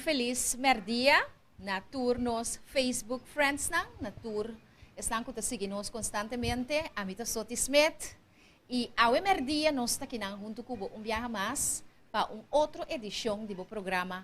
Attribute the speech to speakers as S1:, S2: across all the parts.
S1: felis mèrdia na tur nos Facebook friendsnan, na tur esnan ku ta sigui nos konstantemente. Ami ta Soti Smith i awe mèrdia nos ta kinan huntu ku bo un biaha mas pa un otro edishon di bo programa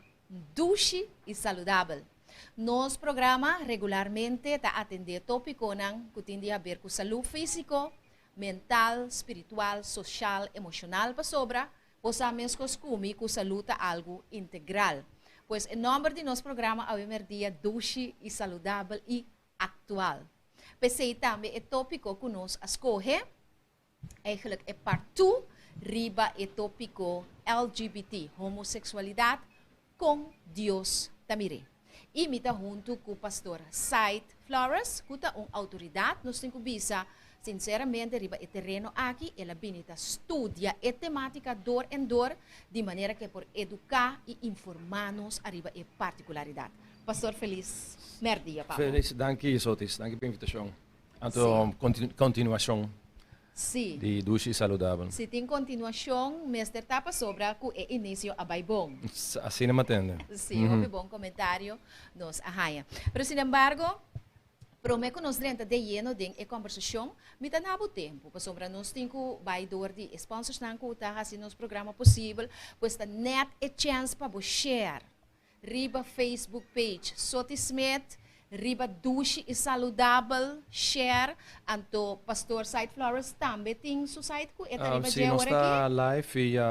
S1: Dushi i Saludabel. Nos programa regularmente ta atendé tópikonan ku tin di haber ku salú físiko, mental, spiritual, soshal, emoshonal pasobra Bo sa meskos ku mi ku salú ta algu integral. Pues e nòmber di nos programa awe mèrdia Dushi i Saludabel i Aktual. P'esei tambe e tópiko ku nos a skohe, eigenlijk e part two riba e tópiko LGBT, homoseksualidat, Kon Dios ta mir'é. I mi ta huntu ku Pastor Said Flores, ku ta un outoridat, nos tin ku bisa sinseramente riba e tereno aki, el a bini ta studia e temátika dor en dor, di manera ku e por eduká i informá nos ariba e partikularidat. Pastor felis mèrdia pa bo.
S2: Felis, danki Sotis, danki pa invitashon. Anto kontinuashon di Dushi i Saludabel.
S1: Si tin kontinuashon mester ta pasobra ku e inisio a bai bon.
S2: Asina mi a tende.
S1: Si, hopi bon komentario nos a haña. Pero sinembargo, promé ku nos drenta de yeno den e kòmbersashon, mi ta na bo tempu, pasobra nos tin ku bai dor di e sponsorsnan ku ta hasi nos programa posibel, pues ta nèt e chèns pa bo share Riba Facebook page Soti Smith, riba Dushi i Saludabel, share, anto Pastor Said Flores tambe tin su site ku e ta riba
S2: Si,
S1: dje
S2: nos
S1: ora
S2: ta
S1: aki.
S2: live via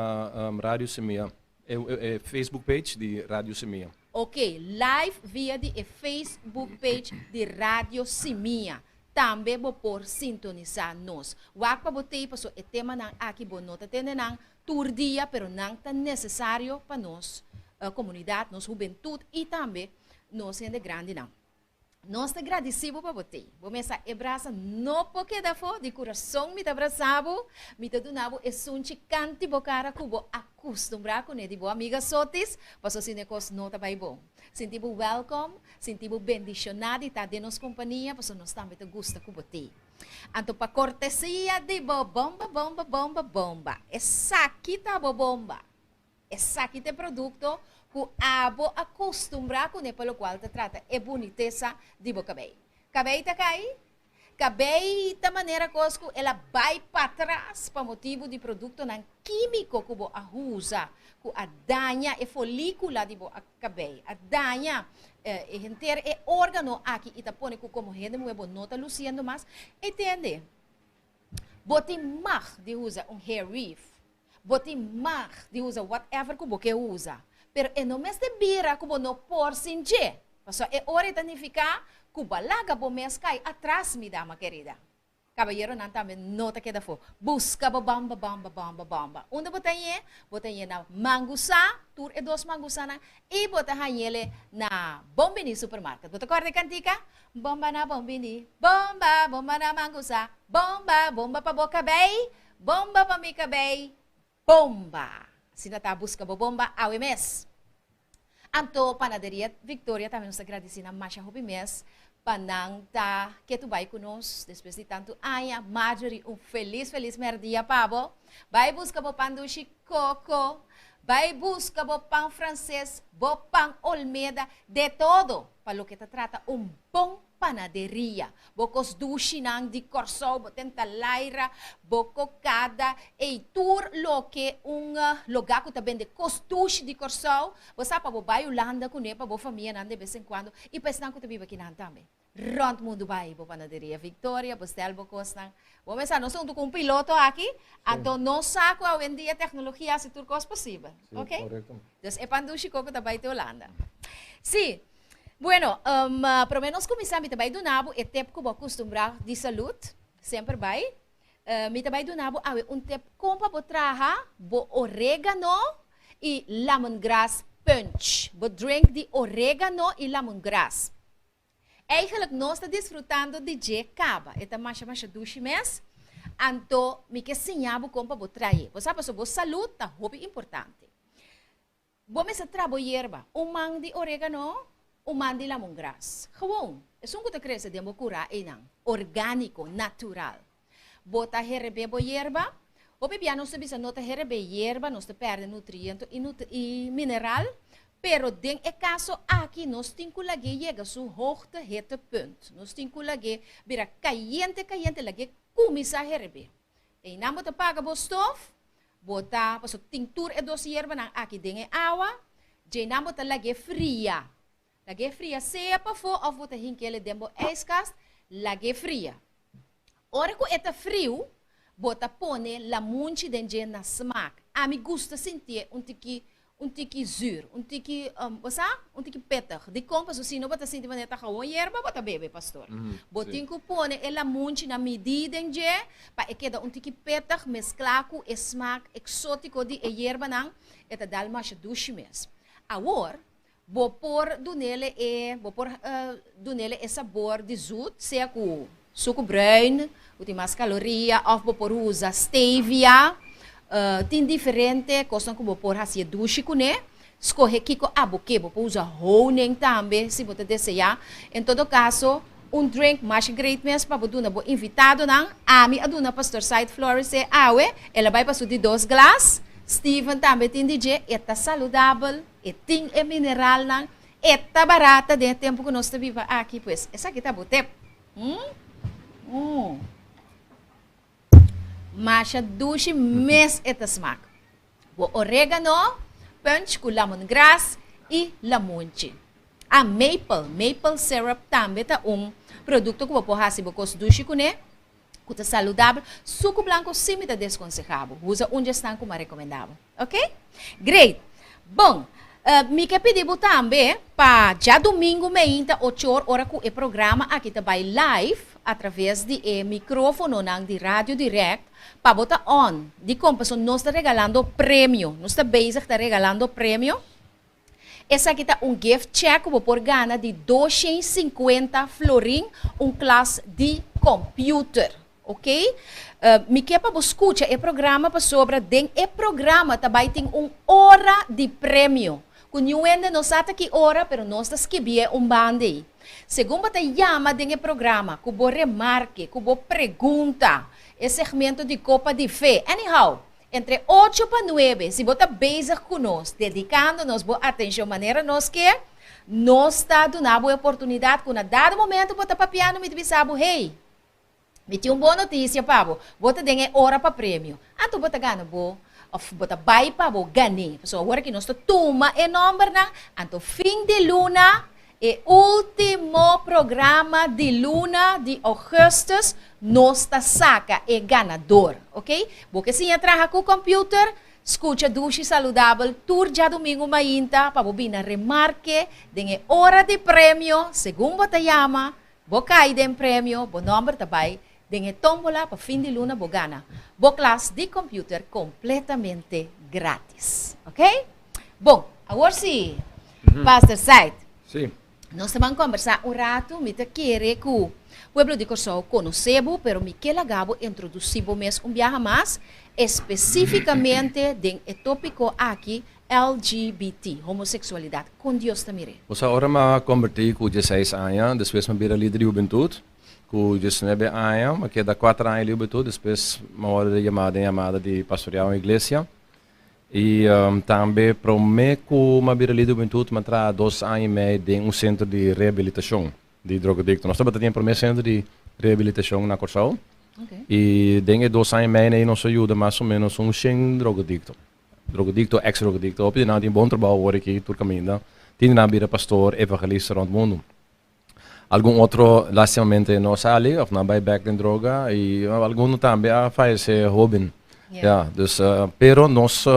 S2: Radio Semilla, e Facebook page di Radio Semilla.
S1: Ok, live via di e Facebook page di Radio Simia. Tambe bo por sintonisá nos. Wak pa bo tei paso e temanan aki bo no ta tende nan tur dia pero nan ta nesesario pa nos komunidat, nos hubentut i tambe nos hende grandinan. Nos ta gradisí bo pa bo tei. Bo mesa e brasa no por keda afó, di kurason mi ta brasa bo, mi ta duna bo e sunchi kanti bo kara ku bo a kustumbrá kuné di bo amiga Sotis, pasobra asina e kos no ta bai bon. Sinti bo wèlkòm, sinti bo bendishoná di ta den nos kompania, pasobra nos tambe ta gusta ku bo tei. Anto pa kortesia di bo bomba, bomba, bomba, bomba, esaki ta bo bomba. Esaki ta e produkto ku abo a kustumbrá kuné pa lokual ta trata e bunitesa di bo kabei. Kabei ta kai? Kabei ta manera kos ku el a bai patras pa motibu di produktonan kímiko ku bo a usa ku a daña e folíkula di bo kabei, a daña e henter e órgano aki i ta pone ku komo hende muhé bo no ta lusiendo mas. E tende, bo tin mag di usa un hair weave. Bo tin mag di usa whatever ku bo ke usa, pero e no mester bira ku bo no por sin dje, pasobra e ora e ta nifiká ku bo a laga bo mes kai atras, mi dama kerida. Kabayeronan tambe no ta keda afó. Buska bo bòmba, bòmba, bòmba, bòmba. Unda bo ta hañ'é? Bo ta hañ'é na Mangusá, tur e dos Mangusánan, i bo ta hañ'é na Bon Biní Supermarket. Bo ta kòrda e kantika? Bòmba na Bon Biní, bòmba, bòmba na Mangusá, bòmba, bòmba pa bo kabei, Bomba pa mi kabei, bomba! Asina ta buska bo bomba awe mes. Anto Panaderia Victoria tambe nos ta gradisi nan masha hopi mes pa nan ta ketu bai ku nos despues di tantu aña. Marjorie un felis felis merdia pa bo. Bai buska bo pan dushi koko, bai buska bo pan franses, bo pan olmeda, de todo pa loke ta trata un bon panaderia. Bo kos dushinan di Kòrsou, bo tenta laira, bo kokada, ei tur loke un lugá ku ta bende kos dushi di Kòrsou, bo sa pa bo bai Hulanda kuné pa bo famianan de bes en kuando i pa esnan ku ta biba kinan tambe. Rònt mundu bai bo panaderia Victoria, bo stèl bo kosnan. Bo mester sa nos ta huntu ku un piloto aki, anto nos sa ku awendia teknologia hasi tur kos posibel. Oke? Dus e pan dushi koko ta bai te Hulanda. Sí. Bueno, prome nos kuminsá mi ta bai duna bo e tip ku bo a kustumbrá di salud, semper bai. Mi ta bai duna bo awe un tip kon pa bo traha bo oregano i lemongrass punch, bo drink di oregano i lemongrass. Eigenlijk nos ta disfrutando di dje kaba, e ta masha masha dushi mes, anto mi ke siña bo kon pa bo trae. Bo sa pasobra bo salud ta hopi importante. Bo mester tra bo yerba, un man di oregano, un man di lamongras. Gewoon, esun ku ta krese den bo kurá einan, orgániko, natural. Bo ta herebé bo yerba. Hopi bia nos ta bisa no ta herebé yerba, nos ta pèrdè nutriento i i mineral. Pero den e kaso aki nos tin ku lag'é yega su hoogte hittepunt. Nos tin ku lag'é bira kayente kayente, lag'é kuminsá herebé. Einan bo ta paga bo stof, bo ta, pasobra tin tur e dos yerbanan aki den e awa, djeinan bo ta lag'é fria. Lag'é fria sea pafó òf bo ta hink'el den bo ijskast, lag'é fria. Ora ku e ta friu, bo ta pone lamunchi den dje na smak. Ami gusta sintié un tiki un tiki zuur, un tiki, bo sa? Un tiki pittig. Dikon? Pasobra si no bo ta sinti manera ta gewoon yerba bo ta bebe, pastor. Bo tin ku pone e lamunchi na midí den dje pa e keda un tiki pittig mesklá ku e smak eksótiko di e yerbanan, e ta dal masha dushi mes. Awor, Bo por dunele e bo por dunele e sabor di zoet, sea ku suku bruin, ku tin mas kaloria, òf bo por usa stevia. Tin diferente kosnan ku bo por hasi e dushi kuné. Skohe kiko abo ke. Bo por usa honing tambe si bo ta deseá. En todo kaso, un drink masha great mes pa bo duna bo invitadonan. Ami a duna Pastor Said Flores e awe. El a bai pa su di dos glas. Steven tambe tin di dje. E ta saludabel. E tin e mineralnan, e ta barata den e tempu ku nos ta biba aki, pues esaki ta bo tep. Mm. Masha dushi mes e ta smak. Bo oregano, punch ku lemongrass i lamunchi. Ah, maple, maple syrup tambe ta un produkto ku bo por hasi bo kos dushi kuné. Ku ta saludabel. Suku blanko sí mi ta deskonsehá bo. Usa un dje esnan ku mi a rekomendá bo. Ok? Great! Bon, mi ke pidi bo tambe pa djadumingu meinta ochor ora ku e programa aki ta bai live atraves di e mikrofononan di Radio Direct pa bo ta on. Dikon? Pasobra nos ta regalando premio. Nos ta bezig ta regalando premio. Esaki ta un gift check ku bo por gana di 250 florin, un klas di computer. Ok? Mi ke pa bo skucha e programa pasobra den e programa ta bai tin un ora di premio. Ku niun hende no sa ta ki ora, pero nos ta skibié un banda ei. Segun bo ta yama den e programa, ku bo remarke, ku bo pregunta, e segmento di Kopa di Fe. Anyhow, Entre ocho pa nuebe, si bo ta bezig ku nos, dedikando nos bo atenshon manera nos ke, nos ta duna bo e oportunidat ku na dado momento bo ta papiando mi ta bisa bo, Hey, mi tin un bon notisia pa bo, bo ta den e ora pa premio. Anto bo ta gana bo, òf bo ta bai pa bo gan'é. Pasobra awor aki nos ta tuma e nòmbernan, anto fin di luna E ultimo programa di luna di augustus nos ta saca e ganador, ok? Bo ke siña traha cu computer? Scucha Dushi Saludabel tur djadumingu mainta pa bo bina remarke den e ora di premio, segun bo ta yama, bo cay den premio, bo nomber ta bay den e tombola pa fin di luna bo gana bo klas di computer completamente gratis, ok? Bon, awor si, Pastor Said.
S2: Sí.
S1: Nos ta ban kombersá un ratu. Mi ta kere ku pueblo di Kòrsou konosé bo, pero mi ke laga bo introdusí bo mes un biaha mas, espesífikamente den e tópiko aki, LGBT, homoseksualidat. Kon Dios ta mir'é?
S2: Bo sa, ora mi a kombertí ku dieseis aña, despues mi a bira lider di hubentut. Ku diesnuebe aña, mi a keda kuater aña di hubentut, despues mi a wòrdu yamá den yamada di pastoreá un iglesia. I tambe promé ku mi a bira lider di hubentut mi a traha dos aña i mei den un sentro di rehabilitashon di drogadikto. Nos tabata tin e promé sentro di rehabilitashon na Kòrsou i den e dos aña i mei ei nos a yuda mas o ménos un shen drogadikto, drogadikto, eks drogadikto. Hopi di nan tin bon trabou awor aki tur kaminda. Tin di nan a bira pastor, evangelista rònt mundu. Algun otro lastimamente no sali of nan bai bek den droga y algun tambe a fayece hoben. Ya, dus pero nos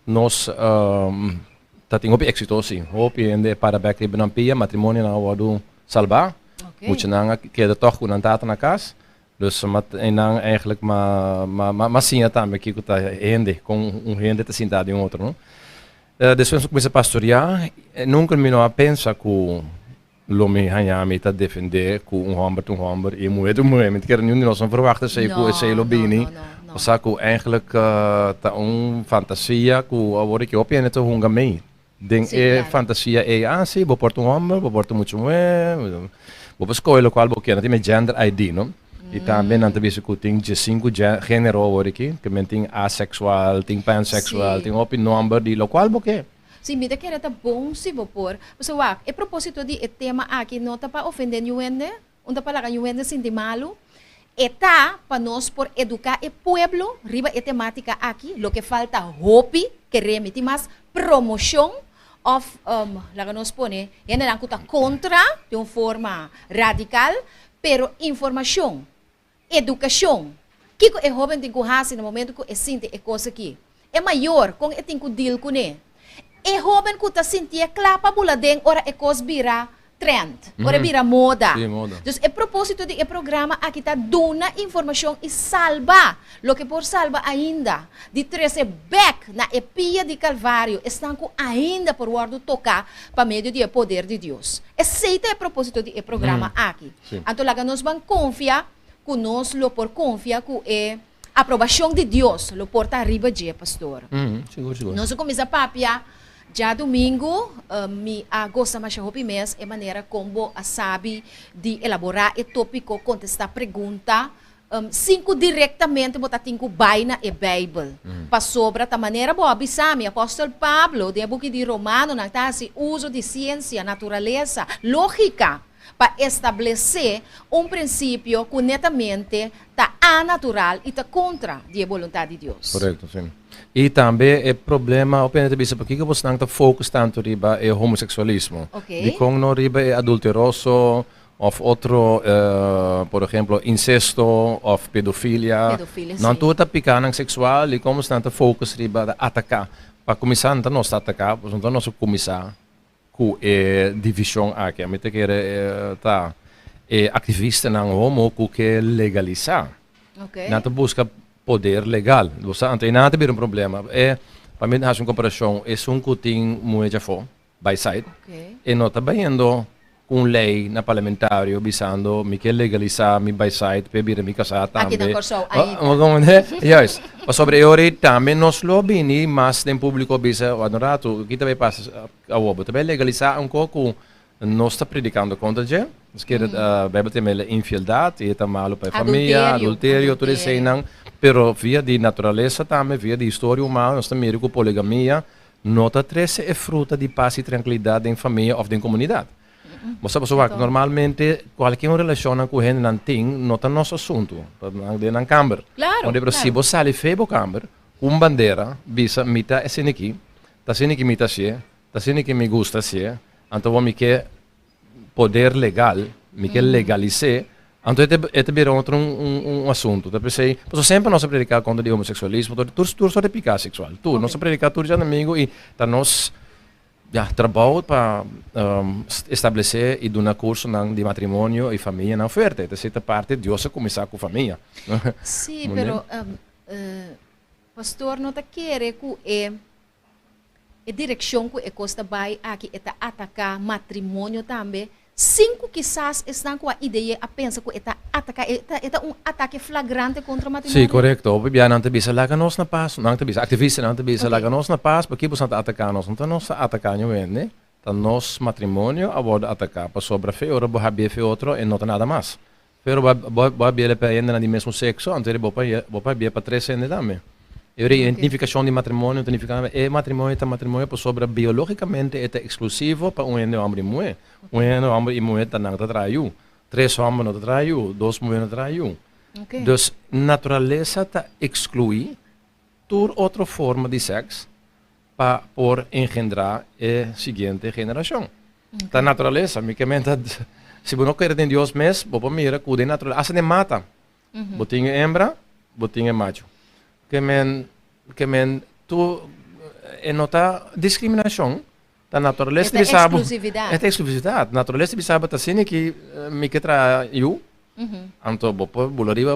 S2: nos ta tin hopi exito si. Hopi hende para bek riba nan pia, matrimonionan a wordo salba. Muchanan a keda tog cu nan tata na cas. Dus einan eigenlijk ma ma siña tambe kico ta hende, con un hende ta sinta den otro no. Despues mi kuminsá pastoriá, nunka mi no a pensa ku lo mi haña mi ta defendé ku un hòmber ta un hòmber i un muhé ta un muhé. Mi ta kere niun di nos no ferwagt esei ku esei lo bini. Osea ku eigentlik ta un fantasia ku awor aki hopi hende ta hunga mei den e fantasia ei. Ah si, bo por ta un hòmber, bo por ta mucha muhé, bo por skohe lokual bo kier. Nan tin e gender ID no. I tambe nan ta bisa ku tin diesinku género awor aki, ke men tin aseksual, tin panseksual, tin hopi nòmber di lokual bo ke.
S1: Si mi ta kere ta bon si bo por. Pasobra wak, e propósito di e tema aki no ta pa ofendé niun hende, un ta pa laga niun hende sinti malu. E ta pa nos por eduká e pueblo riba e temátika aki, loke falta hopi, kere mi tin mas promoshon òf laga nos pone hendenan ku ta kontra di un forma radikal, pero informashon, edukashon, kiko e hóben tin ku hasi na momento ku e sinti e kos aki, e mayor kon e tin ku dil kuné, e hóben ku ta sintié kla pa bula den ora e kos bira trend, ora e bira moda.
S2: Sí, moda.
S1: Dus e propósito di e programa aki ta duna informashon i salba loke por salba ainda, di trese bèk na e pia di Kalvario esnan ku ainda por wòrdu toká pa medio di e poder di Dios. Esei ta e propósito di e programa aki. Anto laga nos ban konfia ku nos lo por konfia ku e aprobashon di Dios lo por ta riba dje, pastor.
S2: Sigur, sigur.
S1: Nos a kuminsá papia djadumingu. Mi a gosa masha hopi mes e manera kon bo a sabi di elaborá e tópiko, kontestá pregunta, sin ku direktamente bo ta tin ku bai na e Beibel. Pasobra ta manera bo a bisa mi, apòstel Pablo den e buki di Romanonan ta hasi uso di siensia, naturalesa, lógika, pa establesé un prinsipio ku netamente ta anatural i ta kontra di e boluntat di Dios.
S2: Korekto, si. I tambe e problema, hopi hende ta bisa pakiko bosnan ta focus tantu riba e homoseksualismo? Dikon no riba e adulteroso òf otro, por ehemplo, insesto òf pedofilia?
S1: Pedofilia, si.
S2: Nan tur ta pikanan seksual, dikon bosnan ta focus riba ta ataká? Pa kuminsá, no ta nos ta ataká, pasobra no ta nos a kuminsá Ku e divishon aki ami ta kere ta e aktivistanan homo ku ke legalisá. Nan ta buska poder legal. Bo sa anto einan ta bira un problema. E pa mi hasi un komparashon esun ku tin muhé djafó by side e no ta bayendo ku un lei na parlamentario bisando mi ke legalisá mi by side p'e bira mi kasá
S1: tambe. Aki na Kòrsou ainda.
S2: Bo komprendé? Juist. Pasobra e ora ei tambe nos lo bini mas den públiko bisa wak un ratu ki ta bai pasa awor? Bo ta bai legalisá un kos ku nos ta predikando kontra dje. Nos kere Beibel ta yama el infieldat i e ta malu pa e famia, adulterio, tur eseinan. Pero via di naturalesa tambe, via di historia humano nos ta mira ku poligamia No ta trese e fruta di pas i trankilidat den famia òf den komunidat. Bo sa pasobra wak, normalmente kualke un relashonnan ku hendenan tin no ta nos asuntu, ta nan den nan kamber.
S1: Claro,
S2: Pero si
S1: claro.
S2: bo sali fe bo kamber ku un bandera bisa mi ta esei aki, ta asina ki mi ta hasié, ta asina ki mi gusta hasié, anto bo mi ke poder legal, mi ke legalis'é, anto e ta e ta bira otro un un asuntu. Ta p'esei, pasobra semper nos a prediká kontra di homoseksualismo, tur tur tur sort di piká seksual, tur. Nos a prediká tur djadumingu i ta nos, ya, trabou pa establesé i duna kursonan di matrimonio i famianan fuerte. Ta esei ta parti, Dios a kuminsá ku famia.
S1: Sí, pero pastor no ta kere ku e E direkshon ku e kos ta bai aki e ta ataká matrimonio tambe, sin ku kisas esnan ku a ide'é a pensa ku e ta ataká, e ta e ta un atake flagrante kontra
S2: Sí,
S1: matrimonio?
S2: korekto. Hopi bia nan ta bisa, Laga nos na pas. Nan ta bisa, aktivistanan ta bisa, Laga nos na pas, pakiko boso nan ta ataká nos? No ta nos ta ataká niun hende, ta nos matrimonio a wòrdu ataká, pasobra fe ora bo habié fe otro e no ta nada mas. Pero bo bo bo a biele pa hendenan di mesmo sexo, anto bo pa bo pa bia pa tres hende tambe. E ora e nificacion di matrimonio ta nifica e matrimonio ta matrimonio pasobra biologicamente e ta exclusivo pa un hende homber y muhe. Un hende homber y muhe ta nan ta traha yu. Tres homber no ta traha yu, dos muhe no ta traha yu. Dus naturalesa ta exclui tur otro forma di sex pa por engendra e siguiente generacion. Ta naturalesa, mi ke menta si bo no kere den Dios mes, bo por mira ku den naturalesa, hasta den mata, bo tin e hembra, bo tin e macho. Ke men, ke men tur e no ta discriminacion, ta naturalesa
S1: E ta
S2: di bisa bo,
S1: exclusividad.
S2: e ta exclusividad. Naturalesa di bisa bo ta asina ki mi ke traha yu, Anto bo por bula riba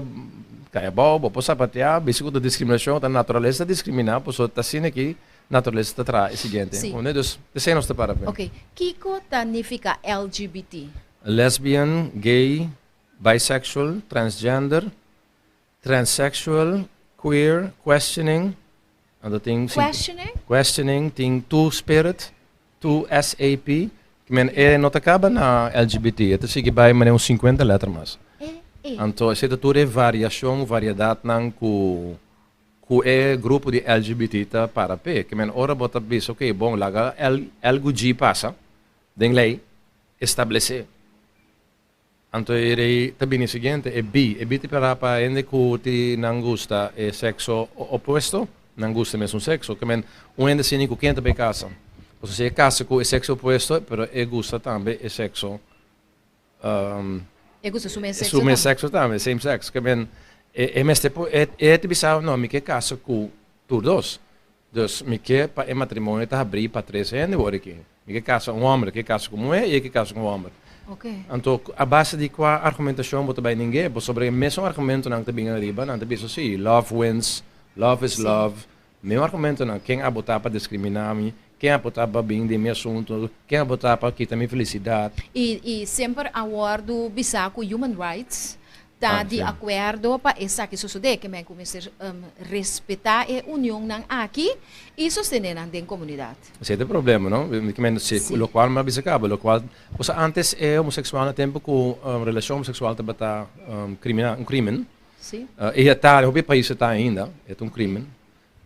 S2: kai abou, bo por sapateá, bisa ku ta diskriminashon, ta naturalesa ta diskriminá, pasobra ta asina ki naturalesa ta traha e siguiente.
S1: Sí.
S2: Comprende? Dus esei nos ta para p'e.
S1: Oké, kiko ta nifiká LGBT?
S2: Lesbian, gay, bisexual, transgender, transsexual, queer, questioning, anto tin
S1: Questioning?
S2: Questioning, tin two spirit, two SAP, ki men e no ta kaba na LGBT, e ta sigui bai manera un 50 letter mas.
S1: E, e.
S2: Anto esei ta tur e variashon, variedatnan ku. Ku e grupo di LGBT ta para p'e. Ke men ora bo ta bisa ok bon laga L L ku G pasa den lei establesé. Anto e rei ta bini siguiente e B. E B ta para pa hende ku ti nan gusta e sekso opuesto, nan gusta e mesun sekso. Ke men un hende asina ku ken ta bai kasa? Pasobra si e kasa ku e sekso opuesto pero e gusta tambe e sekso
S1: E gusta su mes sexo
S2: Su mes sexo tambe, same sex. Ke men, e, e mester por, e, e ta bisa, no, mi ke kasa ku tur dos. Dus mi ke pa e matrimonio ta habrí pa tres hende wor aki. Mi ke kasa un hòmber, ke kasa ku muhé i e ke kasa ku un hòmber. Anto, a base di kua argumentashon bo ta bai ning'é? Pasobra e mesun argumentonan ku ta bini ariba, nan ta bisa, sí, love wins, love is love, Mi argumentonan, ken a botá pa diskriminá mi, ken a botá pa bin den mi asuntu, ken a botá pa kita mi felisidat.
S1: I i semper a wòrdu bisá ku human rights ta di akuerdo pa esaki sosodé, ke men ku mester respetá e unionnan aki i sostené nan den komunidat.
S2: Esei ta e problema, no? Ke men si lokual mi a bisa kaba, lokual, pasobra ántes e homoseksual na tempu ku relashon homoseksual tabata kriminal, un krimen, E a ta, hopi pais e ta ainda, e ta un crimen.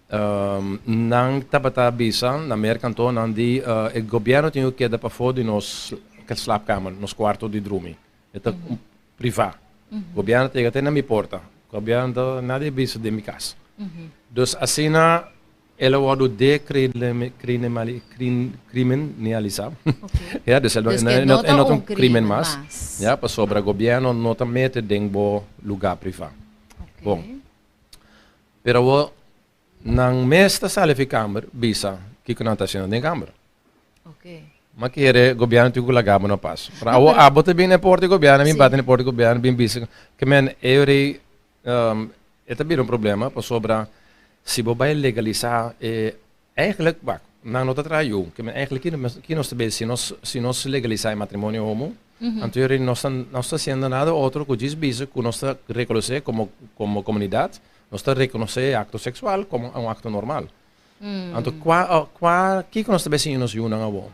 S2: Nan tabata bisa na Merca anto nan di e gobierno tin cu keda pafo di nos slaapkamer, nos cuarto di drumi. E ta priva. Gobierno ta yega te na mi porta. Gobierno ta nadie bisa den mi cas. Dus asina El a wòrdu dekriminalisá. Ya, dus e no ta un krimen mas. Ya, pasobra gobièrnu no ta mete den bo lugá privá. Bon. Pero awor nan mes ta sali fi kamber bisa kiko nan ta hasiendo den kamber. Ma kere gobièrnu tin ku laga bo na pas. Pero awor abo ta bin na e porta di gobièrnu, mi bati na e porta di gobièrnu bin bisa ke men e rei E ta bira un problema pasobra si bo bai legalisá e eigenlijk wak nan no ta traha yu ke men eigenlijk ki nos ta besi si nos si nos legalisá e matrimonio homo anto yori nos ta nos ta hasiendo nada otro ku djis bisa ku nos ta rekonosé komo komo komunidat nos ta rekonosé e akto seksual komo un akto normal anto kua kua kiko nos ta bai siña nos yunan awor.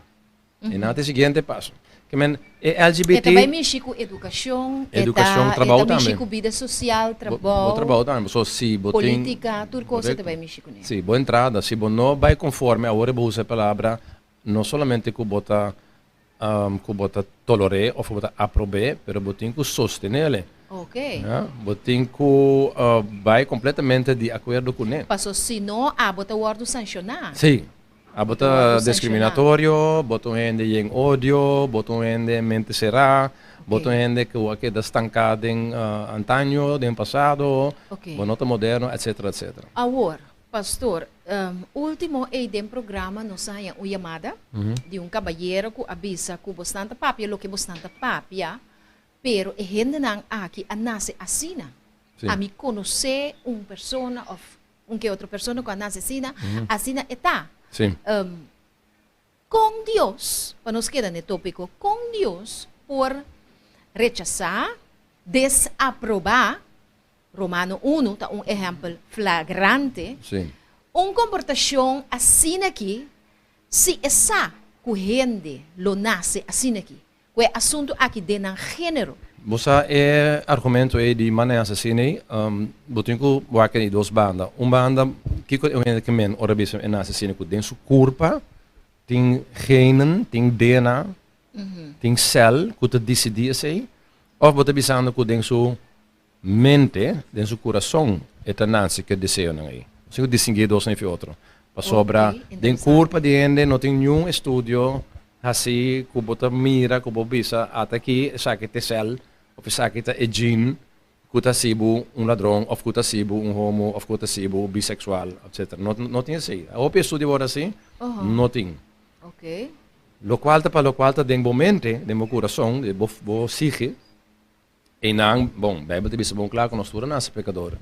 S2: E nan ta e siguiente paso. Ke men e LGBT.
S1: E ta bai mishi ku edukashon, e ta
S2: e
S1: ta mishi ku bida sosial, trabou.
S2: Bo trabou tambe. So si bo tin.
S1: Politika, tur kos e ta bai mishi kuné.
S2: Si, bo entrada, si bo no bai konforme, awor e bo usa e palabra, no solamente ku bo ta ku bo ta toler'é òf ku bo ta aprob'é, pero bo tin ku sostenel'e.
S1: Ok.
S2: Bo tin ku bai kompletamente di akuerdo kuné.
S1: Paso si no, abo ta wòrdu sanshoná.
S2: Si. Abo ta discriminatorio, bo ta un hende yen odio, bo ta un hende mente cerá, bo ta un hende cu a keda stanká den antaño, den pasado, bo no ta moderno, etcetera, etcetera.
S1: Awor, pastor, ultimo ei den programa nos a haña un yamada di un cabayero cu a bisa cu bosnan ta papia loke bosnan ta papia, pero e hendenan aki a nace asina. Ami conoce un persona of Un ke otro persona ku a nase asina, asina e ta. Kon Dios, pa nos keda na e tópiko, kon Dios por rechasá, desaprobá, Romano unu ta un ehèmpel flagrante, un komportashon asina aki si e sa ku hende lo nase asina aki? Ku e asuntu aki den nan género.
S2: Bo sa e argumento ei di manera asesino ei, bo tin ku wak di dos banda. Un banda, kiko e hende ke men ora bisa e na asesino ku den su kurpa tin genen, tin DNA, tin sèl ku ta disidí esei? Òf bo ta bisando ku den su mente, den su kurason e ta nase ku e deseonan ei? Bo tin ku distinguí e dosnan efi otro. Pasobra den kurpa di hende no tin niun estudio Hasi ku bo ta mira ku bo bisa ata aki esaki ta e sèl òf esaki ta e gene ku ta hasi bo un ladron òf ku ta hasi bo un homo òf ku ta hasi bo biseksual etcetera. No no tin esei. Hopi estudio wòrdu hasi, no tin. Lokual ta pa lokual ta den bo mente, den bo kurason, den bo bo psíke. Einan, bon, Bijbel ta bisa bon kla ku nos tur a nase pekador.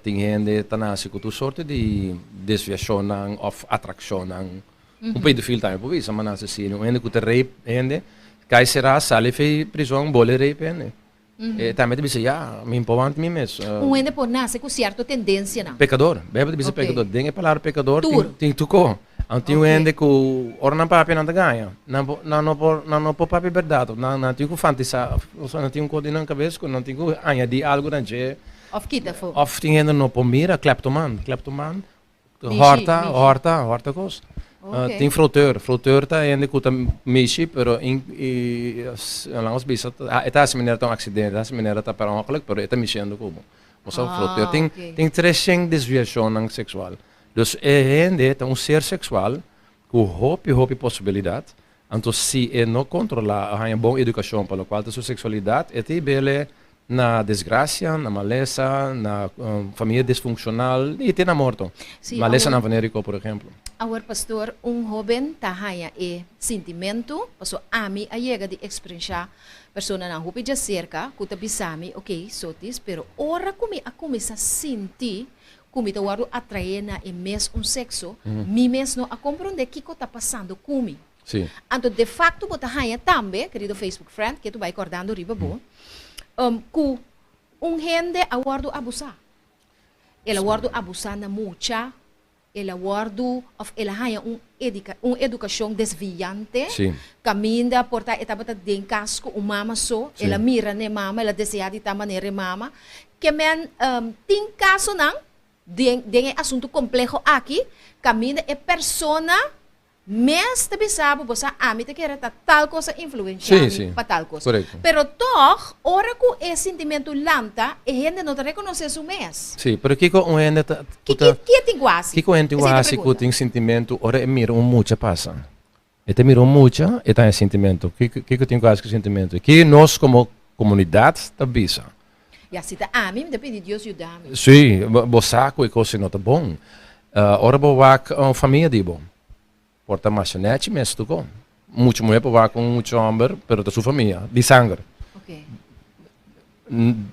S2: Tin hende ta nase ku tur sorte di desviashonnan òf atrakshonnan. Un pedofil tambe por bisa, ma nase asina. Un hende ku ta rape hende, kai será, sali fei prizon, bole rape hende. E tambe ta bisa, ya, mi por wanta mi mes.
S1: Un hende por nase ku sierto tendensianan.
S2: Pekador. Bijbel ta bisa pekador. Den e palabra pekador tin tur ko. Anto tin un hende ku ora nan papia nan ta gaña. Nan por nan no por nan no por papia bèrdat. Nan nan tin ku fantisá, osea nan tin un kos den nan kabes ku nan tin ku añadí algu na dje.
S1: Of kita afó.
S2: Of tin hende no por mira kleptoman, kleptoman Horta, horta, horta kos.
S1: Ok.
S2: Tin fraudeur, fraudeur ta hende ku ta mishi pero in i laat ons bisa e ta hasi manera ta un aksidente, e ta hasi manera ta per ongeluk pero e ta mishiendo ku bo. Bo sa fraudeur.
S1: Ah,
S2: Tin
S1: ok.
S2: tin 300 desviashonnan seksual. Dus e hende ta un ser seksual ku hopi hopi posibilidat, anto si e no kontrolá o haña bon edukashon pa lokual ta su seksualidat e ta hib'el na desgrasia, na malesa, na famia disfunkshonal i te na morto.
S1: Sí,
S2: Malesanan
S1: awor,
S2: venériko por ehemplo.
S1: awor pastor, un hóben ta haña e sintimentu, paso ami a yega di eksperenshá personanan hopi djaserka ku ta bisa mi, ok, sotis, pero ora ku mi a kuminsá sinti ku mi ta wòrdu atraé na e mes un sekso, mi mes no a komprondé kiko ta pasando ku mi.
S2: Sí.
S1: Anto de fakto bo ta haña tambe, kerido Facebook friend, ke tu bai kòrdando riba bo, ku un hende a wòrdu abusá. El a wòrdu abusá na mucha, el a wòrdu òf el a haña un edika un edukashon desviante,
S2: Sí.
S1: kaminda por ta e tabata den kas ku un mama so,
S2: Sí.
S1: el a mira n'e mama, el a deseá di ta manera e mama. Ke men tin kasonan den den e asuntu kompleho aki kaminda e persona mes ta bisa bo, bo sa ami ta kere ta tal kos a influenshá
S2: Sí,
S1: mi
S2: sí.
S1: pa tal kos.
S2: Korekto.
S1: Pero tòg ora ku e sintimentu lanta e hende no ta rekonosé su mes.
S2: Sí, pero kiko un hende ta ku
S1: Ki
S2: ta
S1: ki e tin ku hasi?
S2: kiko un hende tin ku
S1: Esei ta
S2: hasi ku
S1: pregunta.
S2: tin sintimentu ora e mira un mucha pasa? E ta mira un mucha, e ta haña sintimentu. Kiko, kiko tin ku hasi ku sintimentu? Ki nos komo komunidat ta bisa?
S1: Ya, si ta ami, mi ta pidi Dios yuda mi.
S2: Sí, bo, bo sa ku e kos ei no ta bon. Ora bo wak un famia di bo, por ta masha nèchi mes tuko. Mucha muhé por wak un mucha hòmber, pero ta su famia, di sanger.
S1: Ok.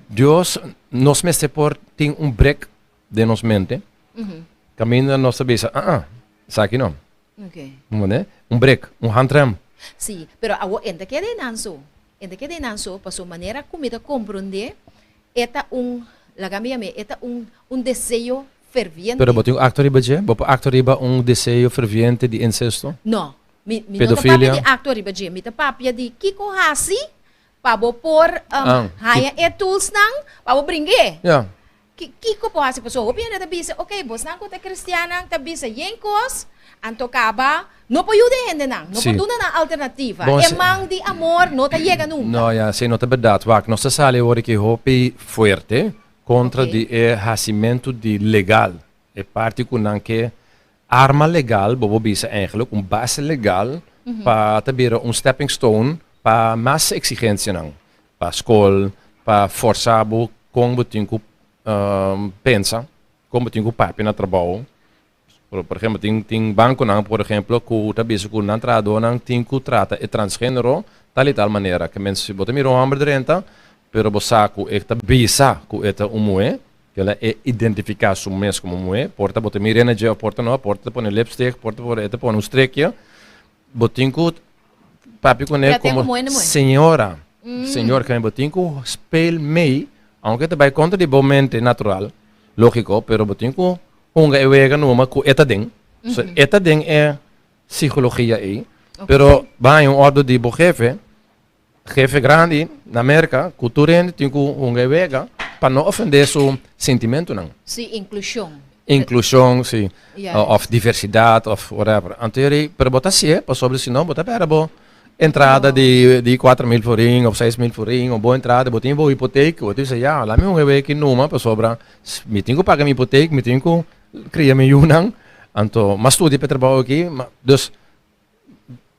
S2: Dios, nos mester por tin un brek den nos mente, kaminda nos ta bisa, ah, ah, esaki no.
S1: Ok.
S2: Mane? Un brek, un handrem.
S1: Sí, pero awo e ta keda einan so. E ta keda einan so paso manera ku mi ta komprondé e ta un, laga mi yam'é, e ta un un deseo ferviente.
S2: Pero bo tin un akto riba dje? Bo por akto riba un deseo ferviente di insesto?
S1: No, mi mi no ta papia
S2: Pedofilia?
S1: di akto riba dje, mi ta papia di kiko hasi pa bo por
S2: Ah,
S1: haña e toolsnan pa bo bring'é.
S2: Ja.
S1: Ki kiko por hasi pasobra hopi hende ta bisa ok bosnan ku ta kristiannan ta bisa yen kos anto kaba no por yuda e hendenan no por
S2: Sí.
S1: duna nan alternativa
S2: Bon,
S1: e
S2: si-
S1: man di amor no ta yega nunka.
S2: No, ya, si no ta berdad. Wak, nos ta sali awor aki hopi fuerte kontra
S1: Ok.
S2: di e hasimentu di legal. E parti ku nan ke arma legal, bo por bisa eigenlijk un base legal pa ta bira un stepping stone pa mas eksigensianan. Pa skol, pa forsa bo kon bo tin ku pensa, kon bo tin ku papia na trabou. Por ehempel, tin tin bankonan por ehempel ku ta bisa ku nan trahadónan tin ku trata e transgenero tal i tal manera. Ke men si bo ta mira un hòmber drenta, pero bo sa ku e ta bisa ku e ta un muhé, kila e identifiká su mes komo muhé, por ta bo ta mira na dje òf por ta no, por ta pone lipstick, por ta e ta pone un strikje. Bo tin ku papia kuné
S1: Trat'é
S2: komo
S1: komo hende muhé.
S2: señora. Señor, kende bo tin ku speel mee, aunke ta bai kontra di bo mente natural, lógiko, pero bo tin ku hunga e wega numa ku e ta den. So, e ta den e psikologia ei. Pero bo haña un òrdu di bo hefe, hefe grandi na Merka, ku tur hende tin ku hunga e wega pa no ofendé su sintimentunan.
S1: Sí, inklushon.
S2: Inklushon, sí.
S1: Yes.
S2: Òf diversidat òf whatever. Anto yeri, pero bo ta hasié pasobra si no bo ta pèrdè bo entrada di di 4000 florin òf 6000 florin, un bon entrada, bo tin bo hipotek, bo ta bisa ya, laat mi hunga e wega aki numa pasobra mi tin ku paga mi hipotek, mi tin ku kria mi yunan, anto m'a studia pa e trabou aki, dus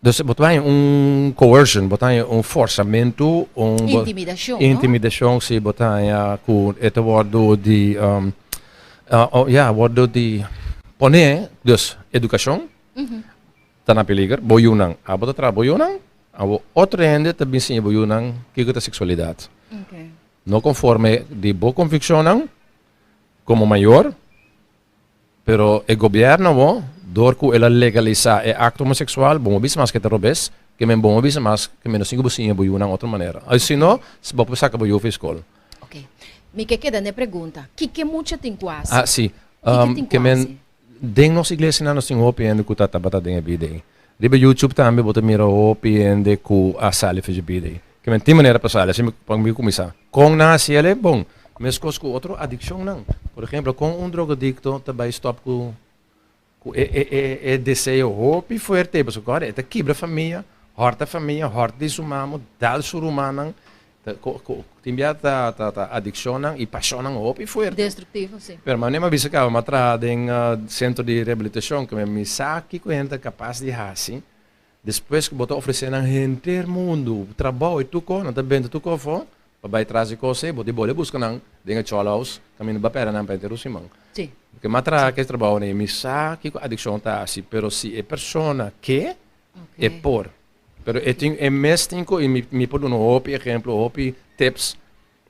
S2: Dus bo ta haña un coercion, bo ta haña un forzamentu, un
S1: Intimidacion, no?
S2: Intimidacion, si, bo ta haña ku e ta wòrdu di, ya, wòrdu di pone, dus edukashon ta na peliger, bo yunan, abo ta traha bo yunan, abo otro hende ta bin siña bo yunan kiko ta seksualidat. No konforme di bo konvikshonnan komo mayor. Pero e gobierno awor, door cu el a legalisa e acto homosexual, bo no bisa mas cu e ta robes, ke men bo no bisa mas ke men no sinti cu bo siña bo yunan otro manera. Ay si no, bo por saca bo yu for skol.
S1: Ok. Mi ke keda n'e pregunta, kiko mucha tin cu haci?
S2: Ah, si.
S1: Kiko tin cu
S2: Ke men,
S1: haci?
S2: den nos iglesianan nos tin hopi hende cu ta tabata den e bida ei. Riba YouTube tambe bo ta mira hopi hende cu a sali for dje bida ei. Ke men tin manera pa sali, asina mi cuminsa. Con nan haci el ei? Bon. Meskos ku otro adikshonnan. Por ehempel, kon un drogadikto ta bai stòp ku ku e e e e deseo hopi fuerte ei, pasobra kòrda e ta kibra famia, hòrta famia, hòrta di su mamo, dal su rumannan, ta ku ku tin bia ta ta ta adikshonnan i pashonnan hopi fuerte.
S1: Destruktivo, si.
S2: Pero manera mi a bisa kaba, mi a traha den sentro di rehabilitashon, ku mi sa kiko hende ta kapas di hasi Despues ku bo ta ofresé nan henter mundu trabou i tur kos, nan ta benta tur kos afó pa bai tras di kos ei, bo tin bole buska nan den e chòlhouse kaminda bo a pèrdè nan pa henter un siman. Porque mi a traha ku e trabou ei, mi sa kiko adikshon ta hasi, pero si e persona ke, e por. Pero e tin e mes tin ku, i mi por duna hopi ehemplo, hopi tips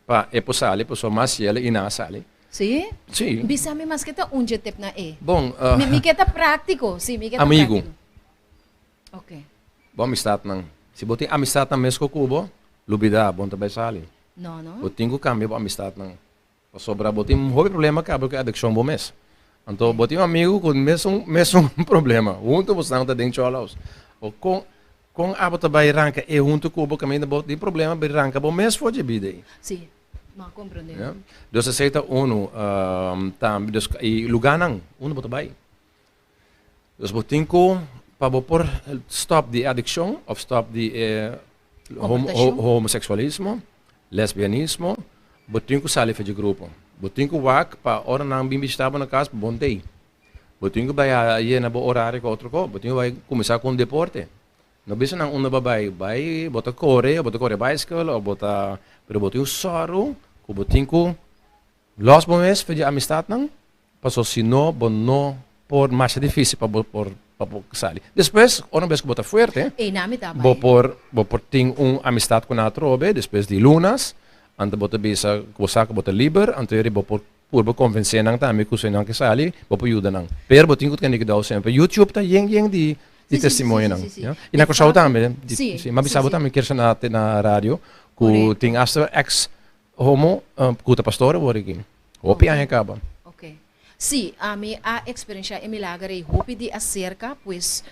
S2: pa e por sali, pasobra mas yele i nan a sali.
S1: Sí?
S2: Sí.
S1: Bisa mi maske ta un dje tip nan ei.
S2: Bon,
S1: Mi ke ta práktiko, sí, mi ke ta
S2: Amigu.
S1: práktiko. Ok.
S2: Bo amistatnan. Si bo tin amistatnan mes ku ku bo, lubida, bo no ta bai sali.
S1: No, no.
S2: Bo tin ku kambia bo amistatnan. Pasobra bo tin hopi problema kaba ku e adikshon bo mes. Anto bo tin un amigu ku mesun mesun problema. Huntu bosnan ta den chòlòs. O kon kon abo ta bai ranka e huntu ku bo kaminda bo tin problema bai ranka bo mes for dje bida ei.
S1: Sí, mi a komprendé.
S2: Ya. Dus esei ta unu. Tambe dus i lugánan unda bo ta bai. Dus bo tin ku pa bo por stòp di e adikshon òf stòp di e homoseksualismo, lesbianismo, bo tin ku sali for dje grupo. Bo tin ku wak pa ora nan bin bishita bo na kas bo bon tei. Bo tin ku bai yena bo orario ku otro kos. Bo tin ku bai kuminsá ku un deporte. No bisa nan unda bo bai, bai bo ta kore, bo ta kore baiskel òf bo ta, pero bo tin un sòru ku bo tin ku Los bo mes for di amistatnan, paso si no bo no por masha dificil pa bo por pa bo sali. Despues ora un bes ku bo ta fuerte, bo por bo por tin un amistad ku nan atrobe despues di lunas, anto bo ta bisa ku bo sa ku bo ta liber, anto eri bo por purba konvensé nan tambe ku si nan ke sali bo por yuda nan. Pero bo tin ku tene kudou semper. YouTube ta yen yen di di testimonionan, ya. I na Kòrsou tambe, si mi a bisa bo tambe kier sa na radio ku tin asta ex Homo ku ta pastor awor aki. Hopi aña kaba.
S1: Ok. Sí, ami a eksperenshá e milager ei hopi di aserka, pues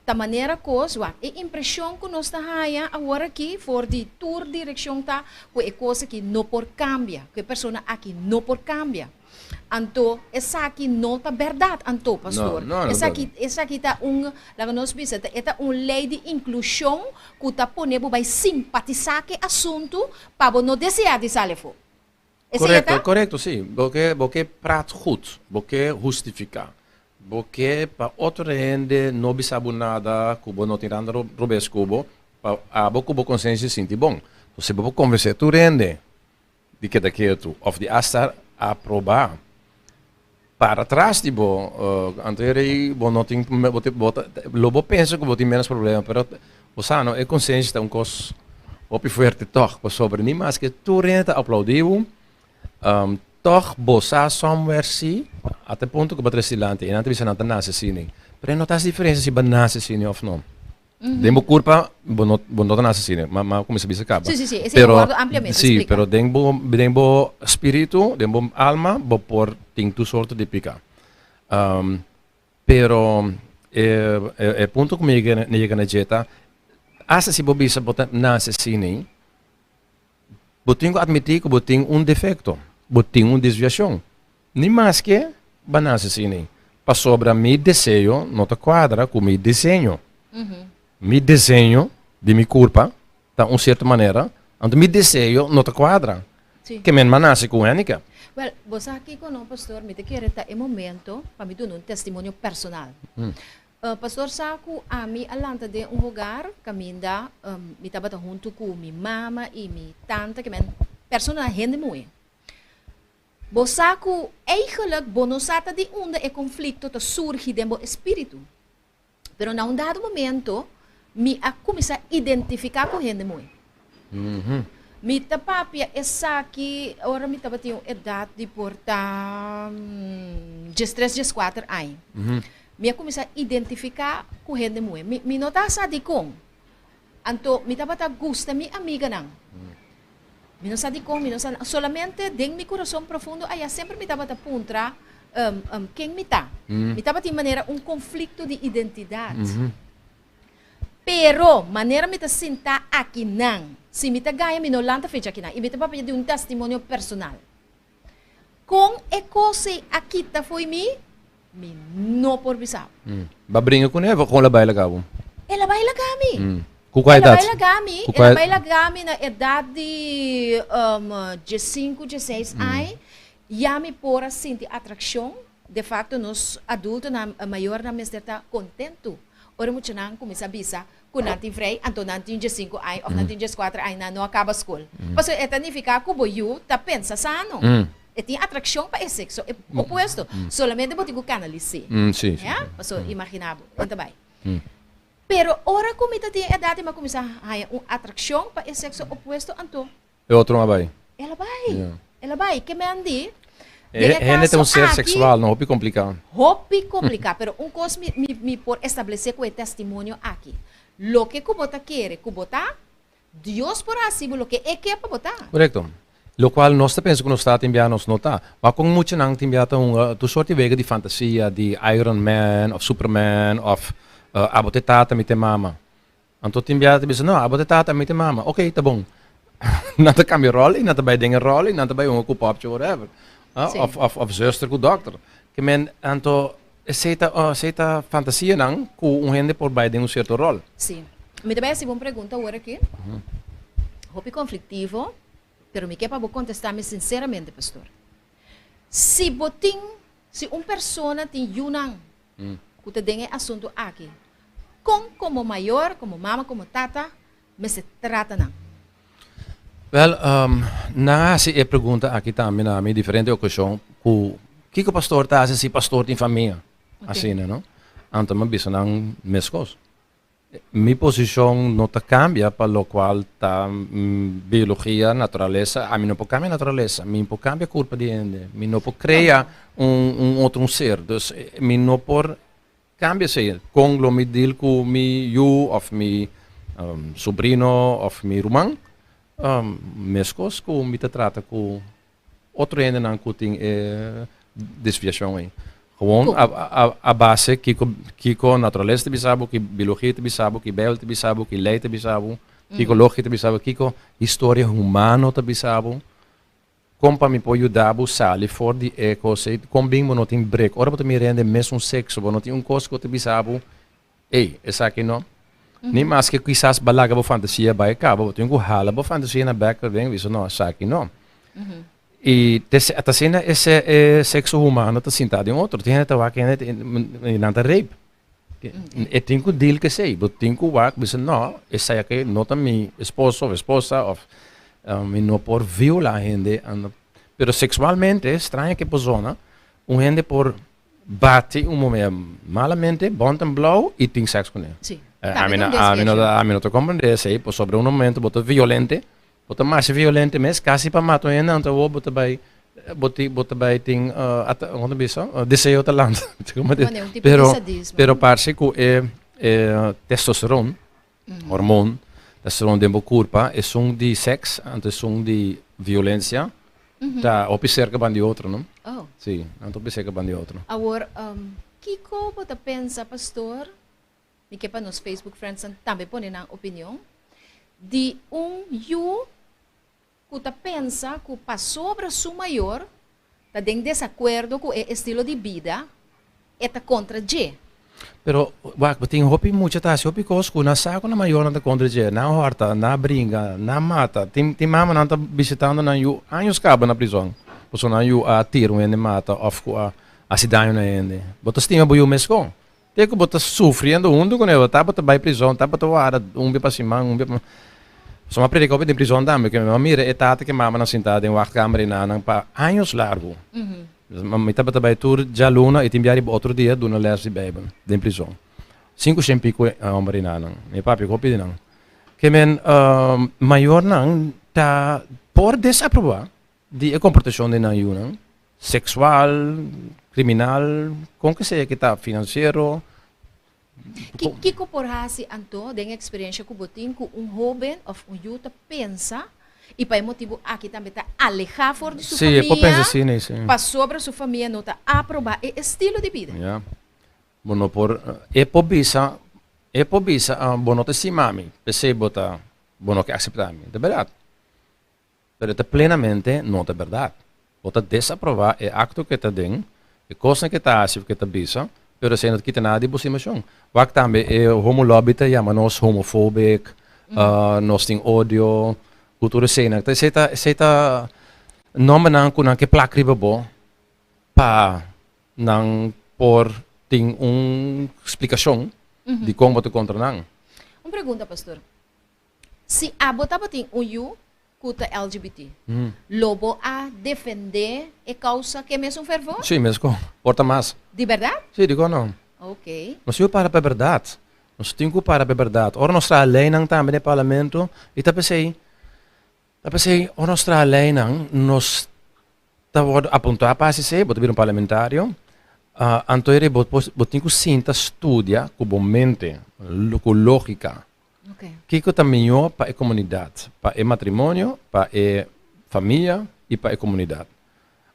S1: ta manera kos, wak, e impreshon ku nos ta haña awor aki for di tur direkshon ta ku e kos aki no por kambia, ku e persona aki no por kambia. Anto esaki no ta bèrdat anto, pastor.
S2: No, no, no.
S1: Esaki, esaki ta un, laga nos bisa, ta e ta un lei di inklushon ku ta pone bo bai simpatisá ku e asuntu pa bo no deseá di sali afó. Esei e
S2: Korekto,
S1: ta?
S2: korekto, sí. Bo ke, bo ke prat goed, bo ke hustifiká. Bo ke pa otro hende no bisa bo nada ku bo no tin randa robes ku bo, pa abo ku bo konsensia sinti bon. Si bo por konvensé tur hende di keda ketu of di asta aproba para tras di bo anto e rei bo no tin bo ta lo bo pensa ku bo tin menos problema pero bo sa no e konsensia ta un kos hopi fuerte tog pasobra ni maske tur hende ta aplaudi bo tog bo sa somewhere si ata e punto ku bo ta resi dilanti e nan ta bisa nan ta nase asina pero e no ta hasi diferensia si bo nase asina of no. Den bo kurpa bo no bo no ta nase asina, ma ma kuminsá bisa kaba.
S1: Sí, sí, sí, esei a wòrdu ampliamente
S2: Sí,
S1: splika.
S2: pero den bo den bo spiritu, den bo alma bo por tin tur sorto di piká. Pero e e punto ku mi yega mi yega na dje ta, asta si bo bisa bo ta nase asina, bo tin ku atmití ku bo tin un defekto, bo tin un desviashon. Ni maske ba nase asina, pasobra mi deseo no ta kuadra ku mi diseño. Mi diseño di mi kurpa ta un sierto manera, anto mi deseo no ta kuadra. Ke men m'a nase ku un handicap.
S1: Wèl, bo sa kiko no, pastor, mi ta kere ta e momento pa mi duna un testimonio personal. Pastor sa ku ami a lanta den un hogar kaminda mi tabata huntu ku mi mama i mi tanta, ke men personanan hende muhé. Bo sa ku eigenlijk bo no sa ta di unda e konflikto ta surgi den bo espíritu. Pero na un dado momento mi a kuminsá identifiká ku hende muhé. Mi ta papia esaki ora mi tabatin un edat di por ta diestres, dieskuater aña. Mi a kuminsá identifiká ku hende muhé. Mi no ta sa dikon. Anto mi tabata gusta mi amiganan. Mi no sa dikon, mi no sa, solamente den mi kurason profundo aya semper mi tabata puntra ken mi ta. Mi tabatin manera un konflikto di identidat. Pero manera mi ta sinta akinan, si mi ta gaña mi no lanta fecha akinan i mi ta papia di un testimonio personal. Kon e kos ei a kita fo'i mi, mi no por bisa bo.
S2: Bo a bringa kuné of kon el a bai laga bo?
S1: El a bai laga mi.
S2: Ku kua
S1: El a
S2: edat?
S1: bai laga mi,
S2: Ku
S1: el
S2: kua
S1: a bai laga mi na edat di diesinku, dieseis aña. Ya mi por a sinti atrakshon. De fakto nos adultonan, mayornan mester ta kontentu ora muchanan kuminsá bisa ku nan tin vrij, anto nan tin diesinku aña òf nan tin dieskuater aña, nan no a kaba skol. Pasobra e ta nifiká ku bo yu ta pensa sano. E tin atrakshon pa e sekso opuesto. Solamente bo tin ku kanalis'é. Ya? Pasobra imaginá bo, kon ta bai. Pero ora ku mi ta tin e edat i mi a kuminsá haña un atrakshon pa e sekso opuesto, anto.
S2: E otro a bai.
S1: El a bai. El a bai. Ke men di,
S2: den e Hende ta un ser seksual, no? Hopi kompliká.
S1: Hopi kompliká. Pero un kos mi, mi, mi por establesé ku e testimonio aki. Loke ku bo ta kere ku bo ta, Dios por hasi bo loke E ke pa bo ta.
S2: Korekto. Lokual nos ta pensa ku nos ta, tin bia nos no ta. Ma kon muchanan tin bia ta hunga tur sort di wega di fantasia, di Iron Man òf Superman òf abo ta e tata, mi ta e mama. Anto tin biaha ta bisa, no, abo ta tata, ami ta mama. Ok, ta bon. Nan ta cambia rol y nan ta bay den e rol y nan ta bay hunga cu popchi whatever. Ah,
S1: Sí.
S2: Of, of, of zuster cu dokter. Ke men, anto, esey ta, oh, esey ta fantasianan cu un hende por bay den un cierto rol.
S1: Sí. Mi ta bay haci bo un pregunta awor aki. Hopi conflictivo, pero mi ke pa bo contesta mi sinceramente, pastor. Si bo tin, si un persona tin yunan ku ta den e asuntu aki, kon komo mayor, komo mama, komo tata mester trata nan?
S2: Wèl, nan a hasi e pregunta aki tambe na mi diferente okashon ku kiko pastor ta hasi si pastor tin famia? Asina, no? Anto mi a bisa nan meskos. Mi posishon no ta kambia pa lokual ta biologia, naturalesa. Ami no por kambia naturalesa, mi por kambia kurpa di hende, mi no por krea un un otro un ser. Dus mi no por kambia esei. Kon lo mi deal ku mi yu òf mi sobrino òf mi ruman? Meskos ku mi ta trata ku Otro hendenan ku tin e desviashon ei. Gewoon a base kiko kiko naturalesa ta bisa bo, ki biologia ta bisa bo, ki Bijbel ta bisa bo, ki lei ta bisa bo, kiko logika ta bisa bo, kiko historia humano ta bisa bo. Kon pa mi por yuda bo sali for di e kos ei? Kon bin bo no tin brek? Ora bo ta mira hende mesun sekso, bo no tin un kos ku ta bisa bo, Ey, esaki no. Ni maske kisas bo a laga bo fantasia bai kaba, bo tin ku hala bo fantasia na bek den bisa no, esaki no. I te ta asina e e sekso humano ta sinta den otro. Tin hende ta wak hende i nan ta rape. E tin ku deal ku esei. Bo tin ku wak bisa no, esaki no ta mi esposo of esposa of mi no por viola hende. Pero seksualmente, straño ke persona, un hende por Bati un mumer malamente, bont en blauw y tin seks kuné.
S1: Sí.
S2: Ami no, ami no, ami no ta comprende esei, pasobra un momento bo ta violente, bo ta masha violente mes, casi pa mata un hende, anto awor bo ta bai, bo tin, bo ta bai tin, kon ta bisa, deseo ta lanta.
S1: Bueno, un tipo
S2: Pero,
S1: di sadismo.
S2: pero parse ku e, e testosteron, hormoon, testosteron den bo kurpa, esun di seks, anto esun di violencia, Ta hopi serka ban di otro, no?
S1: Oh.
S2: Sí, nan ta hopi serka ban di otro.
S1: Awor, kiko bo ta pensa, pastor? Mi ke pa nos Facebook friendsnan tambe pone nan opinion. Di un yu ku ta pensa ku pasobra su mayor ta den desakuerdo ku e estilo di bida, e ta kontra dje.
S2: Pero, wak, bo tin hopi mucha ta hasi hopi kos ku nan sa ku nan mayornan ta kontra dje. Nan hòrta, nan bringa, nan mata. Tin, tin mamanan ta bisitando nan yu años kaba na prizòn pasobra nan yu a tira un hende mata òf ku a hasi daño na hende. Bo ta stima bo yu meskon. Te ku bo ta sufriendo huntu kuné, bo tabata bai prizòn, tabata warda un bia pa siman, un bia pa. Pasobra mi a predika hopi den prizòn tambe, ke mi a mira e tata ku e mamanan sintá den wachtkamer enanan pa años largu. Mi tabata bai tur djaluna i tin bia riba otro dia duna les di Bijbel den prizon. Sinku shen piku homber i nanan. Mi papia ku hopi di nan. Ke men mayornan ta por desaproba di e komportashon di nan yunan, seksual, kriminal, kon ke sea ke ta, finansiero.
S1: Kiko por hasi anto den e eksperensha ku bo tin ku un hóben òf un yu ta pensa i pa e motibu aki tambe ta alehá for di su
S2: Sí, e por pensa
S1: famia
S2: asina, sí.
S1: pasobra su famia no ta aprobá e estilo di bida?
S2: Ya. Bo no por, e por bisa, e por bisa, bo no ta stima mi, p'esei bo ta, bo no ke aseptá mi. Ta bèrdat. Pero e ta plenamente no ta bèrdat. Bo ta desaprobá e akto ku e ta den, e kosnan ku e ta hasi òf ku e ta bisa, pero esei no ta kita nada di bo stimashon. Wak tambe e homo lobby ta yama nos homofóbik, nos tin odio, ku tur eseinan. Ta esei ta esei ta nòmbernan ku nan ke plak riba bo pa nan por tin un splikashon dikon bo ta kontra nan.
S1: Un pregunta pastor. Si abo tabatin un yu ku ta LGBT, lo bo a defendé e kousa ku e mesun fervor?
S2: Sí, meskos. Por ta mas.
S1: Di bèrdat?
S2: Sí, dikon no?
S1: Oké.
S2: Nos tin ku para pa e bèrdat. Nos tin ku para pa e bèrdat. Ora nos traha leinan tambe den e parlamento, i ta p'esei, ta p'esei ora nos traha leinan, nos ta wòrdu apuntá pa hasi esei, bo ta bira un parlamentario, anto e bo bo tin ku sinta studia ku bo mente, ku lógika. Kiko ta mihó pa e komunidat, pa e matrimonio, pa e famia i pa e komunidat.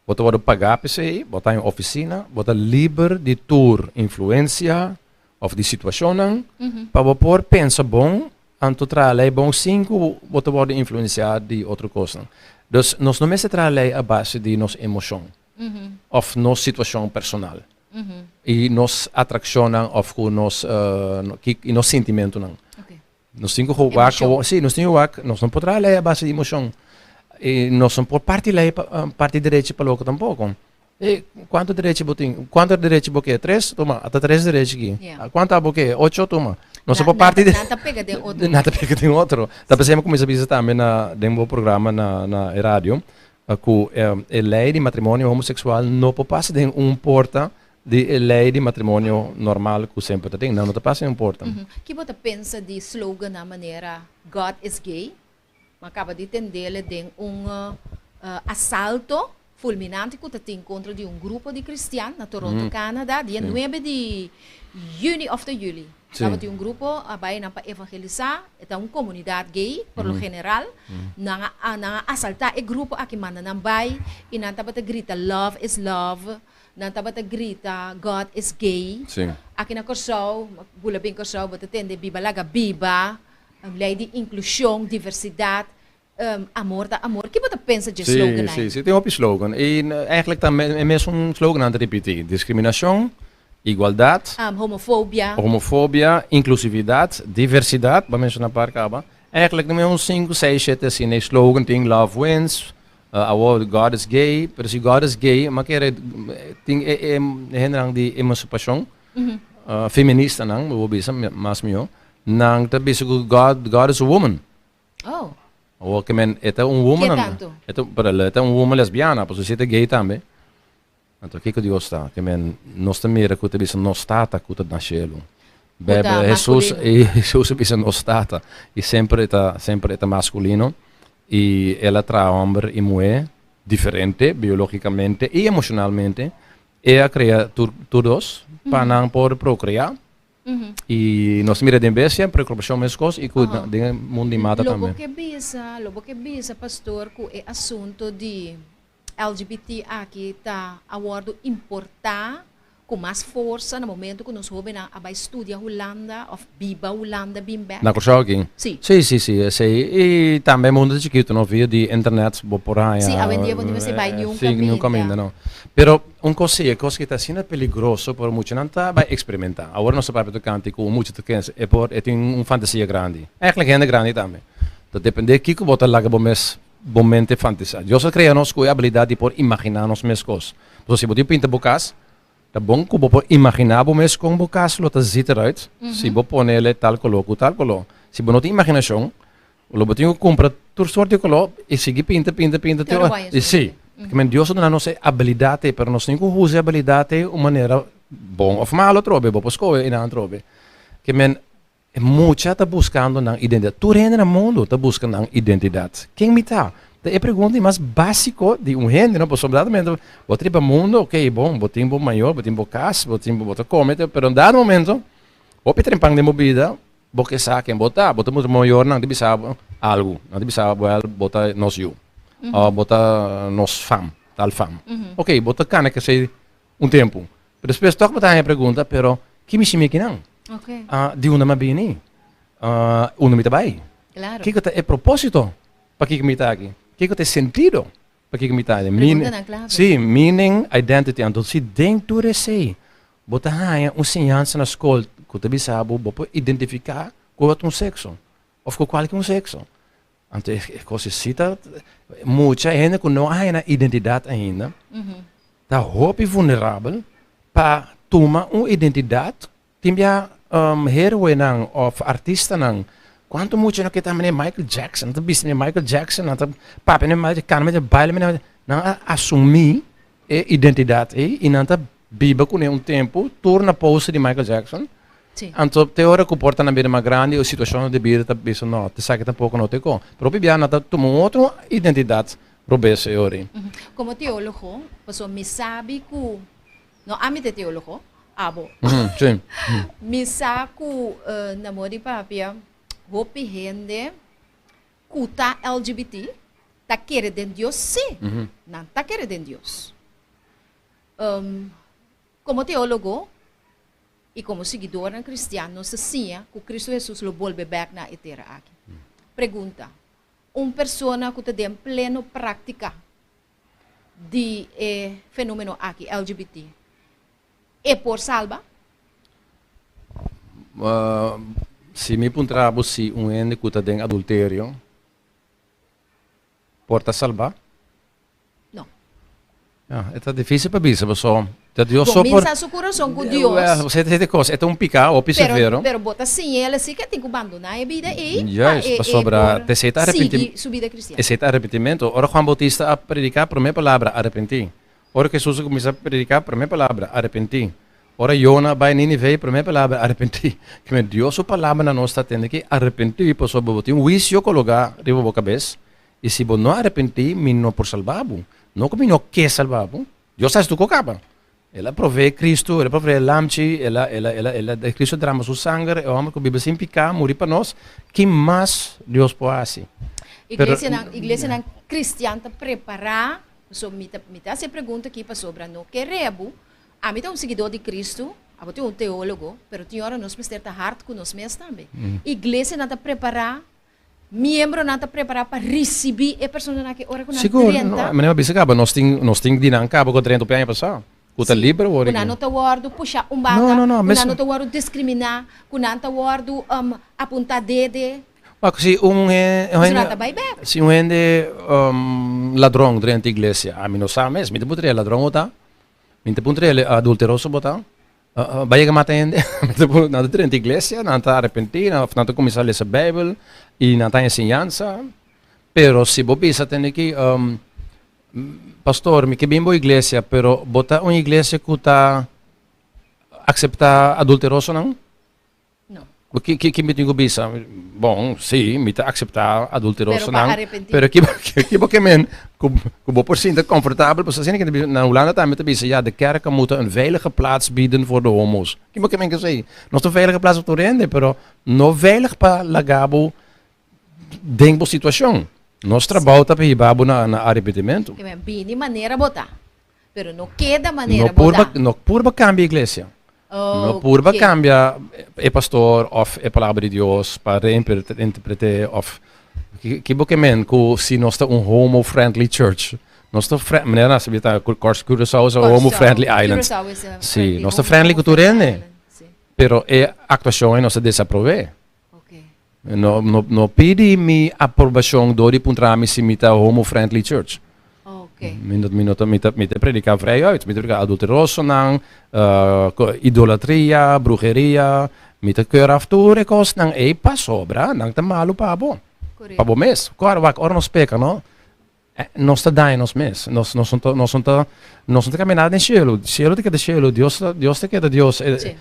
S2: Bo ta wòrdu pagá p'esei, bo ta den ofisina, bo ta liber di tur influensia òf di situashonnan pa bo por pensa bon anto traha lei bon sin ku bo ta wòrdu influensiá di otro kosnan. Dus nos no mester traha lei a base di nos emoshon òf nos situashon personal. I nos atrakshonnan òf ku nos i nos sintimentunan. Nos tin ku wak, sí, nos tin ku wak, nos no por traha lei a base di emoshon. I nos no por parti lei parti derechi pa loko tampoko. E kuantu derechi bo tin? Kuantu derechi bo ke? Tres? Tuma, ata tres derechi aki. Kuantu abo ke? Ocho? Tuma. Nos no por parti.
S1: Nan ta pega den otro.
S2: Nan ta pega den otro. Ta p'esei mi kuminsá bisa tambe na den bo programa na na e radio. Ku e lei di matrimonio homoseksual no por pasa den un porta di e lei di matrimonio normal ku semper ta tin. Nan no ta pasa den un porta.
S1: Ki bo ta pensa di slogannan manera God is gay? Mi a kaba di tendele den un asalto fulminante ku ta tin kontra di un grupo di kristian na Toronto, Canada, dia nuebe di yüni òf ta yüli. Tabatin un grupo a bai nan pa evangelisá, e ta un komunidat gay por lo general. Nan a nan a asaltá e grupo aki manda nan bai i nan tabata grita love is love, nan tabata grita God is gay. Aki na Kòrsou, bula bin Kòrsou bo ta tende biba laga biba, lei di inklushon, diversidat, amor ta amor. Ki bo ta pensa dje slogan
S2: ei? Sí, sí, tin hopi slogan. I eigenlijk ta e mesun slogannan ta ripití. Diskriminashon, igualdat.
S1: Homofobia.
S2: Homofobia, inklusividat, diversidat, bo a menshoná par kaba. Eigenlijk ta un sinku, seis, shete asina e slogan tin love wins, awor God is gay, pero si God is gay, mi a kere tin e hendenan di emansipashon, feministanan, bo por bisa mas mihó, nan ta bisa ku God, God is a woman.
S1: Oh.
S2: Awor ke men e ta un woman.
S1: Ke tanto?
S2: E ta, pero e ta un woman lesbiana, pasobra si e ta gay tambe. Anto kiko Dios ta? Ke men nos ta mira ku ta bisa nos Tata ku ta na shelu. Bebe Hesus i Hesus a bisa nos Tata i semper e ta semper e ta maskulino i el a traha hòmber i muhé diferente biológikamente i emoshonalmente. E a krea tur tur dos pa nan por prokreá. I nos mira den bestia, preokupashon meskos i ku den e mundu di mata
S1: tambe. Lo bo ke bisa, lo bo ke bisa pastor ku e asunto di LGBT aki ta a wòrdu importá ku mas forsa na momento ku nos hóbennan a bai studia Hulanda òf biba Hulanda bin bèk?
S2: Na Kòrsou aki?
S1: Sí.
S2: Sí, sí, sí, esei. I tambe e mundu ta chikitu no, via di internet bo por haña.
S1: Sí, awendia bo no mester bai niun
S2: kaminda. Sí, niun kaminda no. Pero un kos sí, e kos ki ta asina peligroso por muchanan ta bai eksperimentá. Awor nos ta papia tokante ku un mucha ta kens e por e tin un fantasia grandi. Eigentlik hende grandi tambe. Ta dependé kiko bo ta laga bo mes bo mente fantisá. Dios a krea nos ku e abilidat di por imaginá nos mes kos. Pasobra si bo tin pinta bo kas, ta bon ku bo por imaginá bo mes kon bo kas lo ta zit eruit si bo pone el e tal koló ku tal koló. Si bo no tin imaginashon, Lo bo tin ku kumpra tur sort di koló i sigui pinta, pinta, pinta te ora. I sí, men Dios a duna nos e abilidat ei, pero nos tin ku usa e abilidat ei un manera bon òf malo atrobe, bo por skohe einan atrobe. Ke men e mucha ta buskando nan identidat. Tur hende na mundu ta buska nan identidat. Ken mi ta? Ta e pregunta di mas básiko di un hende, no? Pasobra dado momento bo ta riba mundu, oke, bon, bo tin bo mayor, bo tin bo kas, bo tin bo ta kome, pero un dado momento hopi trempan den bo bida Bo ke sa ken bo ta. Bo ta mustra mayornan ta bisa bo algu. Nan ta bisa bo, wèl, bo ta nos yu. Òf bo ta nos fam, tal fam. Oké, bo ta kana kresé un tempu. Pero despues tòg bo ta haña e pregunta, pero ki mi shimi akinan? Di unda mi a bini? Unda mi ta bai? Kiko ta e propósito pakiko mi ta aki? Kiko ta e sentido? Pakiko mi ta haña? Meaning,
S1: Preguntanan clave.
S2: sí, meaning, identity. Anto si den tur esei bo ta haña un siñansa na skol ku ta bisa bo bo por identifiká ku otro un sekso òf ku kualke un sekso. Anto e kos si ta mucha hende ku no a haña nan identidat ainda ta hopi vulnerabel pa tuma un identidat. Tin bia heroenan of artistanan, cuanto mucha no ke ta manera Michael Jackson, nan ta bisti manera Michael Jackson, nan ta papia manera Michael, canta manera, baila manera, nan a asumi e identidad ey y nan ta biba cune un tempo, tur na poster di Michael Jackson. Anto te ora cu por ta nan bira mas grandi o situacionnan di bida ta bisa no, esaki tampoco no ta e con. Pero hopi bia nan ta tuma un otro identidad robes e ora ey.
S1: Como teologo, pasobra mi sabi cu No ami ta e teologo, abo.
S2: Sí.
S1: Mi sa ku na modo di papia hopi hende ku ta LGBT ta kere den Dios sí. Nan ta kere den Dios. Komo teologo i komo siguidornan kristian nos ta siña ku Kristu Hesus lo bolbe bèk na e tera aki. Pregunta, Un persona ku ta den pleno práktika di e fenomeno aki, LGBT, e por salba?
S2: Si mi puntra bo si un hende ku ta den adulterio por ta salba?
S1: No.
S2: Ya, e ta dificil pa bisa paso ta Dios so por.
S1: Bo minsa su curason cu Dios.
S2: Well, esei ta e cos, e ta un pica hopi severo.
S1: Pero bo ta siña el asi ke tin cu bandona e bida ei pa
S2: Juist,
S1: e
S2: pasobra
S1: por
S2: esei ta
S1: sigui su bida cristian.
S2: Esei ta arrepentimento. Ora Juan Bautista a predica, prome palabra, arrepenti. Ora Jesus a cuminsa predica, prome palabra, arrepenti. Ora Jona a bai Ninive, prome palabra, arrepenti. Kimen Dios su palabra na nos ta tende ki arrepenti pasobra bo tin un huicio cologa riba bo cabes. I si bo no arepentí, mi no por salba bo. No ku mi no ke salba bo. Dios a hasi tur ku kaba. El a proveé Kristu, el a proveé lamchi, el a, el a, el a, el a, Kristu a drama su sanger, e hòmber ku biba sin piká muri pa nos. Ki mas Dios por hasi?
S1: Pero. Iglesianan, iglesianan kristian ta prepará, pasobra mi ta, mi ta hasi e pregunta aki pasobra no kere bo, ami ta un siguidó di Kristu, abo tin un teólogo, pero tin ora nos mester ta hard ku nos mes tambe. Iglesianan ta prepará Miembronan ta prepará pa risibí e personanan aki ora ku nan
S2: Sigur,
S1: drenta.
S2: no, manera mi a bisa kaba, nos tin, nos tin di nan kaba ku a drenta hopi aña pasá, ku ta
S1: Sí,
S2: liber awor
S1: ku nan
S2: aki.
S1: no ta wòrdu pushá un
S2: No,
S1: banda,
S2: no, no,
S1: ku nan
S2: mes.
S1: no ta wòrdu diskriminá, ku nan ta wòrdu apuntá dede.
S2: Wak, si un he, un
S1: Pasobra
S2: hende,
S1: nan ta bai bèk.
S2: si un hende ladron drenta iglesia, ami no sa mes, mi ta puntra e ladron bo ta? Mi ta puntra el adulteroso bo ta? Bai yega mata hende. Nan ta drenta iglesia, nan ta arepentí, nan ta kuminsá lesa Beibel i nan ta haña enseñansa. Pero si bo bisa tende ki, Pastor, mi ke bin bo iglesia, pero bo ta un iglesia ku ta akseptá adulterosonan?
S1: No.
S2: Ki ki ki mi tin ku bisa? Bon, sí, mi ta akseptá
S1: Pero pa
S2: adulterosonan,
S1: arepentí.
S2: pero ki ki bo ke men ku ku bo por sinti komfortabel? Pasobra asina ke ta bisa, na Hulanda tambe ta bisa, ja, de kerken moeten een veilige plaats bieden voor de homo's. Ki bo ke men esei? Nos ta un veilige plaats pa tur hende, pero no veilig pa laga bo den bo situashon. Nos trabou ta pa hiba bo na na arepentimentu.
S1: Ke men bini manera bo ta, pero no keda manera
S2: No
S1: bo
S2: purba,
S1: ta.
S2: no purba kambia iglesia. No purba
S1: Oké.
S2: kambia e pastor òf e palabra di Dios pa reinterpret'é òf ki bo ke men ku si nos ta un homo friendly church. Nos ta fren manera nan a sabia ta ku Curaçao is a homo
S1: Kòrsou,
S2: friendly island.
S1: Curaçao is a
S2: Sí,
S1: friendly,
S2: nos ta
S1: homo
S2: friendly ku tur
S1: friendly
S2: hende,
S1: island, sí.
S2: pero e aktuashon ei nos ta desaprob'é.
S1: Oké.
S2: No no no pidi mi aprobashon dor di puntra mi si mi ta homo friendly church.
S1: Oké.
S2: Mi no mi no ta mi ta mi ta prediká vrij uit. Mi ta prediká adulterosonan, idolatria, bruheria. Mi ta keur af tur e kosnan ei pasobra nan ta malu pa bo. Pa bo
S1: Korekto.
S2: mes. Kòrda wak ora nos peka no, nos ta daña nos mes. Nos nos no ta nos no ta nos no ta kambia nada den shelu. Shelu ta keda shelu, Dios ta Dios ta keda Dios.
S1: Sí.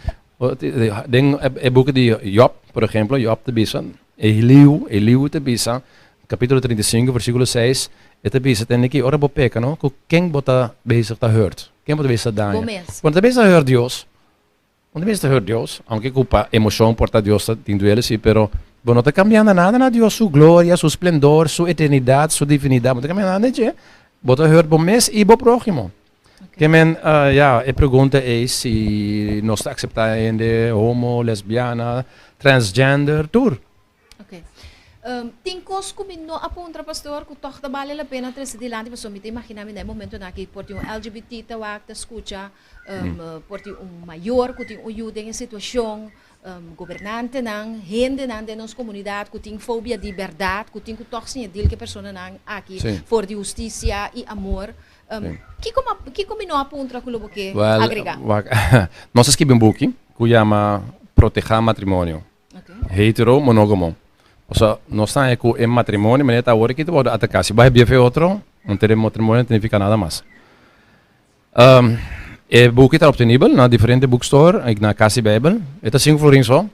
S2: Den e buki di Job, por ehemplo, Job ta bisa, Eliú, Eliú ta bisa, capítulo 35, versículo 6, e ta bisa tende ki ora bo peka, no, ku ken bo ta bezig ta hurt? Ken bo ta bezig ta daña?
S1: Bo mes.
S2: Bo no ta bezig ta hurt Dios. Bo no ta bezig ta hurt Dios, aunke ku pa emocion por ta Dios ta tin duele, si, pero bo no ta cambiando nada na Dios su gloria, su splendor, su eternidad, su divinidad, bo no ta cambiando nada na dje. Bo ta hurt bo mes i bo próhimo. Ke men, ya, e pregunta ei si nos ta akseptá hende homo, lesbiana, transgender, tur.
S1: Ok. Tin kos ku mi no a puntra pastor ku tòg ta bale la pena trese dilanti pasobra mi ta imaginá mi na e momentonan aki por tin un LGBT ta wak ta skucha, por tin un mayor ku tin un yu den e situashon, gobernantenan, hendenan den nos komunidat ku tin fobia di bèrdat ku tin ku tòg siña dil ku e personanan aki for di hustisia i amor. Kiko kiko mi no a puntra ku lo bo ke agregá?
S2: Wak, nos a skibi un buki ku yama Protehá Matrimonio. Hetero monógamo. Osea, nos ta haña ku e matrimonio manera ta awor aki ta wòrdu ataká. Si bo haya bief e otro, un tere matrimonio no ta nifiká nada mas. E buki ta optenibel na diferente bookstore i na Kas di Beibel. E ta sinku florin so,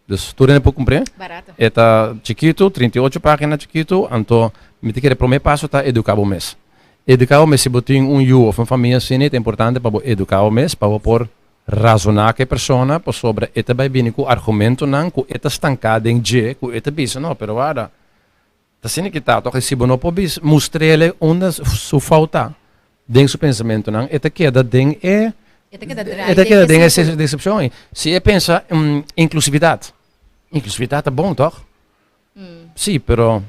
S2: dus tur hende por kumpr'é.
S1: Barato.
S2: E ta chikitu, 38 página chikitu, anto mi ta kere promé paso ta eduká bo mes. Eduká bo mes, si bo tin un yu òf un famia asina, e ta importante pa bo eduká bo mes pa bo por Razoná ku e persona pasobra e ta bai bini ku argumentonan ku e ta stanká den dje ku e ta bisa no pero warda ta asina ki ta tòg i si bo no por bisa mustr'el unda su fout ta den su pensamentonan e ta keda den e
S1: E ta keda draai
S2: e ta keda
S1: den
S2: den
S1: e
S2: e
S1: sirkulo.
S2: desepshon ei si e pensa inklusividat inklusividat ta bon tòg si pero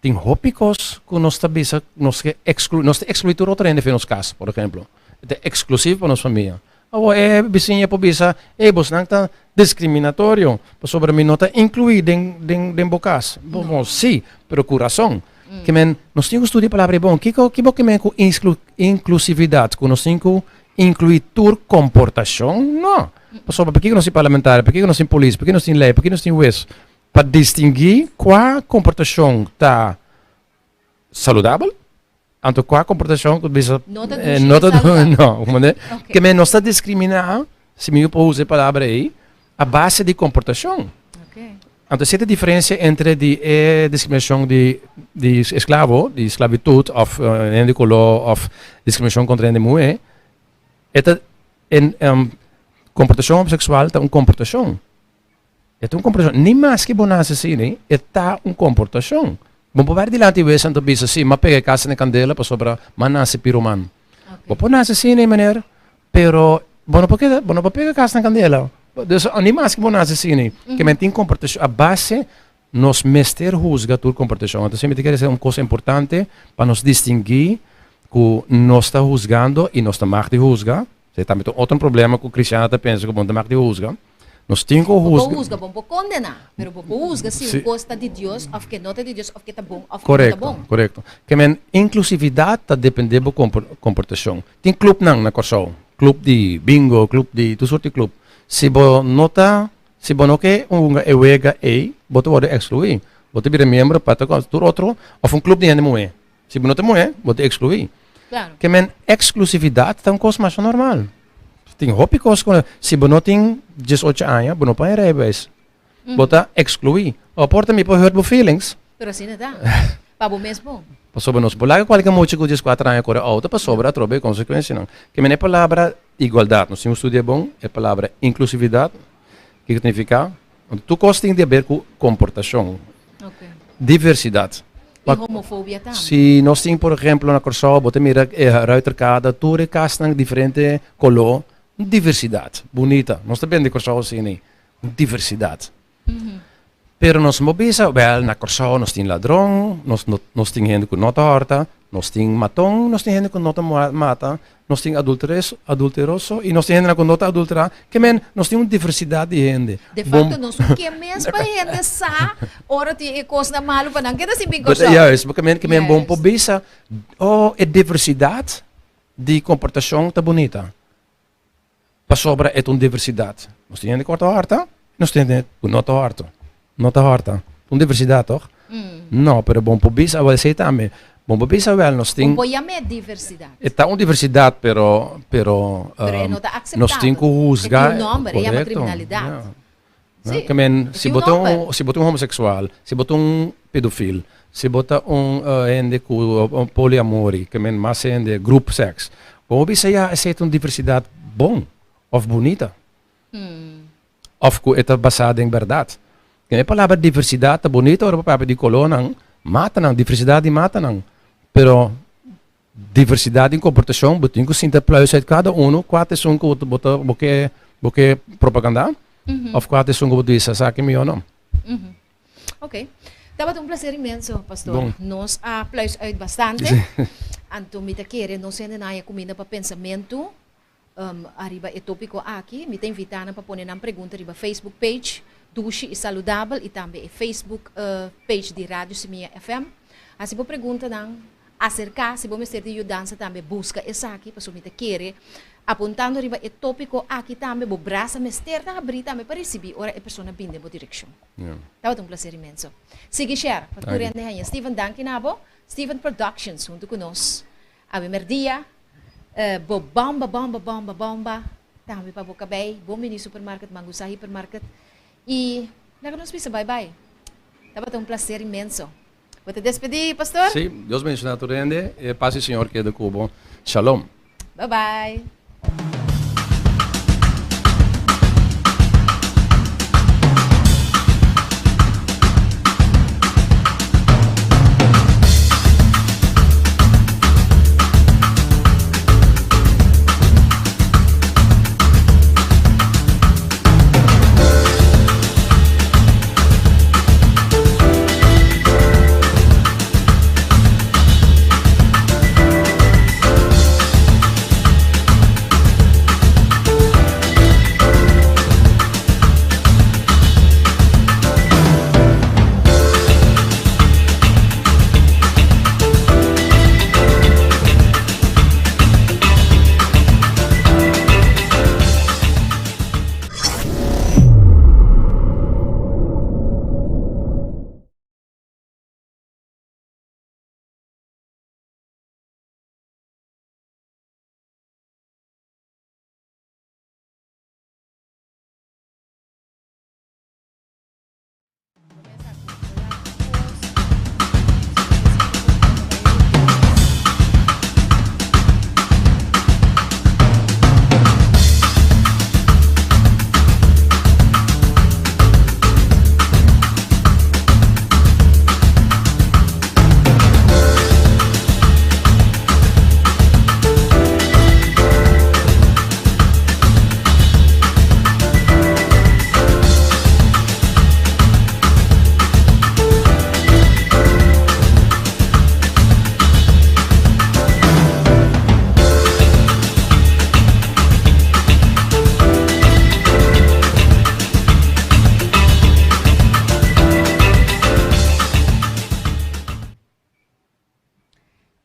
S2: Tin hopi kos ku nos ta bisa nos ke ekskluí, nos ta ekskluí tur otro hende for nos kas, por ehemplo. E ta eksklusivo pa nos famia. Awor e bisiña por bisa, ey bosnan ta diskriminatorio pasobra mi no ta inkluí den den den bo kas. Bo bo si, pero ku rason. Ke men nos tin ku studia e palabra ei bon. Kiko ki bo ke men ku inklusividat? Ku nos tin ku inkluí tur komportashon? No. Pasobra pakiko nos tin parlamentario, pakiko nos tin polis, pakiko nos tin lei, pakiko nos tin hues? Pa distinguí kua komportashon ta saludabel, anto kua komportashon ku bisa
S1: No ta dushi
S2: no ta
S1: saludabel.
S2: no, komprendé?
S1: Ok.
S2: Ke men nos ta diskriminá, si mi por usa e palabra ei, a base di komportashon.
S1: Ok.
S2: Anto esei ta e diferensia entre di e diskriminashon di di esklavo, di sklabitut òf hende di koló òf diskriminashon kontra hende muhé, e ta en komportashon homoseksual ta un komportashon. E ta un komportashon. Ni maske bo nase asina, e ta un komportashon. Bo por bai dilanti wes anto bisa, si, m'a pega e kasa na kandela pasobra m'a nase piroman. Bo por nase asina, meneer, pero bo no por keda, bo no por pega kasa na kandela. Dus, ni maske bo nase asina, ke men tin komportashon a base, nos mester husga tur komportashon. Anto mi ta kere esei un kos importante pa nos distinguí ku nos ta husgando i nos ta mag di husga. Esei tambe ta un otro problema ku kristiannan ta pensa ku bo no ta mag di husga. Nos tin ku
S1: Bo
S2: husga.
S1: por husga, bo por kondená, pero bo por husga si un kos ta di Dios òf ke no ta di Dios òf ke ta bon òf ke no ta bon.
S2: Korekto, korekto. Ke men inklusividat ta dependé bo komportashon. Tin klupnan na Kòrsou, klup di bingo, klup di tur sorti klup. Si bo no ta, si bo no ke hunga e wega ei, bo ta wòrdu ekskluí. Bo ta bira miembro pa tur otro òf un klup di hende muhé. Si bo no ta muhé, bo ta ekskluí.
S1: Claro.
S2: Ke men eksklusividat ta un kos masha normal. Tin hopi kos ku si bo no tin diesocho aña, bo no por haña rijbewijs. Bo ta ekskluí. O por ta mi por hurt bo feelings.
S1: Pero asina ta. Pa bo mes bon.
S2: Pasobra nos por laga kualke mucha ku dieskuater aña kore outo pasobra atrobe e konsekuensianan. Ke men e palabra igualdat, nos tin un studia bon, e palabra inklusividat, kiko ta nifiká? Tur kos tin di haber ku komportashon. Diversidat.
S1: I homofobia tambe.
S2: Si nos tin por ehemplo na Kòrsou bo ta mira e Ruiterkade tur e kasnan diferente koló, un diversidat bunita. Nos ta bende Kòrsou asina, un diversidat. Pero nos no bisa, wèl na Kòrsou nos tin ladron, nos nos tin hende ku no ta hòrta, nos tin maton, nos tin hende ku no ta mata, Nos tin adulteroso i nos tin hendenan ku no ta adulterá. Ke men, nos tin un diversidat di hende.
S1: De facto, nos no ke mes pa hende sa ora tin e kosnan malu pa nan keda sin bin Kòrsou.
S2: Juist, bo ke men, ke men bon por bisa, oh, e diversidat di komportashon ta bunita. Pasobra e ta un diversidat. Nos tin hende ku ta hòrta, nos tin hende ku no ta hòrta. No ta hòrta. Un diversidat, tòg? No, pero bon por bisa awel esei tambe. Bon por bisa awel nos tin.
S1: Bon por yam'é diversidat.
S2: E ta un diversidat, pero, pero.
S1: Pero e no ta akseptabel.
S2: Nos tin ku husga.
S1: E tin un nòmber, e yama kriminalidat.
S2: Sí. Ke men, si bo ta un, si bo ta un homoseksual, si bo ta un pedofil, si bo ta un hende ku poliamori, ke men mas hende, group sex, bo por bisa ya esei ta un diversidat bon òf bunita. Òf ku e ta basá den bèrdat. E palabra diversidat ta bunita ora bo papia di kolónan, matanan, diversidat di matanan, pero Diversidad den komportashon, bo tin ku sinta pluis uit kada unu kua ta esun ku bo ta bo ke bo ke propagandá òf kua ta esun ku bo ta bisa esaki mihó no.
S1: Ok. Tabata un placer inmenso, pastor.
S2: Bon.
S1: Nos a pluis uit bastante. Anto mi ta kere nos hende nan haya cuminda pa pensamento ariba e topico aki. Mi ta invita nan pa pone nan pregunta riba Facebook page Dushi y Saludabel y tambe e Facebook page di Radio Simia FM. Haci bo preguntanan, acerca, si bo mester di yudansa tambe busca esaki, pasobra mi ta kere apuntando riba e topico aki tambe bo brasa mester ta habri tambe pa ricibi ora e persona bini den bo direccion. Tabata un placer inmenso. Sigui share pa tur hende haña. Steven danki na bo. Steven Productions hunto cu nos. Awe merdia bo bomba bomba bomba bomba tambe pa bo cabey. Bon bini Supermarket Mangusa Hypermarket. Y laga nos bisa bye bye. Tabata un placer inmenso. Bo ta despedi pastor?
S2: Sí, Dios bendiciona tur hende. E paz di Señor keda cu bo. Shalom.
S1: Bye bye.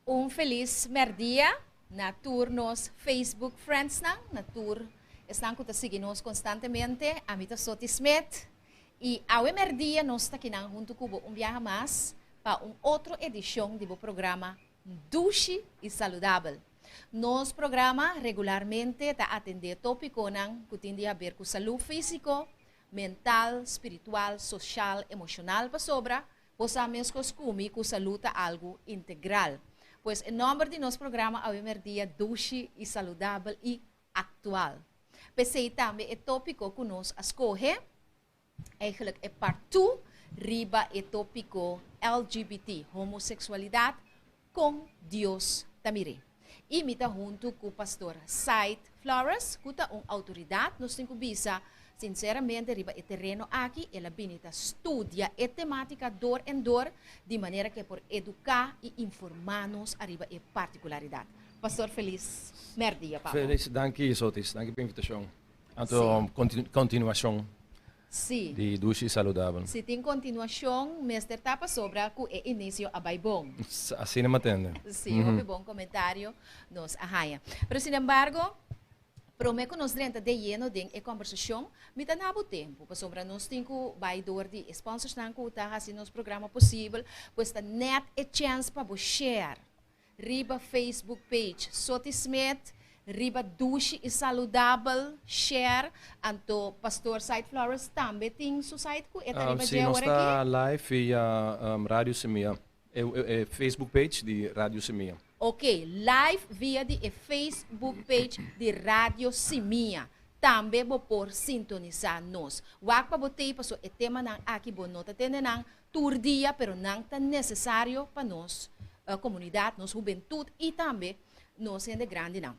S1: Un felis merdia na tur nos Facebook friendsnan, na tur esnan ku ta sigui nos konstantemente. Ami ta Soti Smith i awe merdia nos ta kinan huntu ku bo un biaha mas pa un otro edishon di bo programa Dushi i Saludabel. Nos programa regularmente ta atendé tópikonan ku tin di haber ku salú físiko, mental, spiritual, soshal, emoshonal pasobra bo sa meskos ku mi ku salú ta algu integral. Pues e nòmber di nos programa awe merdia Dushi i Saludabel i Aktual. P'esei tambe e tópiko ku nos a skohe, eigenlijk e part two riba e tópiko LGBT, homoseksualidat, kon Dios ta mir'é. I mi ta huntu ku Pastor Said Flores, ku ta un outoridat, nos tin ku bisa sinseramente riba e tereno aki, el a bini ta studia e temátika dor en dor, di manera ku e por eduká i informá nos ariba e partikularidat. Pastor felis mèrdia pa bo.
S2: Felis, danki Sotis, danki pa e invitashon. Anto kontinuashon.
S1: Sí.
S2: Di dushi i saludabel.
S1: Si tin kontinuashon, mester ta pasobra ku e inisio a bai bon.
S2: Asina mi a tende.
S1: Sí, hopi bon komentario nos a haña. Pero sinembargo, promé ku nos drenta de yeno den e kòmbersashon, mi ta na bo tempu, pasobra nos tin ku bai dor di e sponsorsnan ku ta hasi nos programa posibel, pues ta nèt e chèns pa bo share Riba Facebook page Soti Smith, riba Dushi i Saludabel, share, anto Pastor Said Flores tambe tin su site ku e ta riba
S2: Si,
S1: dje
S2: nos
S1: ora
S2: ta
S1: aki.
S2: live via Radio Semilla, e Facebook page di Radio Semilla.
S1: Ok, live via di e Facebook page di Radio Simia. Tambe bo por sintonisá nos. Wak pa bo tei paso e temanan aki bo no ta tende nan tur dia pero nan ta necesario pa nos comunidad, nos hubentud y tambe nos hende grandinan.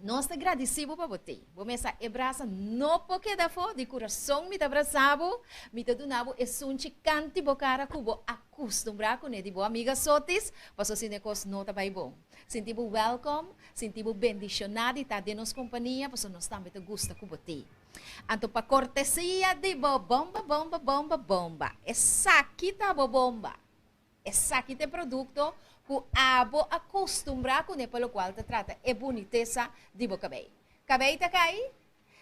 S1: Nos ta gradisí bo pa bo t'ei. Bo mesa e brasa no por keda afó, di kurason mi ta brasa bo, mi ta duna bo e sunchi kanti bo kara ku bo a kustumbrá kuné di bo amiga Sotis, pasobra si no e kos no ta bai bon. Sinti bo wèlkòm, sinti bo bendishoná di ta den nos kompania, pasobra nos tambe ta gusta ku bo t'ei. Anto pa kortesia di bo bomba, bomba, bomba, bomba, esaki ta bo bomba. Esaki ta e produkto ku abo a kustumbrá kuné pa lokual ta trata e bunitesa di bo kabei. Kabei ta kai?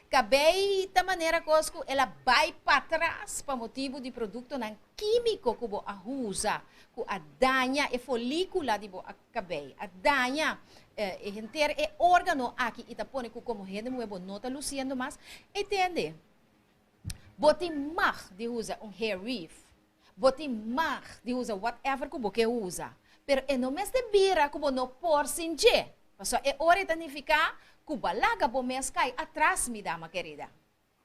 S1: Kabei ta manera kos ku el a bai patras pa motibu di produktonan kímiko ku bo a usa ku a daña e folíkula di bo kabei, a daña e henter e órgano aki i ta pone ku komo hende muhé bo no ta lusiendo mas. E tende, bo tin mag di usa un hair weave. Bo tin mag di usa whatever ku bo ke usa, pero e no mester bira ku bo no por sin dje, pasobra e ora e ta nifiká ku bo a laga bo mes kai atras, mi dama kerida.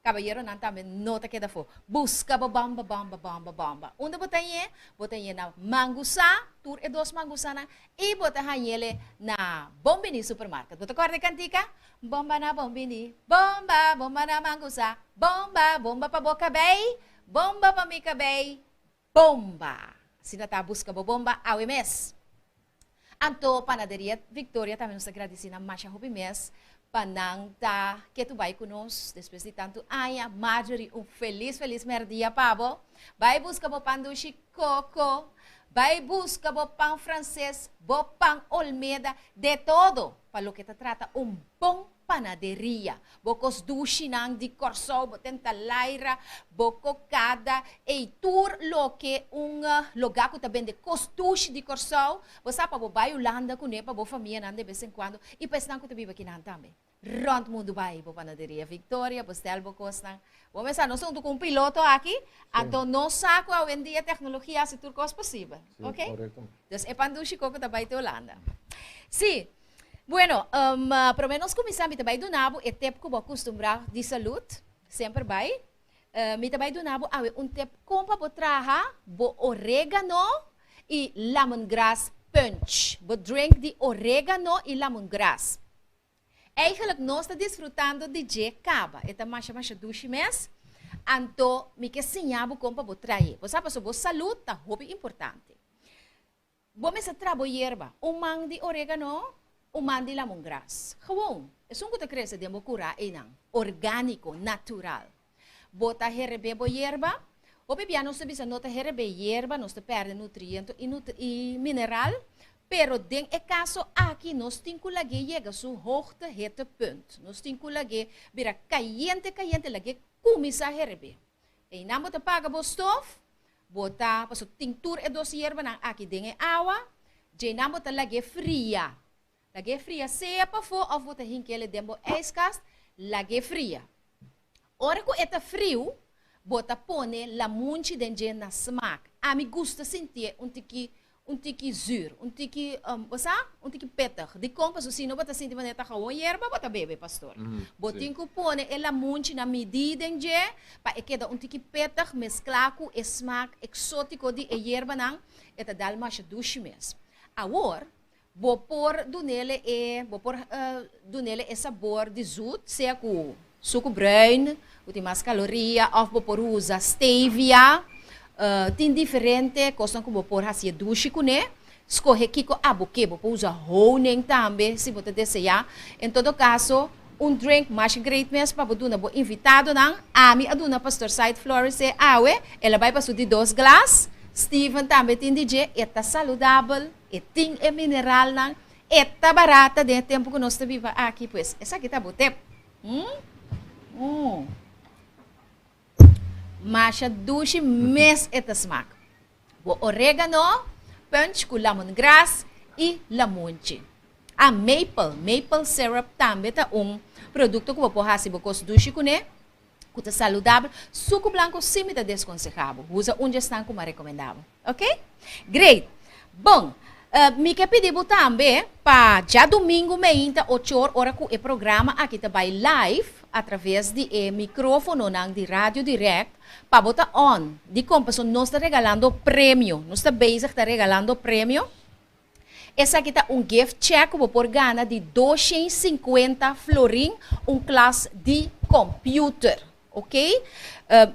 S1: Kabayeronan tambe no ta keda afó. Buska bo bòmba, bòmba, bòmba, bòmba. Unda bo ta hañ'é? Bo ta hañ'é na Mangusá, tur e dos Mangusánan, i bo ta hañ'é na Bon Biní Supermarket. Bo ta kòrda e kantika? Bòmba na Bon Biní, bòmba, bòmba na Mangusá, bòmba, bòmba pa bo kabei, Bomba pa mi kabei, bomba! Asina ta buska bo bomba awe mes. Anto Panaderia Victoria tambe nos ta gradisi nan masha hopi mes pa nan ta ketu bai ku nos despues di tantu aña. Marjorie, un felis felis merdia pa bo. Bai buska bo pan dushi koko, bai buska bo pan franses, bo pan olmeda, de todo pa loke ta trata un bon panaderia. Bo kos dushinan di Kòrsou, bo tenta laira, bo kokada, ei tur loke un lugá ku ta bende kos dushi di Kòrsou, bo sa pa bo bai Hulanda kuné pa bo famianan de bes en kuando i pa esnan ku ta biba kinan tambe. Rònt mundu bai bo panaderia Victoria, bo stèl bo kosnan. Bo mester sa nos ta huntu ku un piloto aki, anto nos sa ku awendia teknologia hasi tur kos posibel. Oke? Dus e pan dushi koko ta bai te Hulanda. Sí. Bueno, um, promé nos kuminsá mi ta bai duna bo e tip ku bo a kustumbrá di salud, semper bai. Uh, mi ta bai duna bo awe un tip kon pa bo traha bo oregano i lemongrass punch. Bo drink di oregano i lemongrass. Eigenlijk nos ta disfrutando di dje kaba. E ta masha masha dushi mes. Anto mi ke siña bo kon pa bo trahe. Bo sa pasobra bo salud ta hopi importante. Bo mester tra bo yerba, un man di oregano, un man di lamongras. Gewoon, esun ku ta krese den bo kurá einan, orgániko, natural. Bo ta herebé bo yerba. Hopi bia nos ta bisa no ta herebé yerba, nos ta pèrdè nutriento i i mineral, pero den e kaso aki nos tin ku lag'é yega su hoogte hittepunt. Nos tin ku lag'é bira kayente kayente, lag'é kuminsá herebé. Einan bo ta paga bo stof, Bo ta, paso tin tur e dos yerbanan aki den e awa, djeinan bo ta lag'é fria. Lag'é fria sea pafó òf bo ta hink'el den bo ijskast, lag'é fria. Ora ku e ta friu, bo ta pone lamunchi den dje na smak. Ami gusta sintié un tiki Un tiki zuur, un tiki, bo sa? Un tiki pittig. Dikon? Pasobra si no bo ta sinti manera ta gewoon yerba bo ta bebe, pastor. Bo tin ku pone e lamunchi na midí den dje pa e keda un tiki pittig mesklá ku e smak eksótiko di e yerbanan, e ta dal masha dushi mes. Awor, bo por dunele e, bo por dunele e sabor di zoet, sea ku Suku bruin, ku tin mas kaloria, òf bo por usa stevia. Tin diferente kosnan ku bo por hasi e dushi kuné. Skohe kiko abo ke. Bo por usa honing tambe si bo ta deseá. En todo kaso, un drink masha great mes pa bo duna bo invitadonan. Ami a duna Pastor Said Flores e awe. El a bai pa su di dos glas. Steven tambe tin di dje. E ta saludabel, e tin e mineralnan, e ta barata den e tempu ku nos ta biba aki. Pues esaki ta bo tep. Mm. Masha dushi mes e ta smak. Bo oregano, punch ku lemongrass i lamunchi. Ah, maple, maple syrup tambe ta un produkto ku bo por hasi bo kos dushi kuné, ku ta saludabel. Suku blanku sí mi ta deskonsehá bo. Usa un dje esnan ku mi a rekomendá bo. Ok? Great! Bon, mi ke pidi bo tambe pa djadumingu meinta ochor ora ku e programa aki ta bai live atraves di e mikrofononan di Radio Direct pa bo ta on. Dikon? Pasobra nos ta regalando premio. Nos ta bezig ta regalando premio. Esaki ta un gift check ku bo por gana di 250 florin, un klas di computer. Ok?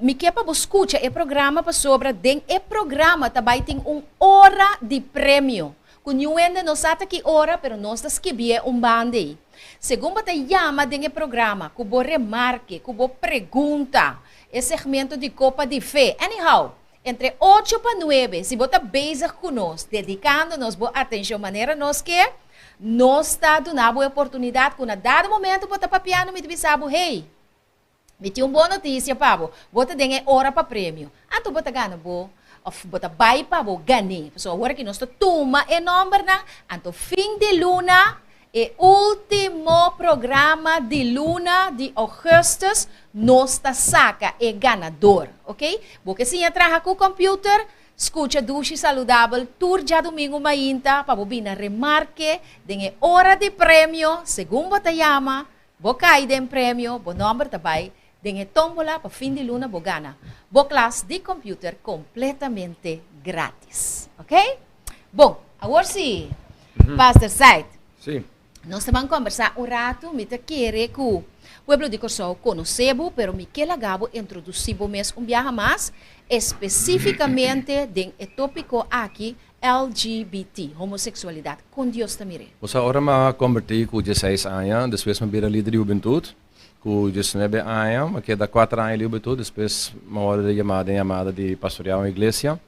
S1: Mi ke pa bo skucha e programa pasobra den e programa ta bai tin un ora di premio. Ku niun hende no sa ta ki ora, pero nos ta skibié un banda ei. Segun bo ta yama den e programa, ku bo remarke, ku bo pregunta, e segmento di Kopa di Fe. Anyhow, entre ocho pa nuebe, si bo ta bezig ku nos, dedikando nos bo atenshon manera nos ke, nos ta duna bo e oportunidat ku na dado momento bo ta papiando mi ta bisa bo, Hey, mi tin un bon notisia pa bo, bo ta den e ora pa premio. Anto bo ta gana bo, òf bo ta bai pa bo gan'é. Pasobra awor aki nos ta tuma e nòmbernan, anto fin di luna E ultimo programa di luna di augustus nos ta saca e ganador, ok? Bo ke siña traha cu computer? Scucha Dushi Saludabel tur djadumingu mainta pa bo bina remarke den e ora di premio, segun bo ta yama, bo cay den premio, bo nomber ta bay den e tombola pa fin di luna bo gana bo klas di computer completamente gratis, ok? Bon, awor si, Pastor Said.
S2: Sí.
S1: Nos ta ban combersa un rato, mi ta kere cu pueblo di Corsou conoce bo, pero mi ke laga bo introduci bo mes un biaha mas, especificamente den e topico aki, LGBT, homosexualidad. Con Dios ta mir'é?
S2: Bo sa, ora mi a converti cu dieseis aña, despues mi a bira lider di hubentud. Ku diesnuebe aña, mi a keda kuater aña liu betu, despues mi a wòrdu yamá den yamada di pastoreá un iglesia.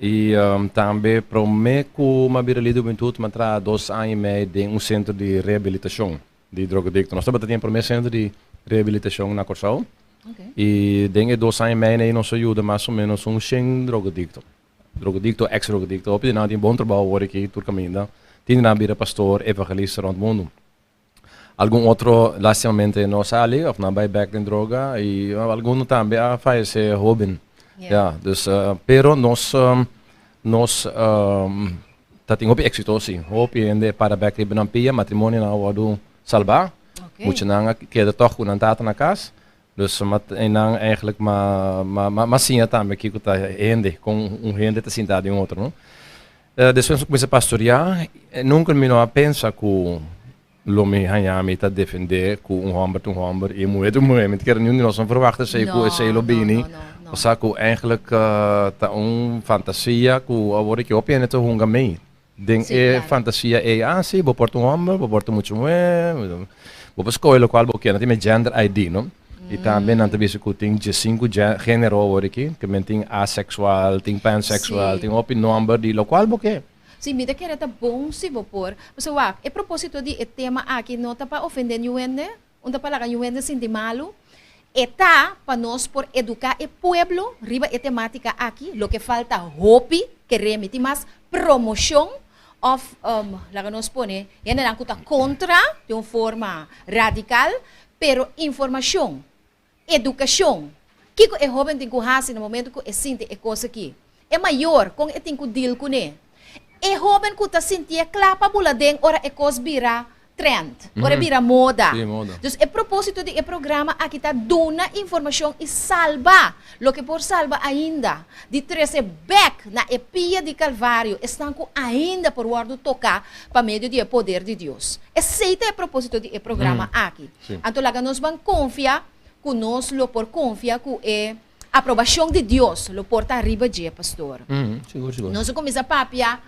S2: I tambe promé ku mi a bira lider di hubentut, mi a traha dos aña i mei den un sentro di rehabilitashon di drogadikto. Nos tabata tin e promé sentro di rehabilitashon na Kòrsou. I den e dos aña i mei ei nos a yuda mas o ménos un shen drogadikto. Drogadikto, eks drogadikto. Hopi di nan tin bon trabou awor aki tur kaminda. Tin di nan a bira pastor, evangelista rònt mundu. Algun otro lastimamente no sali of nan bai bek den droga y algun tambe a fayece hoben. Ya, dus pero nos nos ta tin hopi exito si. Hopi hende para bek riba nan pia, matrimonionan a wordo salba. Muchanan a keda tog cu nan tata na cas. Dus nan eigenlijk ma ma siña tambe kico ta hende, con un hende ta sinta den otro, no. Despues mi kuminsá pastoriá, nunka mi no a pensa ku lo mi haña mi ta defendé ku un hòmber ta un hòmber i un muhé ta un muhé. Mi ta kere niun di nos no ferwagt esei ku esei lo bini. Osea ku eigentlik ta un fantasia ku awor aki hopi hende ta hunga mei den e fantasia ei. Ah si, bo por ta un hòmber, bo por ta mucha muhé, bo por skohe lokual bo kier. Nan tin e gender ID no. I tambe nan ta bisa ku tin diesinku género awor aki, ke men tin aseksual, tin panseksual, tin hopi nòmber di lokual bo ke.
S1: Sí, mi ta kere ta bon si bo por. Pasobra wak, e propósito di e tema aki no ta pa ofendé niun hende, un ta pa laga niun hende sinti malu. E ta pa nos por eduká e pueblo riba e temátika aki, loke falta hopi, kere mi tin mas promoshon òf laga nos pone hendenan ku ta kontra den un forma radikal, Pero informashon, edukashon, kiko e hóben tin ku hasi na momentu ku e sinti e kos aki? E mayor, kon e tin ku dil kuné? E hóben ku ta sintié kla pa bula den ora e kos bira trend, ora e bira moda. Dus e propósito di e programa aki ta duna informashon i salba loke por salba ainda, di trese bèk na e pia di Kalvario esnan ku ainda por wòrdu toká pa medio di e poder di Dios. Esei ta e propósito di e programa aki. Anto laga nos ban konfia ku nos lo por konfia ku e aprobashon di Dios lo por ta riba dje, pastor. Nos a kuminsá papia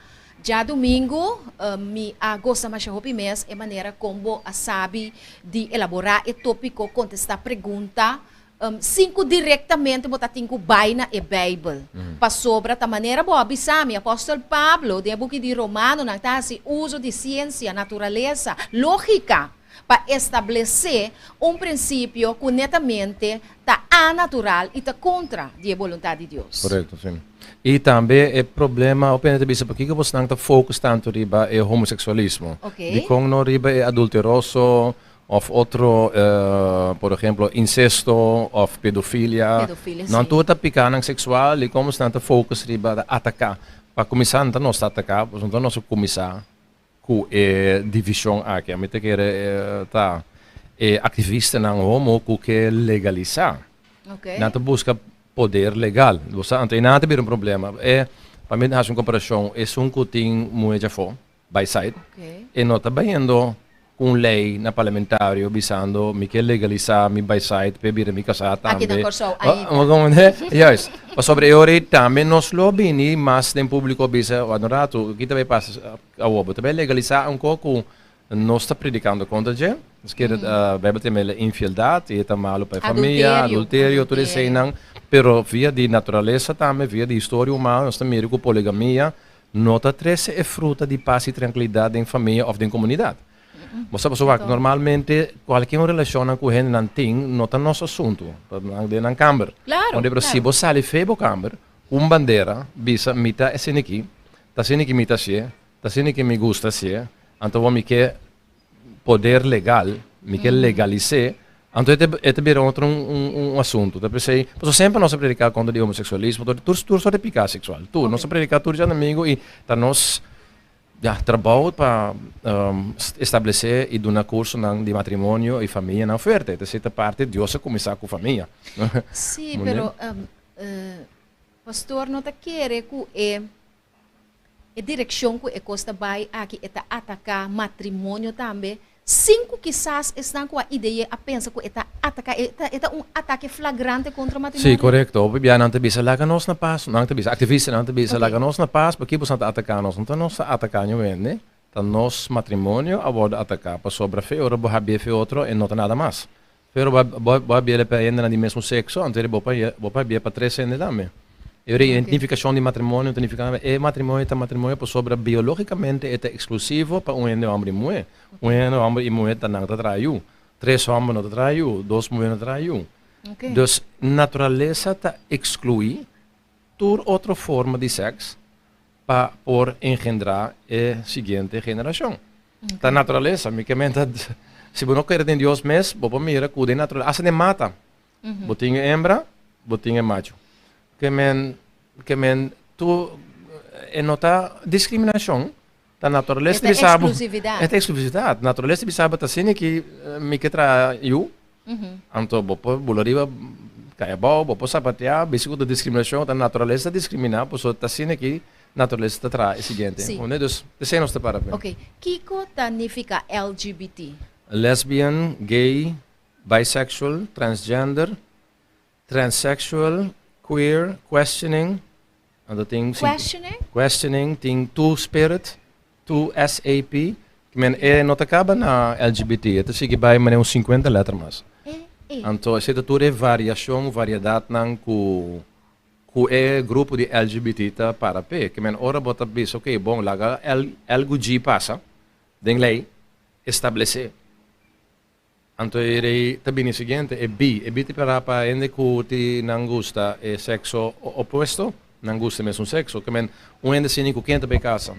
S1: djadumingu. Mi a gosta masha hopi mes e manera kon bo a sabi di elaborá e tópiko, kontestá pregunta Sin ku direktamente bo ta tin ku bai na e Beibel. Pasobra ta manera bo a bisa mi, apòstel Pablo den e buki di Romanonan ta hasi uso di siensia, naturalesa, lógika pa establesé un prinsipio ku netamente ta anatural i ta kontra di e boluntat di Dios.
S2: Korekto, si. I tambe e problema, hopi hende ta bisa pakiko bosnan ta focus tantu riba e homoseksualismo? Dikon no riba e adulteroso Of otro, por ehemplo, incesto of pedofilia.
S1: Pedofilia,
S2: Nan
S1: sí.
S2: tur ta picanan sexual y como nan ta focus riba ta ataca. Pa cuminsa nan ta nos ta ataca, pasobra nos a cuminsa cu e division aki. Ami ta kere ta e activistanan homo cu ke legalisa.
S1: Ok.
S2: Nan ta busca poder legal. Bo sa, anto e nan ta bira un problema. E, pa mi haci un comparacion, esun cu tin muhe djafo. By side. E no ta bayendo ku un lei na parlamentario bisando mi ke legalisá mi by side p'e bira mi kasá tambe.
S1: Aki na Kòrsou ainda.
S2: Juist. Pasobra e ora ei tambe nos lo bini mas den públiko bisa wak un ratu ki ta bai pasa awor bo ta bai legalisá un kos ku nos ta predikando kontra dje. Nos kere Bijbel ta yama infieldat i e ta malu pa e famia, adulterio, tur eseinan. Pero via di naturalesa tambe, via di historia humano nos ta mira ku poligamia no ta trese e fruta di pas i trankilidat den famia òf den komunidat. Bo sa pasobra wak, normalmente kualke un relashonnan ku hendenan tin no ta nos asuntu, ta nan den nan kamber. Pero si bo sali fe bo kamber ku un bandera bisa mi ta esei aki, ta asina ki mi ta hasié, ta asina ki mi gusta hasié, anto bo mi ke poder legal, mi ke legalis'é, anto e ta e ta bira otro un un asuntu. Ta p'esei, pasobra semper nos a prediká kontra di homoseksualismo, tur tur tur sort di piká seksual, tur. Nos a prediká tur djadumingu i ta nos, ya, trabou pa establesé i duna kursonan di matrimonio i famianan fuerte. Ta esei ta parti, Dios a kuminsá ku famia.
S1: Sí, pero pastor no ta kere ku e E direkshon ku e kos ta bai aki e ta ataká matrimonio tambe, sin ku kisas esnan ku a ide'é a pensa ku e ta ataká, e ta e ta un atake flagrante kontra matrimonio.
S2: Sí, korekto. Hopi bia nan ta bisa, Laga nos na pas. Nan ta bisa, aktivistanan ta bisa, Laga nos na pas, pakiko boso ta ataká nos? No ta nos ta ataká niun hende, ta nos matrimonio a wòrdu ataká pasobra fe ora bo habié fe otro e no ta nada mas. Pero bo bo bo a biele pa hendenan di mesmo sexo, anto bo pa bo pa bia pa tres hende tambe. E ora e nificacion di matrimonio ta nifica e matrimonio ta matrimonio pasobra biologicamente e ta exclusivo pa un hende homber y muhe. Un hende homber y muhe ta nan ta traha yu. Tres homber no ta traha yu, dos muhe no ta traha yu. Dus naturalesa ta exclui tur otro forma di sex pa por engendra e siguiente generacion. Ta naturalesa, mi ke menta si bo no kere den Dios mes, bo por mira ku den naturalesa, hasta den mata, bo tin e hembra, bo tin e macho. Ke men, ke men tur e no ta discriminacion, ta naturalesa di bisa bo, e ta exclusividad, naturalesa di bisa bo ta asina ki mi ke traha yu, Anto bo por bula riba kai abou, bo por sapateá, bisa ku ta diskriminashon, ta naturalesa ta diskriminá, pasobra ta asina ki naturalesa ta traha e siguiente.
S1: Sí.
S2: Hone, dus esei nos ta para p'e.
S1: Oké, kiko ta nifiká LGBT?
S2: Lesbian, gay, bisexual, transgender, transsexual, queer, questioning, anto tin
S1: Questioning?
S2: Questioning, tin two spirit, two SAP, ki men e no ta kaba na LGBT, e ta sigui bai manera un 50 letter mas.
S1: E, e.
S2: Anto esei ta tur e variashon, variedatnan ku ku e grupo di LGBT ta para p'e. Ki men ora bo ta bisa ok bon laga L L ku G pasa den lei, establesé. Anto e rei ta bini siguiente, e bi. E bi ta para pa hende ku ti nan gusta e sekso opuesto, nan gusta e mesun sekso. Ke men, un hende asina ku ken ta bai kasa?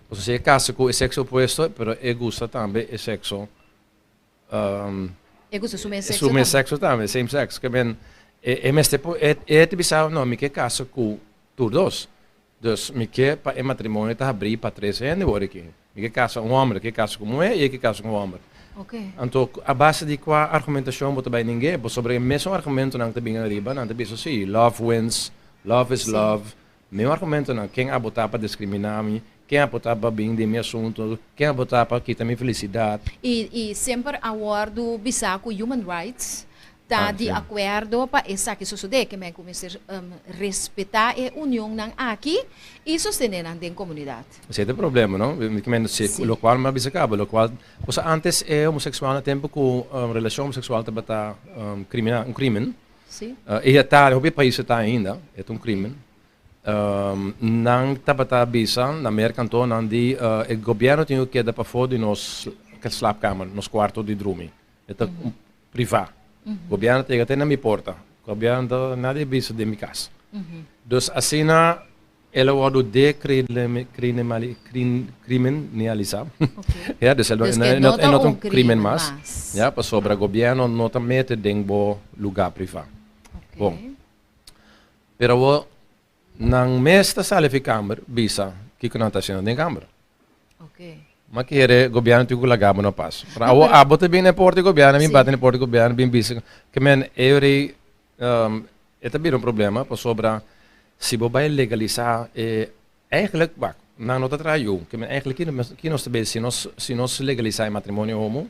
S2: Pasobra si e kasa ku e sekso opuesto, pero e gusta tambe e sekso,
S1: E gusta su mes sekso
S2: su mes sekso tambe, same sex. Ke men, e e mester por, e e ta bisa, no, mi ke kasa ku tur dos. Dus mi ke pa e matrimonio ta habrí pa tres hende wor aki. Mi ke kasa un hòmber, ke kasa ku muhé i e ke kasa ku un hòmber. Anto a base di kua argumentashon bo ta bai ning'é? Pasobra e mesun argumentonan ta bin ariba, nan ta bisa si, love wins, love is love. Mesun argumentonan, ken a botá pa diskriminá mi, ken a botá pa bin den mi asuntu, ken a botá pa kita mi felisidat.
S1: I semper a wòrdu bisá ku human rights ta di akuerdo pa esaki sosodé, ke men ku mester respetá e unionnan aki i sostené nan den komunidat.
S2: Esei ta e problema, no? Mi ke men si lokual mi a bisa kaba, lokual, pasobra antes e homoseksual na tempu ku relashon homoseksual tabata krimina, un krimen, i a ta, hopi pais ta ainda, e ta un krimen, nan tabata bisa na Merka anto nan di e gobièrnu tin ku keda pafó di nos slaapkamer, nos kuarto di drumi. E ta privá. Gobièrnu ta yega te na mi porta. Gobièrnu ta nada e bisa den mi kas. Dus asina el a wòrdu dekriminalisá. Ya, dus el no ta un krimen mas. Ya, pasobra gobièrnu no ta mete den bo lugá privá. Bon. Pero awor Nan mes ta sali fi kamber bisa kiko nan ta haciendo den kamber. Ma kere gobierno tin ku laga bo na pas. Pero awo abo ta bin na e porta di gobierno, bin bati na e porta di gobierno, bin bisa ke men e ora ei e ta bira un problema pasobra si bo bai legalisa e eigenlijk wak. Nan no ta traha yu. Ke men eigenlijk ki nos ta bezi si nos si nos legalisá e matrimonio homo,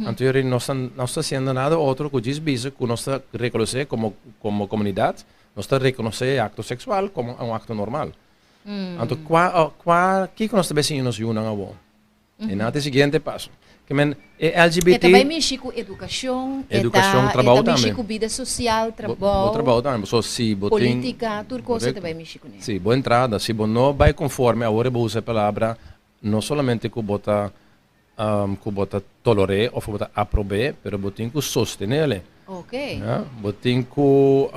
S2: anto yori nos ta nos ta hasiendo nada otro ku djis bisa ku nos ta rekonosé komo komo komunidat, nos ta rekonosé e akto seksual komo un akto normal. Anto kua kua kiko nos ta bezi siña nos yunan awor? E nan ta e siguiente paso. Ke men e LGBT.
S1: E ta bai mishi ku edukashon, e ta
S2: trabou tambe.
S1: Mishi ku bida sosial, trabou.
S2: Bo trabou tambe, pasobra si bo tin.
S1: Politika, tur kos e ta bai mishi kuné.
S2: Si, bo entrada, si bo no bai konforme, awor e bo usa e palabra, no solamente ku bo ta ku bo ta toler'é òf ku bo ta aprob'é, pero bo tin ku sostenel'e.
S1: Ok.
S2: Bo tin ku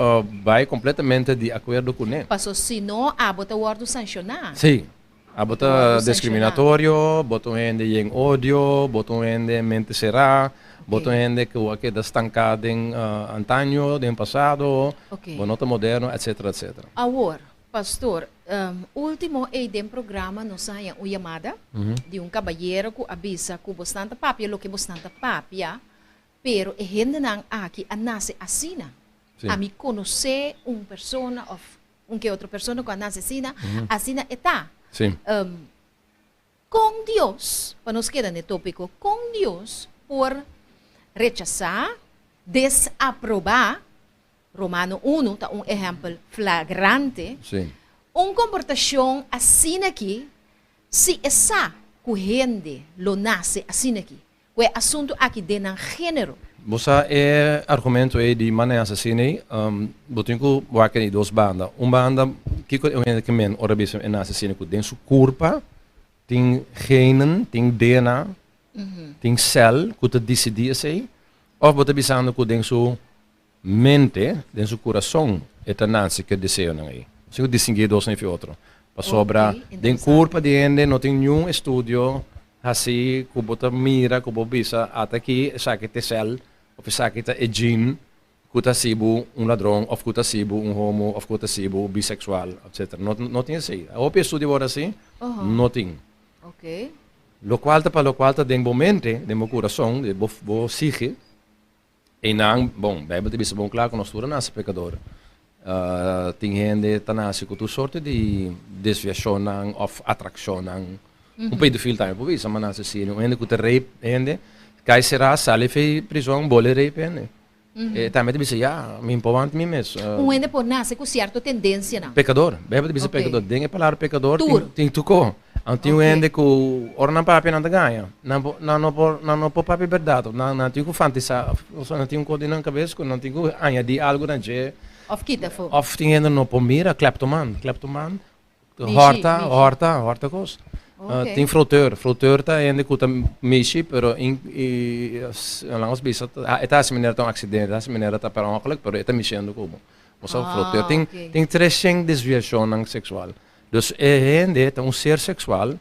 S2: bai kompletamente di akuerdo kuné.
S1: Paso si no, abo ta wòrdu sanshoná.
S2: Si. Abo ta discriminatorio, bo ta un hende yen odio, bo ta un hende mente será, bo ta un hende cu a keda stanká den antaño, den pasado, bo no ta moderno, etcetera, etcetera.
S1: Awor, pastor, ultimo ey den programa nos a haña un yamada di un cabayero cu a bisa cu bosnan ta papia loke bosnan ta papia, pero e hendenan aki a nace asina. Ami conoce un persona of un ke otro persona ku a nase asina, asina e ta.
S2: Sí.
S1: Kon Dios, pa nos keda na e tópiko, kon Dios por rechasá, desaprobá, Romano unu ta un ehèmpel flagrante,
S2: Sí.
S1: un komportashon asina aki, si e sa ku hende lo nase asina aki? Ku e asuntu aki den nan género.
S2: Bo sa e argumento ei di mannan asesino ei, bo tin ku wak di dos banda. Un banda, kiko e hende ke men ora bisa e nan asesino ku den su kurpa tin genen, tin DNA, tin sèl ku ta disidí esei? Òf bo ta bisando ku den su mente, den su kurason e ta nase ku e deseonan ei? Bo tin ku distinguí e dosnan efi otro. Pasobra den kurpa di hende no tin niun estudio hasí ku bo ta mira, ku bo bisa ata aki esaki ta e sèl òf esaki ta e gene ku ta hasi bo un ladron òf ku ta hasi bo un homo òf ku ta hasi bo biseksual, etsetera. No no tin esei. Hopi estudio wòrdu hasí, no tin. Lokual ta pa lokual ta den bo mente, den bo kurason, den bo psíke. Einan, bon, Bijbel ta bisa bon kla ku nos tur a nase pekador. Tin hende ta nase ku tur sorte di desviashonnan òf atrakshonnan. Un pedofil tambe por bisa, ma nase asina. Un hende ku ta rape hende, kai será, sali fei prizon, bole rape hende. E tambe ta bisa, ya, mi por wanta mi mes.
S1: Un hende por nase ku sierto tendensianan.
S2: Pekador. Bijbel ta bisa pekador. Den e palabra pekador tin tur ko. Anto tin un hende ku ora nan papia nan ta gaña. Nan por nan no por nan no por papia bèrdat. Nan nan tin ku fantisá osea nan tin un kos den nan kabes ku nan tin ku añadí algu na dje.
S1: Òf kita afó.
S2: Òf tin hende no por mira, kleptoman, kleptoman hòrta hòrta hòrta kos. Tin froteur, froteur ta hende ku ta mishi pero in i laga nos bisa e ta hasi manera ta un aksidente, e ta hasi manera ta per ongeluk pero e ta mishiendo ku bo. Osea froteur. Tin tin treshen desviashonnan seksual. Dus e hende ta un ser seksual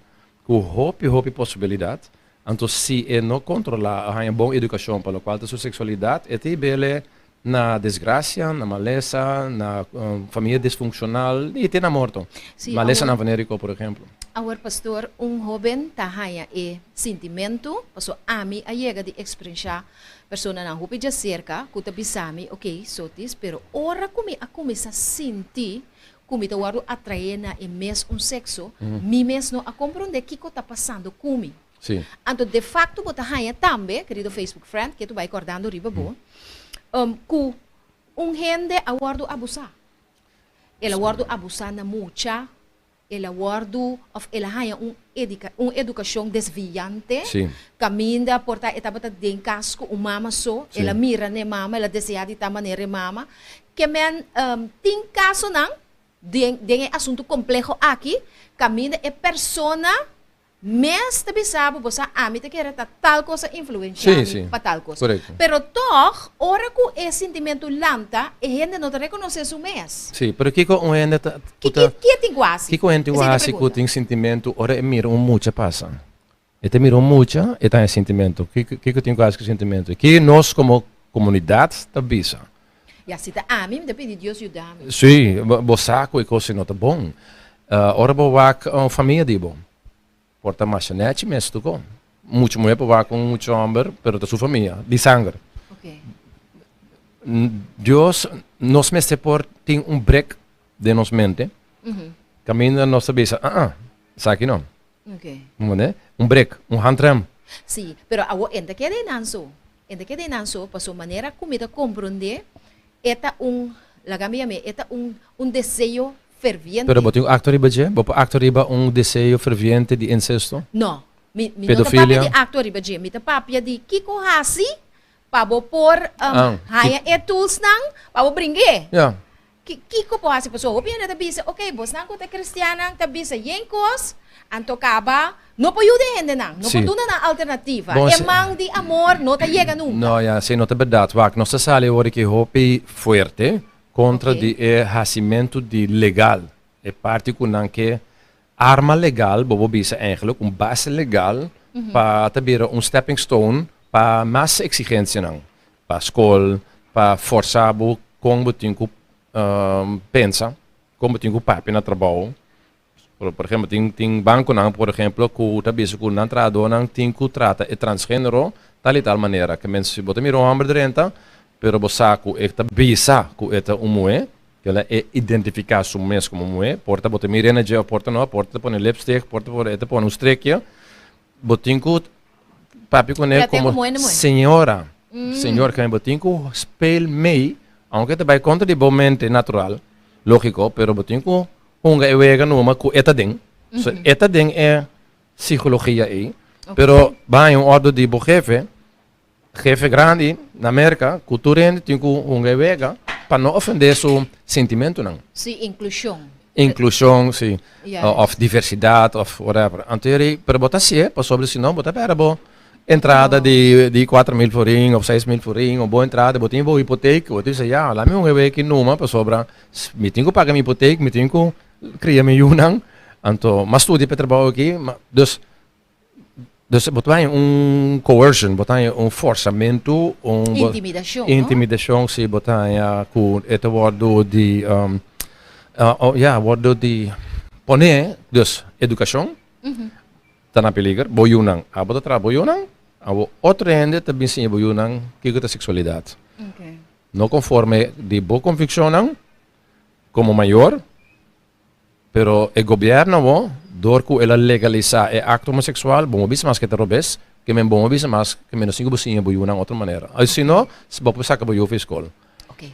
S2: ku hopi hopi posibilidat, anto si e no kontrolá o haña bon edukashon pa lokual ta su seksualidat, e ta hib'el na desgrasia, na malesa, na famia disfunkshonal i te na morto.
S1: Sí,
S2: Malesanan
S1: awor,
S2: venériko por ehemplo.
S1: awor pastor, un hóben ta haña e sintimentu, paso ami a yega di eksperenshá personanan hopi djaserka ku ta bisa mi, okey, Sotis, pero ora ku mi a kuminsá sinti ku mi ta wòrdu atraé na e mes un sekso, mi mes no a komprondé kiko ta pasando ku mi.
S2: Sí.
S1: Anto de fakto bo ta haña tambe, kerido Facebook friend, ke tu bai kòrdando riba bo, ku un hende a wòrdu abusá. El a wòrdu abusá na mucha, el a wòrdu òf el a haña un edika un edukashon desviante,
S2: Sí.
S1: kaminda por ta e tabata den kas ku un mama so,
S2: Sí.
S1: el a mira n'e mama, el a deseá di ta manera e mama. Ke men tin kasonan den den e asuntu kompleho aki kaminda e persona mes ta bisa bo, bo sa ami ta kere ta tal kos a influenshá
S2: Sí,
S1: mi
S2: sí.
S1: pa tal kos.
S2: Korekto.
S1: Pero tòg ora ku e sintimentu lanta e hende no ta rekonosé su mes.
S2: Sí, pero kiko un hende ta
S1: Ki
S2: ku ta
S1: ki ki e tin ku hasi?
S2: kiko un hende tin ku
S1: Esei ta e
S2: hasi ku
S1: pregunta.
S2: tin sintimentu ora e mira un mucha pasa? E ta mira un mucha, e ta haña sintimentu. Kiko, kiko tin ku hasi ku sintimentu? Ki nos komo komunidat ta bisa?
S1: Ya, si ta ami, mi ta pidi Dios yuda mi.
S2: Sí, bo, bo sa ku e kos ei no ta bon. Ora bo wak un famia di bo, por ta masha nèchi mes tur kon. Mucha muhé por wak un mucha hòmber, pero ta su famia, di sanger.
S1: Oké.
S2: Dios, nos mester por tin un brek den nos mente, kaminda nos ta bisa, ah, ah. Esaki no. Comprende? Un brek, un handrem.
S1: Sí, pero awo e no ta keda einan so. E no ta keda einan so, pasobra manera ku mi ta komprondé, e ta un, laga mi yam'é, e ta un, un deseo ferviente.
S2: Pero bo tin un akto riba dje? Bo por akto riba un deseo ferviente di incesto?
S1: No. Mi, mi no ta papia di akto riba dje. Mi ta papia di kiko hasi pa bo por haña e toolsnan pa bo bring'é.
S2: Ja.
S1: Kiko por hasi? Pasobra hopi hende ta bisa, ok, bosnan ku ta kristiannan ta bisa yen kos, anto kaba no por yuda e hendenan, no por duna nan alternativa. E man di amor no ta yega nunka.
S2: No, ya, esei no ta bèrdat. Wak, nos ta sali awor aki hopi fuerte kontra di e hasimentu di legal, e parti ku nan ke arma legal, bo por bisa eigenlijk un base legal pa ta bira un stepping stone pa mas eksigensianan. Pa skol, pa forsa bo kon bo tin ku pensa, kon bo tin ku papia na trabou. Por ehempel, tin tin bankonan por ehempel ku ta bisa ku nan trahadónan tin ku trata e transgenero tal i tal manera. Ke men si bo ta mira un hòmber drenta, pero bo sa ku e ta bisa ku e ta un muhé, kila e identifiká su mes komo muhé, por ta bo ta mir'é na dje òf por ta no, por ta pone lipstick, por ta e ta pone un strekje, Bo tin ku papia kuné komo señora, señor, kende bo tin ku speel mee, aunke ta bai kontra di bo mente natural, lógiko, pero bo tin ku hunga e wega numa ku e ta den. So e ta den e psikologia ei, pero bo haña un òrdu di bo hefe, hefe grandi na Merka, ku tur hende tin ku hunga e wega pa no ofendé su sentimentunan.
S1: Sí, inklushon.
S2: Inklushon, sí. Òf diversidat òf whatever. Anto yeri, pero bo ta hasié pasobra si no bo ta pèrdè bo entrada di 4000 florin òf 6000 florin òf bo entrada, bo tin bo hipotek, bo ta bisa ya, laat mi hunga e wega numa pasobra mi tin ku paga mi hipotek, mi tin ku kria mi yunan, anto m'a studia pa e trabou aki, dus Dus bo ta haña un coercion, bo ta haña un forzamentu, un
S1: Intimidacion, no?
S2: Intimidacion, si, bo ta haña ku e ta wòrdu di, ya, wòrdu di pone, dus edukashon ta na peliger, bo yunan, abo ta traha bo yunan, abo otro hende ta bin siña bo yunan kiko ta seksualidat. No konforme di bo konvikshonnan komo mayor. Pero e gobierno awo, door cu el a legalisa e acto homosexual, bo no bisa mas cu e ta robes, ke men bo no bisa mas ke men no sin cu bo siña bo yunan otro manera. Ay si no, bo por saca bo yu for e scol.
S1: Ok.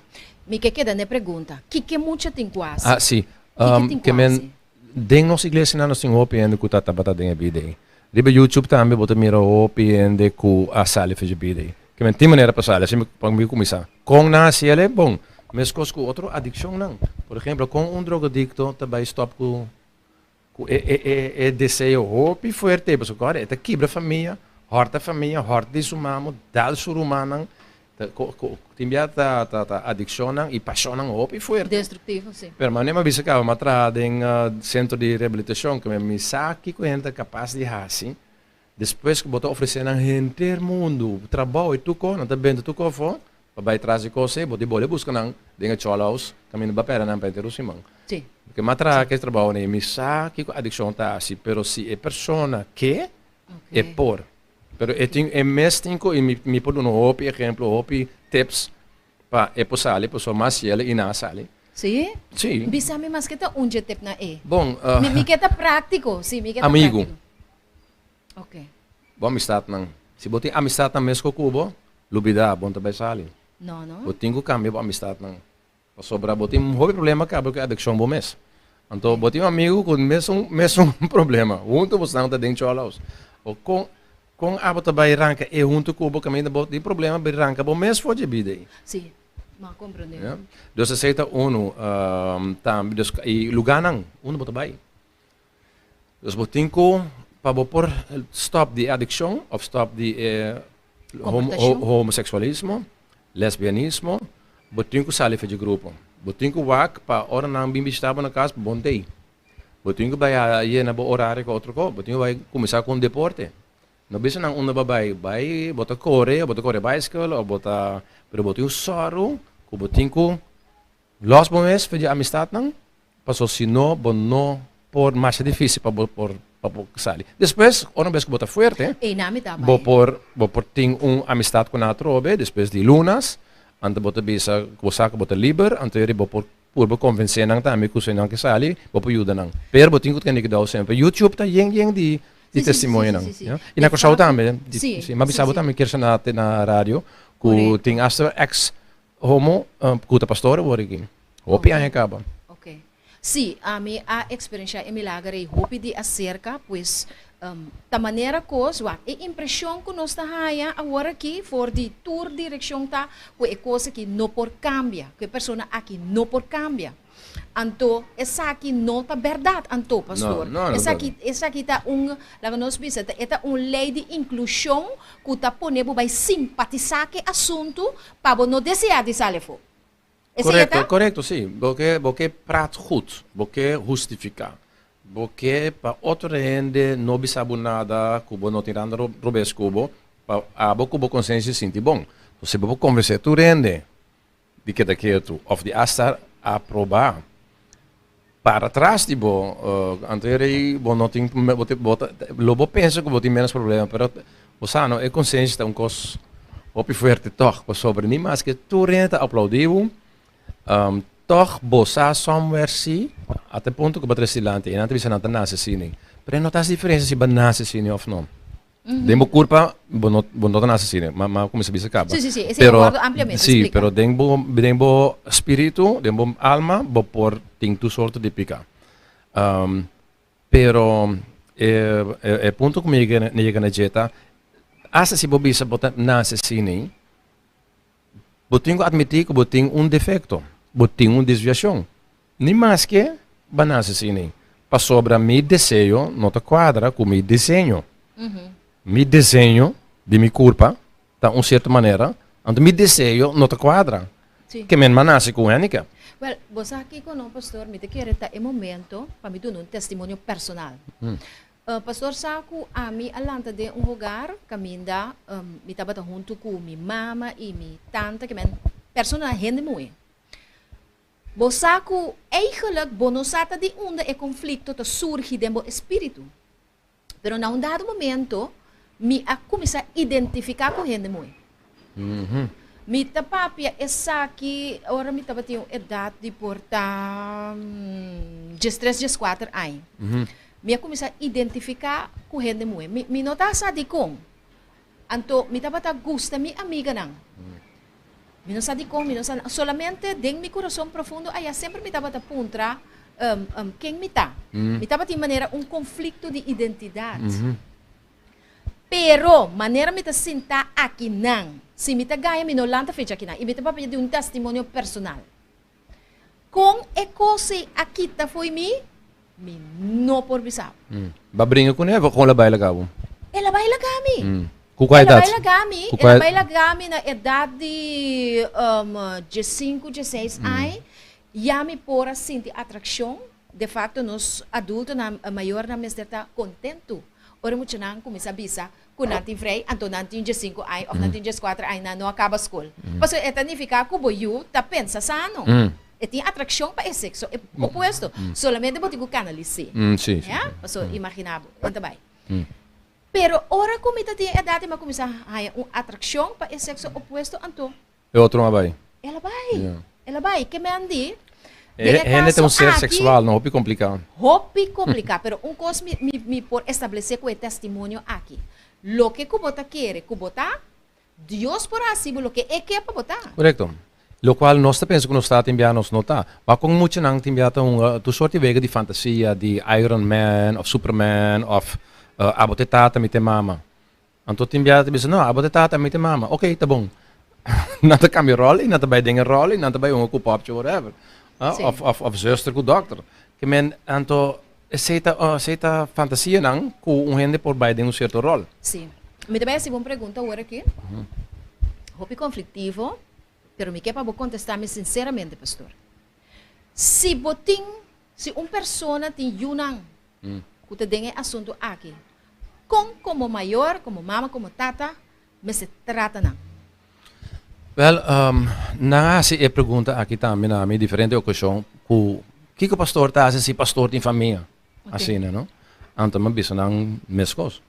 S1: Mi ke keda n'e pregunta, kiko mucha tin cu haci?
S2: Ah, si.
S1: Kiko tin cu
S2: Ke men,
S1: haci?
S2: den nos iglesianan nos tin hopi hende cu ta tabata den e bida ei. Riba YouTube tambe bo ta mira hopi hende cu a sali for dje bida ei. Ke men tin manera pa sali, asina pa mi cuminsa. Kon nan hasi el e? Bon, meskos ku otro adikshonnan. Por ehemplo, kon un drogadikto ta bai stòp ku ku e e e e deseo hopi fuerte ei? Pasobra kòrda, e ta kibra famia, hòrta famia, hòrta di su mama, dal su rumannan. Ta ku ku tin bia ta ta ta adikshonnan i pashonnan hopi fuerte.
S1: Destruktivo, si.
S2: Pero manera mi a bisa kaba, mi a traha den sentro di rehabilitashon, ku mi sa kiko hende ta kapas di hasi. Despues ku bo ta ofresé nan henter mundu trabou i tur kos, nan ta benta tur kos afó pa bai tras di kos ei, bo tin bole buska nan den e chòlhouse kaminda bo a pèrdè nan pa henter un siman.
S1: Sí.
S2: Porque mi a traha ku e trabounan ei, mi sa kiko adikshon ta hasi, pero si e persona ke, e por. Pero e tin, e mes tin ku, i mi mi por duna hopi ehemplo, hopi tips pa e por sali, pasobra mas yele i nan a sali.
S1: Sí?
S2: Sí.
S1: Bisa mi maske ta un dje tipnan ei.
S2: Bon,
S1: Mi mi ke ta práktiko, sí, mi ke ta
S2: Amigu.
S1: práktiko. Ok.
S2: Bo amistatnan. Si bo tin amistatnan mesko ku bo, lubidá, bo no ta bai sali.
S1: No, no.
S2: Bo tin ku kambia bo amistatnan. Pasobra bo tin hopi problema kaba ku e adikshon bo mes. Anto bo tin un amigu ku mesun mesun problema. Huntu bosnan ta den chòlòs. O kon kon abo ta bai ranka e huntu ku bo kaminda bo tin problema bai ranka bo mes for dje bida ei.
S1: Sí, mi a komprendé.
S2: Ya. Dus esei ta unu. Tambe dus i lugánan unda bo ta bai. Dus bo tin ku pa bo por stòp di e adikshon òf stòp di e homoseksualismo, lesbianismo, bo tin ku sali for dje grupo. Bo tin ku wak pa ora nan bin bishita bo na kas bo no t'ei. Bo tin ku bai yena bo orario ku otro kos. Bo tin ku bai kuminsá ku un deporte. No bisa nan unda bo bai, bai bo ta kore, bo ta kore baiskel òf bo ta, pero bo tin un sòru ku bo tin ku Los bo mes for di amistatnan, paso si no bo no por masha dificil pa bo por pa bo sali. Despues ora bes ku bo ta fuerte, bo por bo por tin un amistad ku nan atrobe despues di lunas, anto bo ta bisa ku bo sa ku bo ta liber, anto yeri bo por. purba konvensé nan tambe ku si nan ke sali, bo por yuda nan. Pero bo tin ku tene kuidou semper. YouTube ta yen yen di di testimonionan. I na Kòrsou tambe. Si, mi a bisa bo tambe kier sa na radio ku tin asta ex homo ku ta pastor awor aki. Hopi aña kaba.
S1: Ok. Sí, ami a eksperenshá e milager ei hopi di aserka, pues ta manera kos, wak, e impreshon ku nos ta haña awor aki for di tur direkshon ta ku e kos aki no por kambia, ku e persona aki no por kambia. Anto esaki no ta bèrdat anto, pastor.
S2: No, no, no
S1: Esaki, esaki ta un, laga nos bisa, ta e ta un lei di inklushon ku ta pone bo bai simpatisá ku e asuntu pa bo no deseá di sali afó. Esei e
S2: Korekto,
S1: ta?
S2: korekto, sí. Bo ke, bo ke praat goed, bo ke hustifiká, bo ke pa otro hende no bisa bo nada ku bo no tin randa robes ku bo, pa abo ku bo konsensia sinti bon. Si bo por konvensé tur hende di keda ketu òf di asta aprobá para tras di bo, anto e rei bo no tin, bo tin, bo ta, lo bo pensa ku bo tin ménos problema, pero bo sa no, e konsensia ta un kos hopi fuerte tòg, pasobra ni maske tur hende ta aplaudí bo, tòg bo sa somewhere si, ata e punto ku bo ta resi dilanti, e nan ta bisa nan ta nase asina, pero e no ta hasi diferensia si bo a nase asina òf no. Den bo kurpa bo no bo no ta nase asina, ma ma kuminsá bisa kaba.
S1: Sí, sí, sí, esei a wòrdu ampliamente
S2: Sí,
S1: splika.
S2: pero den bo den bo spiritu, den bo alma bo por tin tur sorto di piká. Pero e e punto ku mi yega mi yega na dje ta, asta si bo bisa bo ta nase asina, bo tin ku atmití ku bo tin un defekto, bo tin un desviashon. Ni maske ba nase asina, pasobra mi deseo no ta kuadra ku mi diseño. Mi diseño di mi kurpa ta un sierto manera, anto mi deseo no ta kuadra. Ke men m'a nase ku un handicap.
S1: Wèl, bo sa kiko no, pastor, mi ta kere ta e momento pa mi duna un testimonio personal. Pastor sa ku ami a lanta den un hogar kaminda mi tabata huntu ku mi mama i mi tanta, ke men personanan hende muhé. Bo sa ku eigenlijk bo no sa ta di unda e konflikto ta surgi den bo espíritu. Pero na un dado momento mi a kuminsá identifiká ku hende muhé. Mi ta papia esaki ora mi tabatin un edat di por ta diestres, dieskuater aña. Mi a kuminsá identifiká ku hende muhé. Mi mi no ta sa dikon. Anto mi tabata gusta mi amiganan. Mi no sa dikon, mi no sa, solamente den mi kurason profundo aya semper mi tabata puntra ken mi ta. Mi tabatin manera un konflikto di identidat. Pero manera mi ta sinta akinan, si mi ta gaña mi no lanta fecha akinan i mi ta papia di un testimonio personal. Kon e kos ei a kita fo'i mi, mi no por bisa bo.
S2: Bo a bringa kuné of kon el a bai laga bo?
S1: El a bai laga mi.
S2: Ku kua
S1: El a
S2: edat?
S1: bai laga mi,
S2: Ku
S1: el
S2: kua
S1: a bai laga mi na edat di diesinku, dieseis aña. Ya mi por a sinti atrakshon. De fakto nos adultonan, mayornan mester ta kontentu ora muchanan kuminsá bisa ku nan tin vrij, anto nan tin diesinku aña òf nan tin dieskuater aña, nan no a kaba skol. Pasobra e ta nifiká ku bo yu ta pensa sano. E tin atrakshon pa e sekso opuesto. Solamente bo tin ku kanalis'é. Ya? Pasobra imaginá bo, e ta bai. Pero ora ku mi ta tin e edat i mi a kuminsá haña un atrakshon pa e sekso opuesto, anto.
S2: E otro a bai.
S1: El a bai. El a bai. Ke men di?
S2: Den e Hende ta un ser seksual, no? Hopi kompliká.
S1: Hopi kompliká, pero un kos mi mi mi por establesé ku e testimonio aki. Loke ku bo ta kere ku bo ta, Dios por hasi bo loke E ke pa bo ta.
S2: Korekto. Lokual nos ta pensa ku nos ta tin bia nos no ta. Wak kon muchanan tin bia ta hunga tur sort di wega di fantasia, di Iron Man òf Superman òf abo ta e tata mi ta e mama. Anto tin biaha ta bisa, no, abo ta tata, ami ta mama. Ok, ta bon. Nan ta cambia rol y nan ta bay den e rol y nan ta bay hunga cu popchi whatever. Ah,
S1: Sí.
S2: Of, of, of zuster cu dokter. Ke men, anto, esey ta, oh, esey ta fantasianan cu un hende por bay den un cierto rol.
S1: Sí. Mi ta bay haci bo un pregunta awor aki. Hopi conflictivo, pero mi ke pa bo contesta mi sinceramente, pastor. Si bo tin, si un persona tin yunan ku ta den e asuntu aki, kon komo mayor, komo mama, komo tata mester trata nan?
S2: Wèl, nan a hasi e pregunta aki tambe na mi diferente okashon ku kiko pastor ta hasi si pastor tin famia? Asina, no? Anto mi a bisa nan meskos.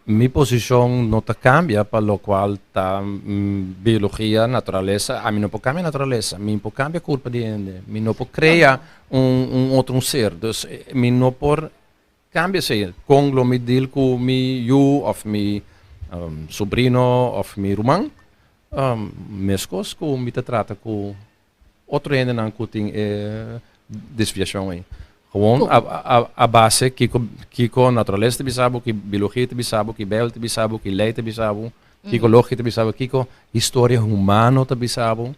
S2: Mi posishon no ta kambia pa lokual ta biologia, naturalesa. Ami no por kambia naturalesa, mi por kambia kurpa di hende, mi no por krea un un otro un ser. Dus mi no por kambia esei. Kon lo mi deal ku mi yu òf mi sobrino òf mi ruman? Meskos ku mi ta trata ku otro hendenan ku tin e desviashon ei. Gewoon a base kiko kiko naturalesa ta bisa bo, ki biologia ta bisa bo, ki Bijbel ta bisa bo, ki lei ta bisa bo, kiko logika ta bisa bo, kiko historia humano ta bisa bo.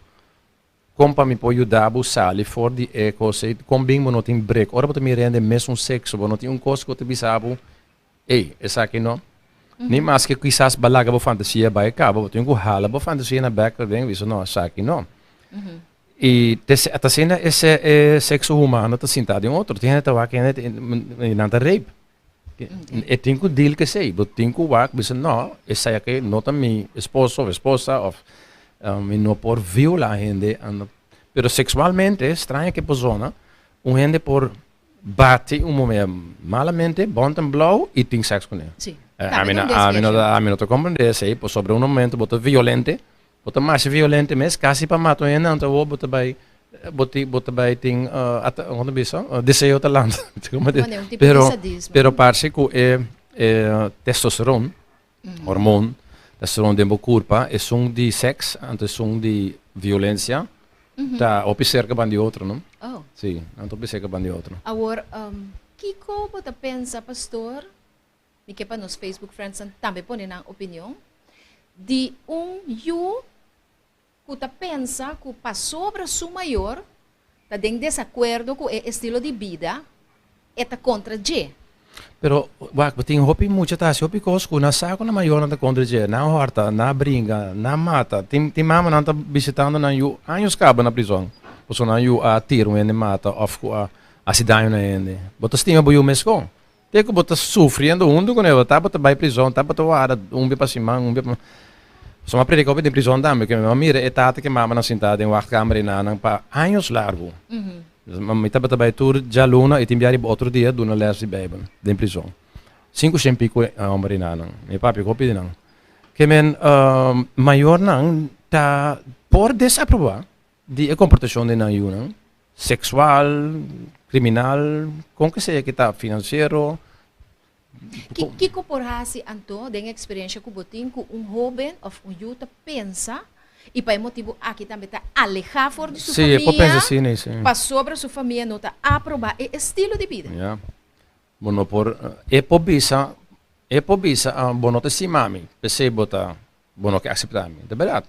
S2: Kon pa mi por yuda bo sali for di e kos ei, kon bin bo no tin brek. Ora bo ta mira hende mesun sekso, bo no tin un kos ku ta bisa bo, Ey, esaki no. Ni maske kisas bo a laga bo fantasia bai kaba, bo tin ku hala bo fantasia na bek den bisa no, esaki no. I te ta asina e e sekso humano ta sinta den otro. Tin hende ta wak hende i nan ta rape. E tin ku deal ku esei. Bo tin ku wak bisa no, esaki no ta mi esposo of esposa of mi no por viola hende. Pero seksualmente, straña ke persona, un hende por Bati un muhé malamente, bont en blou i tin sèks kuné.
S1: Sí.
S2: Ami no, ami no, ami no ta komprendé esei, pasobra un momento bo ta violente, bo ta masha violente mes, kasi pa mata un hende, anto awor bo ta bai, bo tin, bo ta bai tin, kon ta bisa, deseo ta lanta.
S1: Bueno, un tipo
S2: Pero,
S1: di sadismo.
S2: pero parse ku e, e testosteron, hormoon, testosteron den bo kurpa, esun di sèks, anto esun di violensia, Ta hopi serka ban di otro, no?
S1: Oh.
S2: Sí, nan ta hopi serka ban di otro.
S1: Awor, kiko bo ta pensa, pastor? Mi ke pa nos Facebook friendsnan tambe pone nan opinion. Di un yu ku ta pensa ku pasobra su mayor ta den desakuerdo ku e estilo di bida, e ta kontra dje.
S2: Pero, wak, bo tin hopi mucha ta hasi hopi kos ku nan sa ku nan mayornan ta kontra dje. Nan hòrta, nan bringa, nan mata. Tin, tin mamanan ta bisitando nan yu años kaba na prizòn, pasobra nan yu a tira un hende mata òf ku a hasi daño na hende. Bo ta stima bo yu meskon. Te ku bo ta sufriendo huntu kuné, bo tabata bai prizòn, tabata warda un bia pa siman, un bia pa. Pasobra mi a predika hopi den prizòn tambe, ku mi a mira e tata ku e mamanan sintá den wachtkamer enanan pa años largu. Mi tabata bai tur djaluna i tin bia riba otro dia duna les di Bijbel den prizon. Sinku shen pico homber i nanan. Mi papia ku hopi di nan. Ke men mayornan ta por desaproba di e komportashon di nan yunan, seksual, kriminal, kon ke sea ke ta, finansiero.
S1: Kiko por hasi anto den e eksperensha ku bo tin ku un hóben òf un yu ta pensa i pa e motibu aki tambe ta alehá for di su
S2: Sí, e por
S1: famia
S2: pensa asina, sí.
S1: pasobra su famia no ta aprobá e estilo di bida?
S2: Ya. Bo no por, e por bisa, e por bisa, bo no ta stima mi, p'esei bo ta, bo no ke aseptá mi. Ta bèrdat.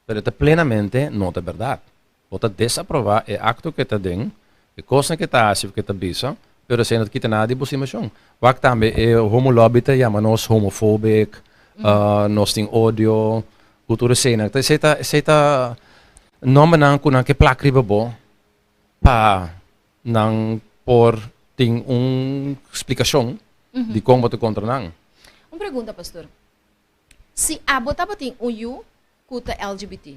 S2: Pero e ta plenamente no ta bèrdat. Bo ta desaprobá e akto ku e ta den, e kosnan ku e ta hasi òf ku e ta bisa, pero esei no ta kita nada di bo stimashon. Wak tambe e homo lobby ta yama nos homofóbik, nos tin odio, ku tur eseinan. Ta esei ta esei ta nòmbernan ku nan ke plak riba bo pa nan por tin un splikashon dikon bo ta kontra nan.
S1: Un pregunta, pastor. Si abo tabatin un yu ku ta LGBT,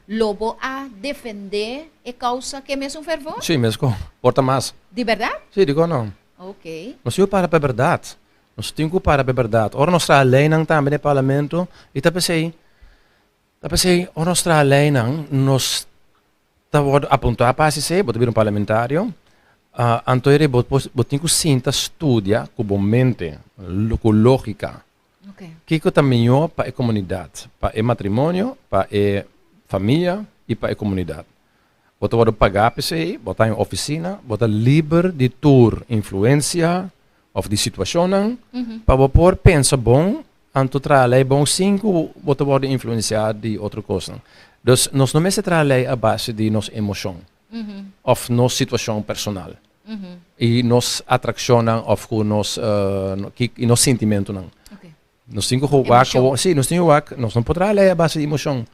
S1: lo bo a defendé e kousa ku e mesun fervor?
S2: Sí, meskos. Por ta mas.
S1: Di bèrdat?
S2: Sí, dikon no?
S1: Oké.
S2: Nos tin ku para pa e bèrdat. Nos tin ku para pa e bèrdat. Ora nos traha leinan tambe den e parlamento, i ta p'esei, ta p'esei ora nos traha leinan, nos ta wòrdu apuntá pa hasi esei, bo ta bira un parlamentario, anto e bo bo tin ku sinta studia ku bo mente, ku lógika. Kiko ta mihó pa e komunidat, pa e matrimonio, pa e famia i pa e komunidat? Bo ta wòrdu pagá p'esei, bo ta den un ofisina, bo ta liber di tur influensia òf di situashonnan pa bo por pensa bon anto traha lei bon sin ku bo ta wòrdu influensiá di otro kosnan. Dus nos no mester traha lei a base di nos emoshon òf nos situashon personal. I nos atrakshonnan òf ku nos i nos sintimentunan. Nos tin ku wak, sí, nos tin ku wak, nos no por traha lei a base di emoshon.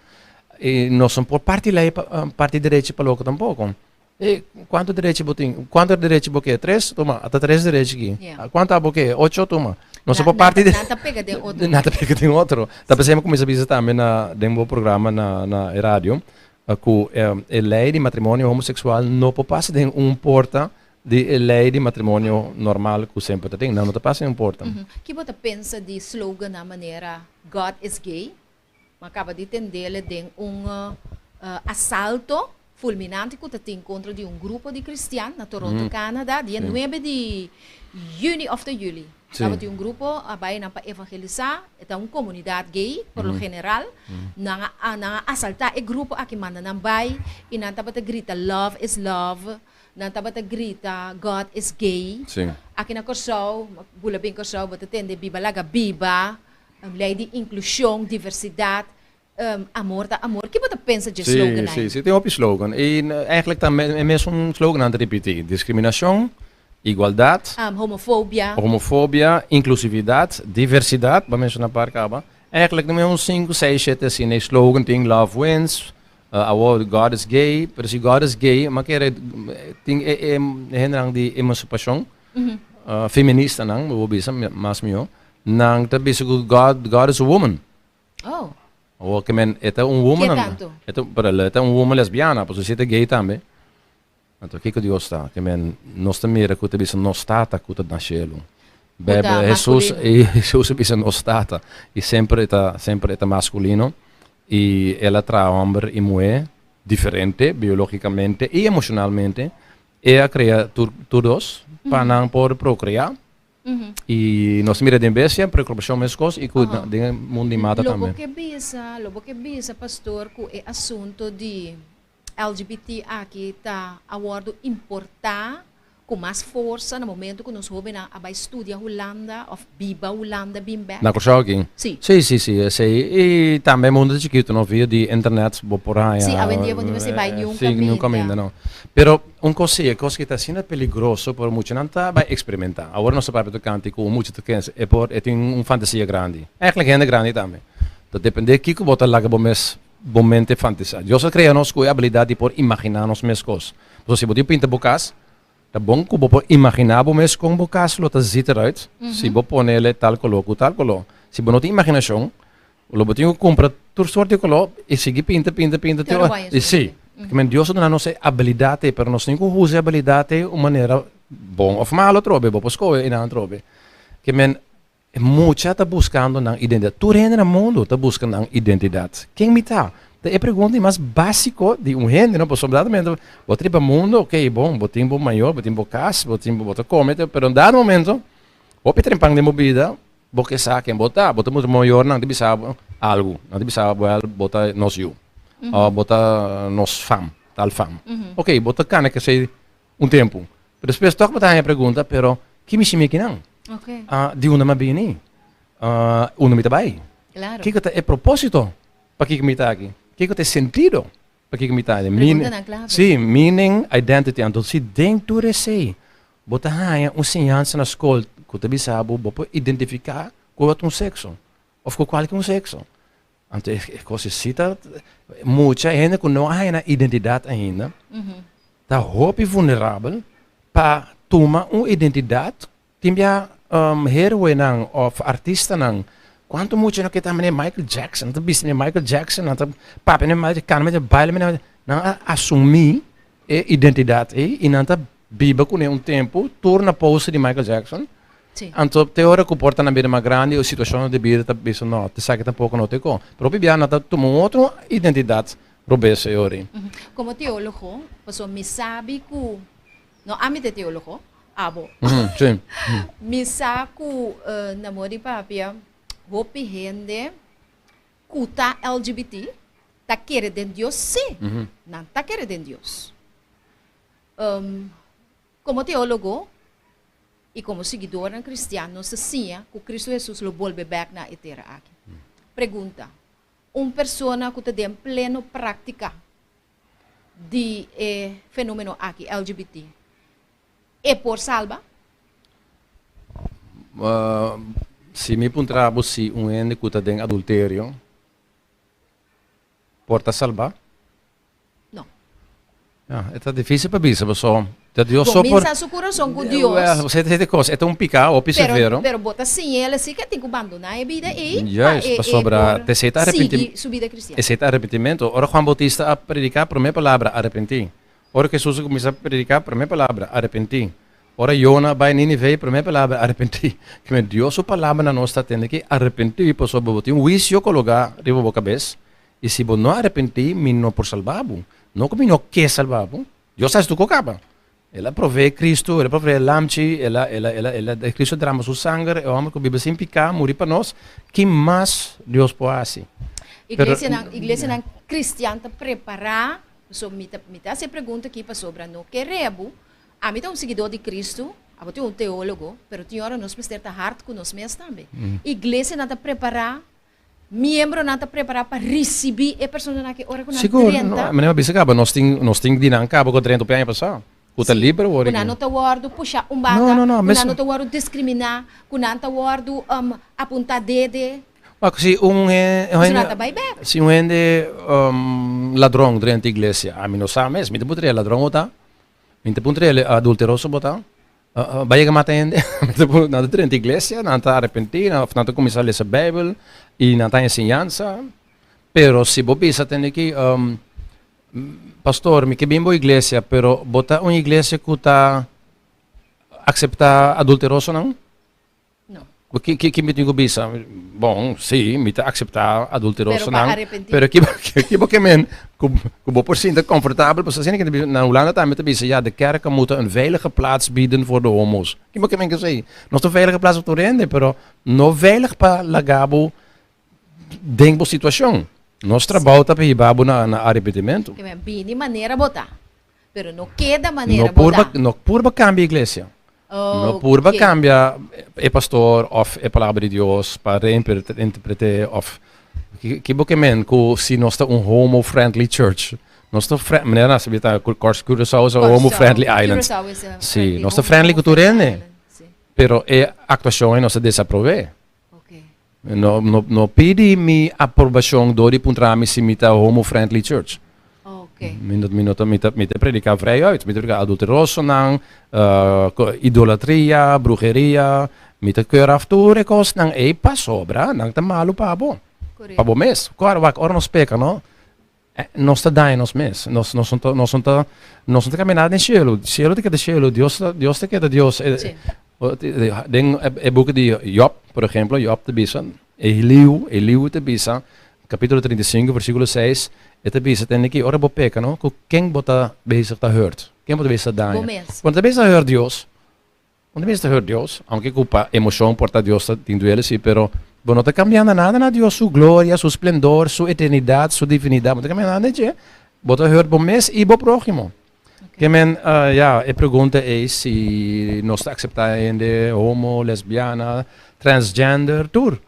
S2: I nos no por parti lei parti derechi pa loko tampoko. E kuantu derechi bo tin? Kuantu derechi bo ke? Tres? Tuma, ata tres derechi aki. Kuantu abo ke? Ocho? Tuma. Nos no por parti
S1: Nan ta pega den otro.
S2: Nan ta pega den otro. Ta p'esei mi kuminsá bisa tambe na den bo programa na na e radio ku e lei di matrimonio homoseksual no por pasa den un porta. di e lei di matrimonio normal ku semper ta tin. Nan no ta pasa den un porta.
S1: Ki bo ta pensa di slogannan manera God is gay? Bo a kaba di tendele den un asalto fulminante ku ta tin kontra di un grupo di kristian na Toronto, Canada, dia nuebe di yüni òf ta yüli. Tabatin un grupo a bai nan pa evangelisá, e ta un komunidat gay por lo general. Nan a nan a asaltá e grupo aki manda nan bai i nan tabata grita love is love, nan tabata grita God is gay. Aki na Kòrsou, bula bin Kòrsou bo ta tende biba laga biba. Lei di inklushon, diversidat, amor ta amor. Ki bo ta pensa dje slogan
S2: Sí, sí, sí, tin hopi slogan. I eigenlijk ta e mesun slogannan ta ripití. Diskriminashon, igualdat.
S1: Homofobia.
S2: Homofobia, inklusividat, diversidat, bo a menshoná par kaba. Eigenlijk ta un sinku, seis, shete asina e slogan tin love wins, awor God is gay, pero si God is gay, mi a kere tin e hendenan di emansipashon, feministanan, bo por bisa mas mihó. Nan ta bisa ku God, God is a woman.
S1: Oh.
S2: Awor ke men, e ta un woman.
S1: Ke tantu?
S2: E ta, pero e ta un woman lesbiana, pasobra si e ta gay tambe. Anto kiko Dios ta? Ke men, nos ta mira ku ta bisa nos Tata ku ta na shelu. Bijbel, Hesus, Hesus a bisa nos Tata. I semper e ta, semper e ta maskulino. I el a traha hòmber i muhé diferente biológikamente i emoshonalmente. E a krea tur, tur dos pa nan por prokreá. I nos mira den bestia, preokupashon meskos i ku den e mundu di mata tambe.
S1: Lo bo ke bisa, lo bo ke bisa pastor ku e asunto di LGBT aki ta a wòrdu importá ku mas forsa na momento ku nos hóbennan a bai studia Hulanda òf biba Hulanda bin bèk?
S2: Na Kòrsou aki?
S1: Sí.
S2: Sí, sí, sí, esei. I tambe e mundu ta chikitu no, via di internet bo por haña.
S1: Sí, awendia bo no mester bai niun
S2: kaminda. Sí, niun kaminda no. Pero un kos si, e kos ki ta asina peligroso por muchanan ta bai eksperimentá. Awor nos ta papia tokante ku un mucha ta kens e por e tin un fantasia grandi. Eigentlik hende grandi tambe. Ta dependé kiko bo ta laga bo mes bo mente fantisá. Dios a krea nos ku e abilidat di por imaginá nos mes kos. Pasobra si bo tin pinta bo kas, ta bon ku bo por imaginá bo mes kon bo kas lo ta zit eruit si bo pone el tal koló ku tal koló. Si bo no tin imaginashon, Lo bo tin ku kumpra tur sort di koló i sigui pinta, pinta, pinta te ora. I si, men Dios a duna nos e abilidat ei, pero nos tin ku usa e abilidat ei un manera bon òf malo atrobe, bo por skohe einan atrobe. Ke men e mucha ta buskando nan identidat. Tur hende na mundu ta buska nan identidat. Ken mi ta? Ta e pregunta di mas básiko di un hende, no? Pasobra dado momento bo ta riba mundu, oke, bon, bo tin bo mayor, bo tin bo kas, bo tin bo ta kome, pero dado momento hopi trempan den bo bida Bo ke sa ken bo ta. Bo ta mustra mayornan ta bisa bo algu. Nan ta bisa bo, wèl, bo ta nos yu. Òf bo ta nos fam, tal fam. Oké, bo ta kana kesei un tempu. Pero despues tòg bo ta haña pregunta, pero ki mi shimi akinan? Di unda mi a bini? Unda mi ta bai? Kiko ta e propósito pakiko mi ta aki? Kiko ta e sentido pakiko mi ta aki?
S1: Preguntanan klave.
S2: Sí, meaning, identity. Anto si den tur esei Bo ta haña un siñansa na skol ku ta bisa bo bo por identifiká ku otro un sekso òf ku kualke un sekso. Anto e kos esei ta mucha hende ku no a haña nan identidat ainda ta hopi vulnerabel pa tuma un identidat. Tin bia heroenan òf artistanan kuantu mucha no ke ta manera Michael Jackson, nan ta bisti manera Michael Jackson, nan ta papia manera Michael, kana manera, baila manera, nan a asumí e identidat ei i nan ta biba kuné un tempu tur na poster di Michael Jackson.
S1: Sí.
S2: Anto te ora ku por ta nan bira mas grandi o situashonnan di bida ta bisa no, esaki tampoko no ta e kon. Pero hopi bia nan ta tuma un otro identidat robes e ora ei.
S1: Komo teólogo, pasobra mi sabi ku, no ami ta e teólogo, abo.
S2: Sí.
S1: Mi sa ku na moda di papia hopi hende ku ta LGBT ta kere den Dios, sí, nan ta kere den Dios. Komo teólogo i komo siguidornan kristian nos ta siña ku Kristu Hesus lo bolbe bèk na e tera aki. Pregunta, Un persona ku ta den pleno práktika di e fenómeno aki, LGBT, e por salba?
S2: Si mi puntra bo si un hende ku ta den adulterio por ta salbá?
S1: No.
S2: Ya, e ta difícil pa bisa pasobra ta Dios so por.
S1: Bo minsa su kurason ku Dios.
S2: Wèl, esei ta e kos, e ta un piká hopi severo.
S1: Pero bo ta siña el así ke tin ku bandoná e bida ei
S2: pa
S1: e por sigui su bida kristian.
S2: Esei ta arepentimentu. Ora Juan Bautista a prediká, promé palabra, arepentí. Ora ku Hesus a kuminsá prediká, promé palabra, arepentí. Ora Yona a bai Nínive, promé palabra, arepentí. Kimen Dios su palabra na nos ta tende ki arepentí pasobra bo tin un huisio kologá riba bo kabes, i si bo no arepentí, mi no por salba bo. No ku mi no ke salba bo, Dios a hasi tur ku kaba. El a proveé Cristo, el a proveé lamchi, el a, el a, el a, el a, Cristo a drama su sanger, e homber ku biba sin piká muri pa nos. Ki mas Dios por hasi? Pero.
S1: Iglesianan, iglesianan kristian ta prepará, so mi ta, mi ta hasi e pregunta aki pasobra no ke rebu, ami ta un siguidó di Cristo, abo tin un teólogo, pero tin ora nos mester ta hard ku nos mes tambe. Iglesianan ta prepará Miembronan ta prepará pa risibí e personanan aki ora ku nan
S2: Sigur,
S1: drenta.
S2: no, manera mi a bisa kaba, nos tin, nos tin di nan kaba ku a drenta hopi aña pasá, ku ta
S1: Sí,
S2: liber awor
S1: ku nan
S2: aki.
S1: no ta wòrdu pushá un
S2: No,
S1: banda,
S2: no, no,
S1: ku nan
S2: mes.
S1: no ta wòrdu diskriminá, ku nan ta wòrdu apuntá dede.
S2: Wak, si un he, un
S1: Pasobra
S2: hende,
S1: nan ta bai bèk.
S2: si un hende ladron drenta iglesia, ami no sa mes, mi ta puntra e ladron bo ta? Mi ta puntra el adulteroso bo ta? Bai yega mata hende? Nan ta drenta iglesia, nan ta arepentí, of nan ta kuminsá lesa Beibel i nan ta haña enseñansa. Pero si bo bisa tende ki, Pastor, mi ke bin bo iglesia, pero bo ta un iglesia ku ta akseptá adulterosonan?
S1: No.
S2: Ki, ki, ki mi tin ku bisa? Bon, sí, mi ta akseptá adulterosonan.
S1: Pero pa arepentí.
S2: Pero ki, ki bo ke men ku, ku bo por sinta komfortabel? Pasobra asina ke ta bisa, na Hulanda tambe ta bisa, ja, de kerken moeten een veilige plaats bieden voor de homo's. Ki bo ke men ku esei? Nos ta un veilige plaats pa tur hende, pero no veilig pa laga bo den bo situashon. Nos trabou ta pa hiba bo na, na arepentimentu.
S1: Ke men bini manera bo ta. Pero no keda manera
S2: No
S1: bo
S2: purba,
S1: ta.
S2: no purba kambia iglesia. No purba
S1: Oké.
S2: kambia e pastor òf e palabra di Dios pa reinterpret'é òf ki ki bo ke men ku si nos ta un homo friendly church. Nos ta fren manera nan a sabí ta ku Curaçao is a homo
S1: Kòrsou,
S2: friendly island.
S1: Curaçao is a
S2: Sí,
S1: friendly,
S2: nos ta
S1: homo
S2: friendly ku tur
S1: homo-friendly
S2: hende.
S1: island, sí.
S2: Pero e aktuashon ei nos ta desaprob'é.
S1: Oké.
S2: No no no pidi mi aprobashon dor di puntra mi si mi ta homo friendly church.
S1: Oké.
S2: Mi no mi no ta mi ta mi ta prediká vrij uit. Mi ta prediká adulterosonan, idolatria, bruheria, mi ta keur af tur e kosnan ei pasobra nan ta malu pa bo. Pa bo
S1: Korekto.
S2: mes. Kòrda wak ora nos peka no, nos ta daña nos mes. Nos nos no ta nos no ta nos no ta kaminá den shelu. Shelu ta keda shelu, Dios ta Dios ta keda Dios.
S1: Sí.
S2: Den e buki di Job, por ehemplo, Job ta bisa, Eliú, Eliú ta bisa, kapítulo 35, versíkulo 6, e ta bisa tende ki ora bo peka, no, ku ken bo ta bezig ta hurt? Ken bo ta bezig ta daña?
S1: Bo mes.
S2: Bo no ta bezig ta hurt Dios. Bo no ta bezig ta hurt Dios, aunke ku pa emoshon por ta Dios ta tin duele, si, pero bo no ta kambiando nada na Dios su gloria, su splendor, su eternidat, su divinidat, bo no ta kambiando nada na dje. Bo ta hurt bo mes i bo próhimo. Ke men, ya, e pregunta ei si nos ta akseptá hende homo, lesbiana, transgender, tur.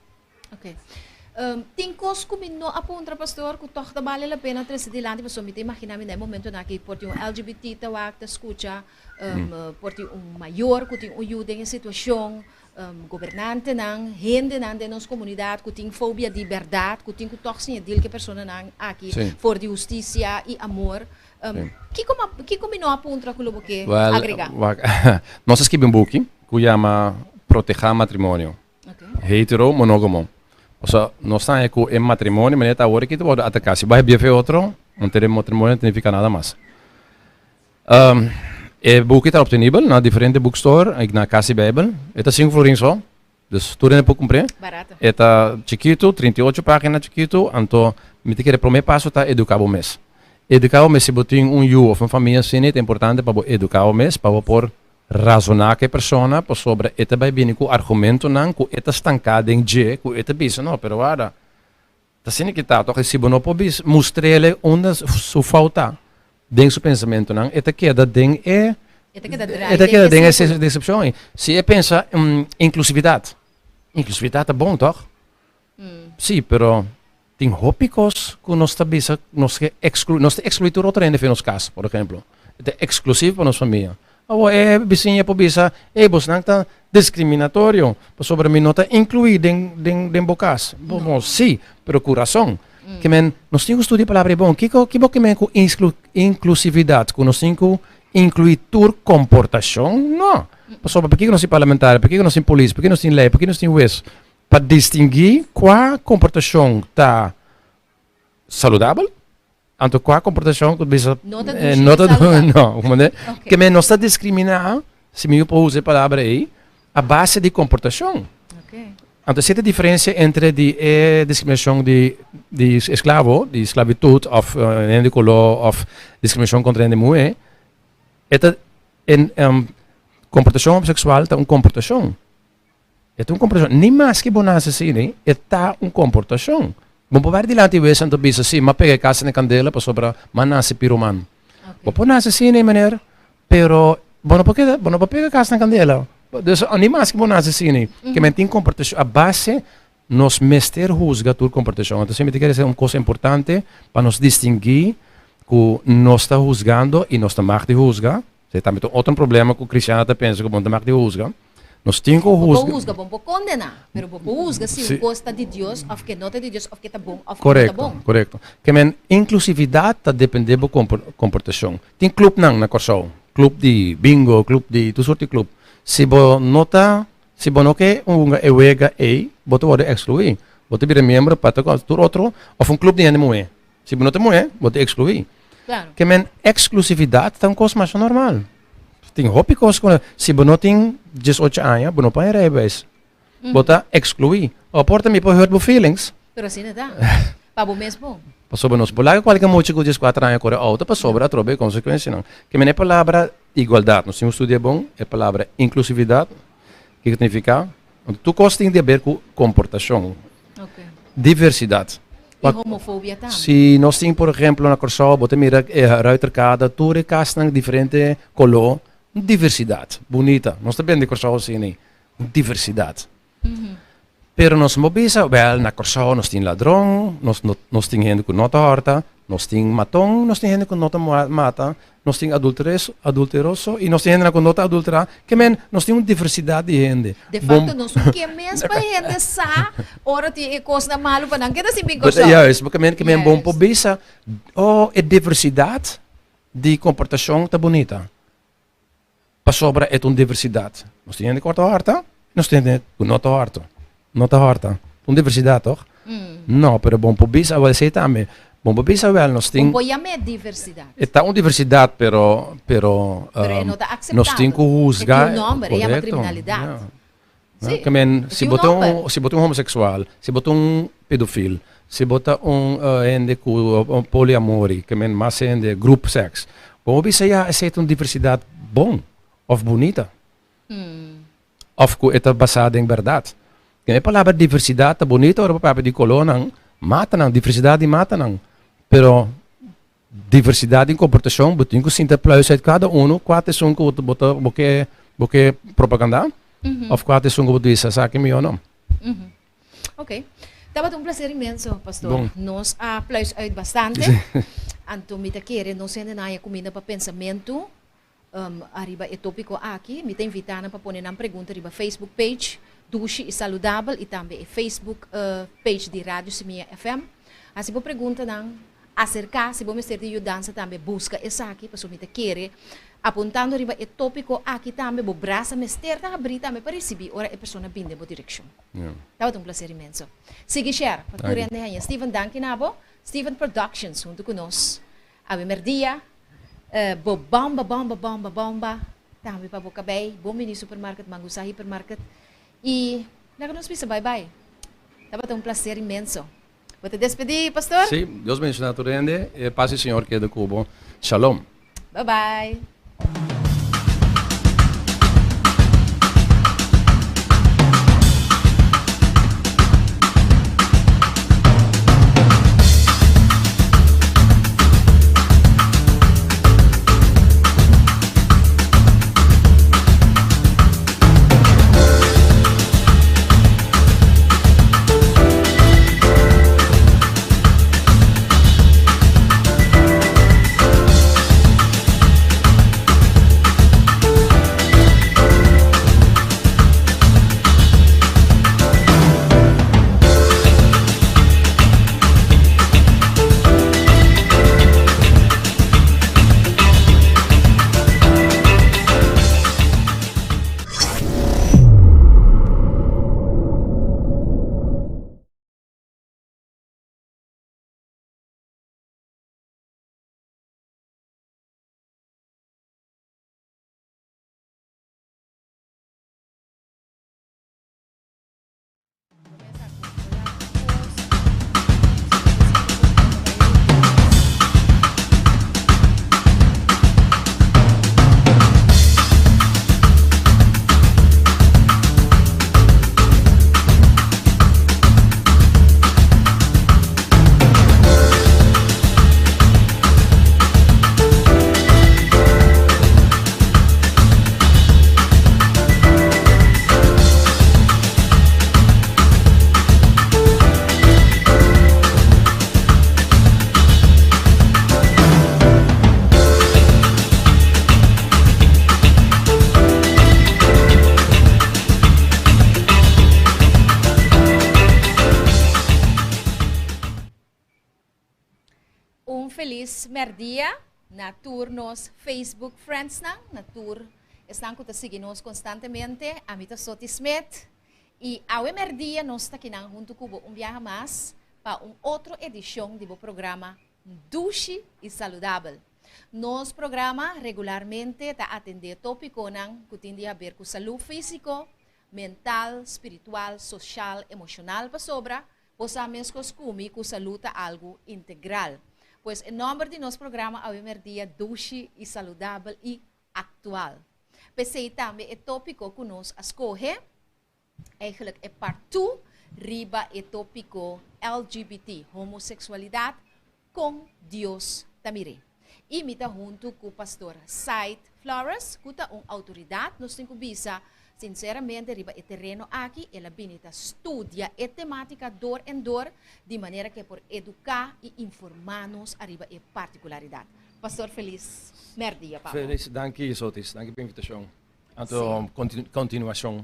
S1: Ok. Tin kos ku mi no a puntra, pastor, ku tòg ta bale la pena trese dilanti, pasobra mi ta imaginá mi na e momentonan aki por tin un LGBT ta wak, ta skucha, por tin un mayor ku tin un yu den e situashon, Gobernantenan, hendenan den nos komunidat ku tin fobia di bèrdat, ku tin ku tòg siña dil ku e personanan aki for di hustisia i amor. Kiko kiko mi no a puntra ku lo bo ke agregá?
S2: Wèl, nos a skibi un buki ku yama Protehá Matrimonio, Hetero Monógamo. Pasobra nos ta haña ku e matrimonio manera ta awor aki ta wòrdu ataká. Si bo a hèbié fe otro, anto e matrimonio no ta nifiká nada mas. E buki ta obtenibel na diferente bookstore i na Kas di Bijbel. E ta sinku florin so, dus tur hende por kumpr'é.
S1: Barato.
S2: E ta chikitu, 38 pagina chikitu, anto mi ta kere promé paso ta eduká bo mes. Eduká bo mes, si bo tin un yu òf un famia asina, e ta importante pa bo eduká bo mes pa bo por razoná ku e persona pasobra e ta bai bini ku argumentonan ku e ta stanká den dje, ku e ta bisa, no, pero wara, Ta asina ki ta, tok? I si bo no por bisa, mustr'el unda su fout ta den su pensamentunan, e ta keda den e,
S1: E ta keda draai
S2: e ta keda
S1: den
S2: den
S1: e
S2: e
S1: sirkulo.
S2: desepshon ei. Si e pensa, inklusividat, inklusividat ta bon, tok? Sí, pero tin hopi kos ku nos ta bisa, nos ke ekskluí, nos ta ekskluí tur otro hende for nos kas, por ehemplo. E ta eksklusivo pa nos famia. Awor e bisiña por bisa, ey bosnan ta discriminatorio, pasobra mi no ta inclui den den den bo cas. Bo bo si, pero cu razon. Ke men, nos tin cu studia e palabra e bon. Kico ki bo ke men cu insclu inclusividad? Cu nos tin cu inclui tur comportacion? No. Pasobra pakico nos tin parlamentario, pakico nos tin polis, pakico nos tin ley, pakico nos tin hues? Pa distingui cua comportacion ta saludabel. Anto kua komportashon ku bisa
S1: No ta dushi
S2: no ta
S1: i saludabel.
S2: no, comprende?
S1: Ok.
S2: Ke men nos ta diskriminá, si mi por usa e palabra ei, a base di komportashon.
S1: Ok.
S2: Anto esei ta e diferensia entre di e diskriminashon di di esklavo, di sklabitut òf hende di koló òf diskriminashon kontra hende muhé, e ta en komportashon homoseksual ta un komportashon. E ta un komportashon. Ni maske bo nase asina, e ta un komportashon. Bo por bai dilanti e wes anto bisa, si, m'a pega e kas na kandela pasobra m'a nase piroman. Bo por nase asina, meneer, pero bo no por keda, bo no por pega kas na kandela. Dus, ni maske bo nase asina, ke men tin komportashon a base nos mester husga tur komportashon. Anto mi ta kere esei un kos importante pa nos distinguí ku nos ta husgando i nos ta mag di husga. Esei tambe ta un otro problema ku kristiannan ta pensa ku bo no ta mag di husga. Nos tin ku
S1: Bo por
S2: husga.
S1: husga, bo no por kondená, pero bo por husga si un kos ta di Dios òf ke no ta di Dios òf ke ta bon òf ke no ta
S2: Korekto,
S1: bon.
S2: korekto. Ke men inklusividat ta dependé bo komportashon. Tin klupnan na Kòrsou, klup di bingo, klup di tur sorti klup. Si bo no ta Si bo no ke hunga e wega ei, bo ta wòrdu ekskluí. Bo ta bira miembro pa ta tur otro òf un klup di hende muhé. Si bo no ta muhé, bo ta ekskluí. Ke men eksklusividat ta un kos masha normal. Tin hopi kos ku si bo no tin diesocho aña, bo no por haña rijbewijs. Bo ta ekskluí. Ò por ta mi por hurt bo feelings.
S1: Pero asina ta. Pa bo mes bon.
S2: Pasobra nos por laga kualke mucha ku dieskuater aña kore outo pasobra atrobe e konsekuensianan. Ke men e palabra Igualdat, nos tin un studia bon e palabra inklusividat, kiko ta nifiká? Anto tur kos tin di aber ku komportashon, diversidat.
S1: I homofobia tambe.
S2: Si nos tin por ehemplo na Kòrsou bo ta mira e Ruiterkade tur e kasnan diferente koló, un diversidat bunita, nos ta bende Kòrsou asina, un diversidat. Pero nos no bisa, wèl, na Kòrsou nos tin ladron, nos no nos tin hende ku no ta hòrta, nos tin maton, nos tin hende ku no ta mata, nos tin adulteres adulteroso i nos tin hendenan ku no ta adulterá. Ke men, nos tin un diversidat di hende.
S1: De fakto nos no ke mes pa hende sa ora tin e kosnan malu pa nan keda sin bin Kòrsou.
S2: Juist, bo ke men ke men bon por bisa, oh, e diversidat di komportashon ta bunita. Pasobra e ta un diversidat. Nos tin hende ku ta hòrta, nos tin hende ku no ta hòrta. No ta hòrta. Un diversidat, tòg? No, pero bon por bisa awel esei tambe. Bon por bisa awel nos tin.
S1: Bon por yam'é diversidat.
S2: E ta un diversidat, pero, pero.
S1: Pero e no ta akseptabel.
S2: Nos tin ku husga.
S1: E tin un nòmber, e yama kriminalidat.
S2: Sí. Ke men, si bo ta un, si bo ta un homoseksual, si bo ta un pedofil, si bo ta un hende ku poliamori, ke men mas hende, group sex, bo por bisa ya esei ta un diversidat bon òf bunita. Òf ku e ta basá den bèrdat. E palabra diversidat ta bunita ora bo papia di kolónan, matanan, diversidat di matanan, pero Diversidad den komportashon, bo tin ku sinta pluis uit kada unu kua ta esun ku bo ta bo ke bo ke propagandá òf kua ta esun ku bo ta bisa esaki mihó no.
S1: Ok. Tabata un placer inmenso, pastor.
S2: Bon.
S1: Nos a pluis uit bastante. Anto mi ta kere nos hendenan haya kuminda pa pensamentu ariba e tópiko aki. Mi ta invitá nan pa pone nan pregunta riba Facebook page Dushi i Saludabel i tambe e Facebook page di Radio Simia FM. Hasi bo preguntanan. Aserká, si bo mester di yudansa tambe buska esaki, pasobra mi ta kere apuntando riba e tópiko aki tambe bo brasa mester ta habrí tambe pa risibí ora e persona bin den bo direkshon. Tabata un plaser inmenso. Sigui share pa tur hende haña. Steven danki na bo. Steven Productions huntu ku nos awe mèrdia. Bo bomba bomba bomba bomba tambe pa bo kabei. Bon bini Supermarket Mangusa Hypermarket i laga nos bisa bai bai. Tabata un plaser inmenso. Bo ta despedí, pastor?
S2: Sí, Dios bendiciona tur hende. E paz di Señor keda cu bo. Shalom.
S1: Bye bye. Felis merdia na tur nos Facebook friends nan, na tur esnan ku ta sigui nos konstantemente. Ami ta Soti Smith i awe merdia nos ta kinan huntu ku bo un biaha mas pa un otro edishon di bo programa Dushi i Saludabel. Nos programa regularmente ta atendé tópikonan ku tin di haber ku salú físiko, mental, spiritual, soshal, emoshonal pasobra Bo sa meskos ku mi ku salú ta algu integral. Pues e nòmber di nos programa awe merdia Dushi i Saludabel i Aktual. P'esei tambe e tópiko ku nos a skohe, eigenlijk e part two riba e tópiko LGBT, homoseksualidat, Kon Dios ta mir'é. I mi ta huntu ku Pastor Said Flores, ku ta un outoridat, nos tin ku bisa sinseramente riba e tereno aki, el a bini ta studia e temátika dor en dor, di manera ku e por eduká i informá nos ariba e partikularidat. Pastor felis mèrdia pa bo.
S2: Felis, danki Sotis, danki pa e invitashon. Anto kontinuashon.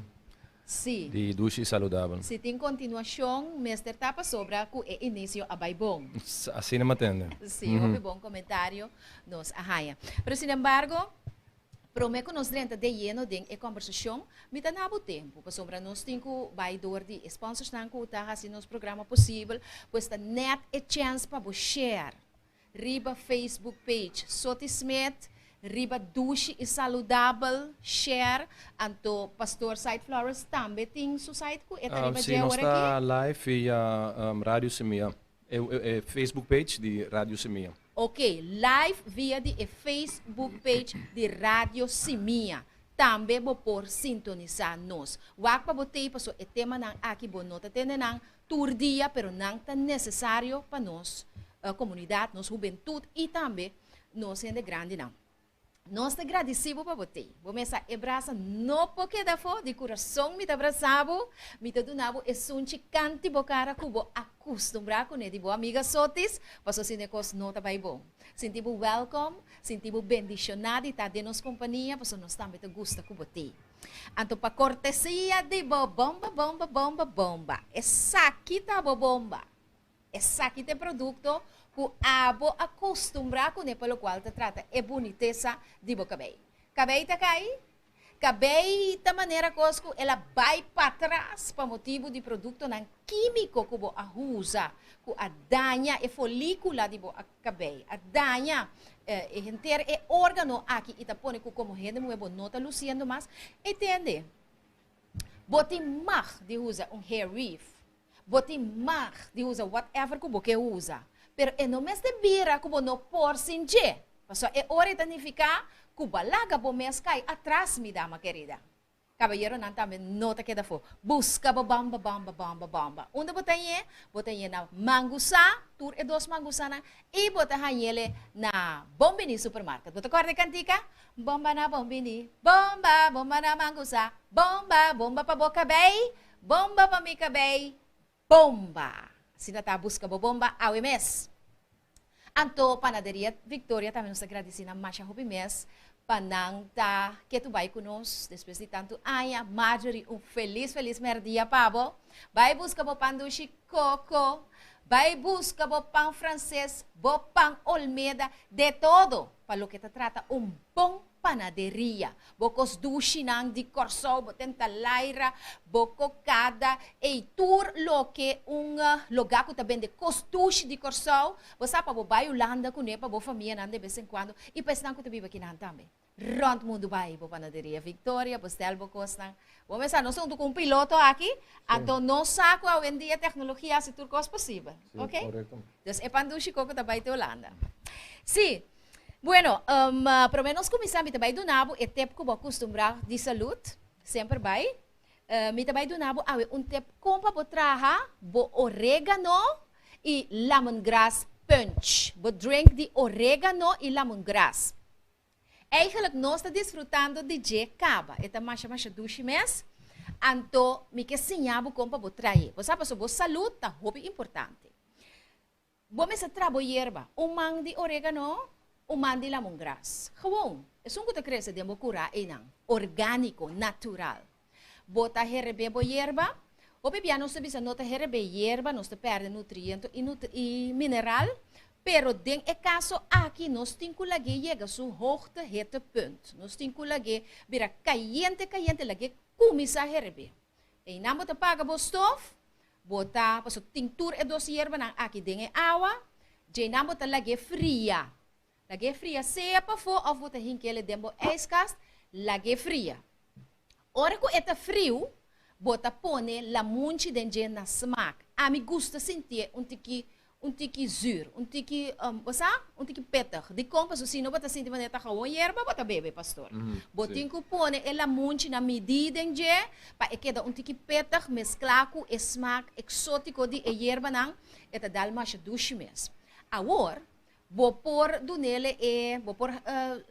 S1: Sí.
S2: Di dushi i saludabel.
S1: Si tin kontinuashon, mester ta pasobra ku e inisio a bai bon.
S2: Asina mi a tende.
S1: Sí, hopi bon komentario nos a haña. Pero sinembargo, promé ku nos drenta de yeno den e kòmbersashon, mi ta na bo tempu, pasobra nos tin ku bai dor di e sponsorsnan ku ta hasi nos programa posibel, pues ta nèt e chèns pa bo share Riba Facebook page Soti Smith, riba Dushi i Saludabel, share, anto Pastor Said Flores tambe tin su site ku e ta riba
S2: Si,
S1: dje
S2: nos
S1: ora
S2: ta
S1: aki.
S2: live via Radio Semilla, e Facebook page di Radio Semilla.
S1: Ok, live via di e Facebook page di Radio Simia. Tambe bo por sintonisá nos. Wak pa bo tei paso e temanan aki bo no ta tende nan tur dia pero nan ta nesesario pa nos komunidat, nos hubentut i tambe nos hende grandinan. Nos ta gradisí bo pa bo tei. Bo mesa e brasa no por keda afó, di kurason mi ta brasa bo, mi ta duna bo e sunchi kanti bo kara ku bo a kustumbrá kuné di bo amiga Sotis, pasobra asina e kos no ta bai bon. Sinti bo wèlkòm, sinti bo bendishoná di ta den nos kompania, pasobra nos tambe ta gusta ku bo tei. Anto pa kortesia di bo bomba, bomba, bomba, bomba, esaki ta bo bomba. Esaki ta e produkto ku abo a kustumbrá kuné pa lokual ta trata e bunitesa di bo kabei. Kabei ta kai? Kabei ta manera kos ku el a bai patras pa motibu di produktonan kímiko ku bo a usa ku a daña e folíkula di bo kabei, a daña e henter e órgano aki i ta pone ku komo hende muhé bo no ta lusiendo mas. E tende, bo tin mag di usa un hair weave. Bo tin mag di usa whatever ku bo ke usa, pero e no mester bira ku bo no por sin dje, pasobra e ora e ta nifiká ku bo a laga bo mes kai atras, mi dama kerida. Kabayeronan tambe no ta keda afó. Buska bo bamba, bamba, bamba, bamba. Unda bo ta hañ'é? Bo ta hañ'é na Mangusá, tur e dos Mangusánan, i bo ta hañ'é na Bon Biní Supermarket. Bo ta kòrda e kantika? Bomba na Bon Biní, bomba, bomba na Mangusá, bomba, bomba pa bo kabei, Bomba pa mi kabei, bomba! Asina ta buska bo bomba awe mes. Anto Panaderia Victoria tambe nos ta gradisi nan masha hopi mes pa nan ta ketu bai ku nos despues di tantu aña. Marjorie un felis felis merdia pa bo. Bai buska bo pan dushi koko, bai buska bo pan franses, bo pan olmeda, de todo pa loke ta trata un bon panaderia. Bo kos dushinan di Kòrsou, bo tenta laira, bo kokada, ei tur loke un lugá ku ta bende kos dushi di Kòrsou, bo sa pa bo bai Hulanda kuné pa bo famianan de bes en kuando i pa esnan ku ta biba kinan tambe. Rònt mundu bai bo panaderia Victoria, bo stèl bo kosnan. Bo mester sa nos ta huntu ku un piloto aki, anto nos sa ku awendia teknologia hasi tur kos posibel. Oke? Dus e pan dushi koko ta bai te Hulanda. Sí. Bueno, prome nos kuminsá mi ta bai duna bo e tep ku bo a kustumbrá di salud, semper bai. Mi ta bai duna bo awe un tep kon pa bo traha bo oregano i lemongrass punch, bo drink di oregano i lemongrass. Eigenlijk nos ta disfrutando di dje kaba, e ta masha masha dushi mes, anto mi ke siña bo kon pa bo trae. Bo sa pasobra bo salud ta hopi importante. Bo mester tra bo yerba, un man di oregano, un man di lamongras. Gewoon, esun ku ta krese den bo kurá einan, orgániko, natural. Bo ta herebé bo yerba. Hopi bia nos ta bisa no ta herebé yerba, nos ta pèrdè nutriento i i mineral. Pero den e kaso aki nos tin ku lag'é yega su hoogte hittepunt. Nos tin ku lag'é bira kayente kayente, lag'é kuminsá herebé. Einan bo ta paga bo stof, bo ta, pasobra tin tur e dos yerbanan aki den e awa, djeinan bo ta lag'é fria. Lag'é fria sea pafó òf bo ta hink'el den bo ijskast, lag'é fria. Ora ku e ta friu, bo ta pone lamunchi den dje na smak. Ami gusta sintié un tiki un tiki zuur, un tiki, bo sa? Un tiki pittig. Dikon? Pasobra si no bo ta sinti manera ta gewoon yerba bo ta bebe, pastor. Bo tin ku pone e lamunchi na midí den dje pa e keda un tiki pittig mesklá ku e smak eksótiko di e yerbanan, e ta dal masha dushi mes. Awor, Bo por dunele e bo por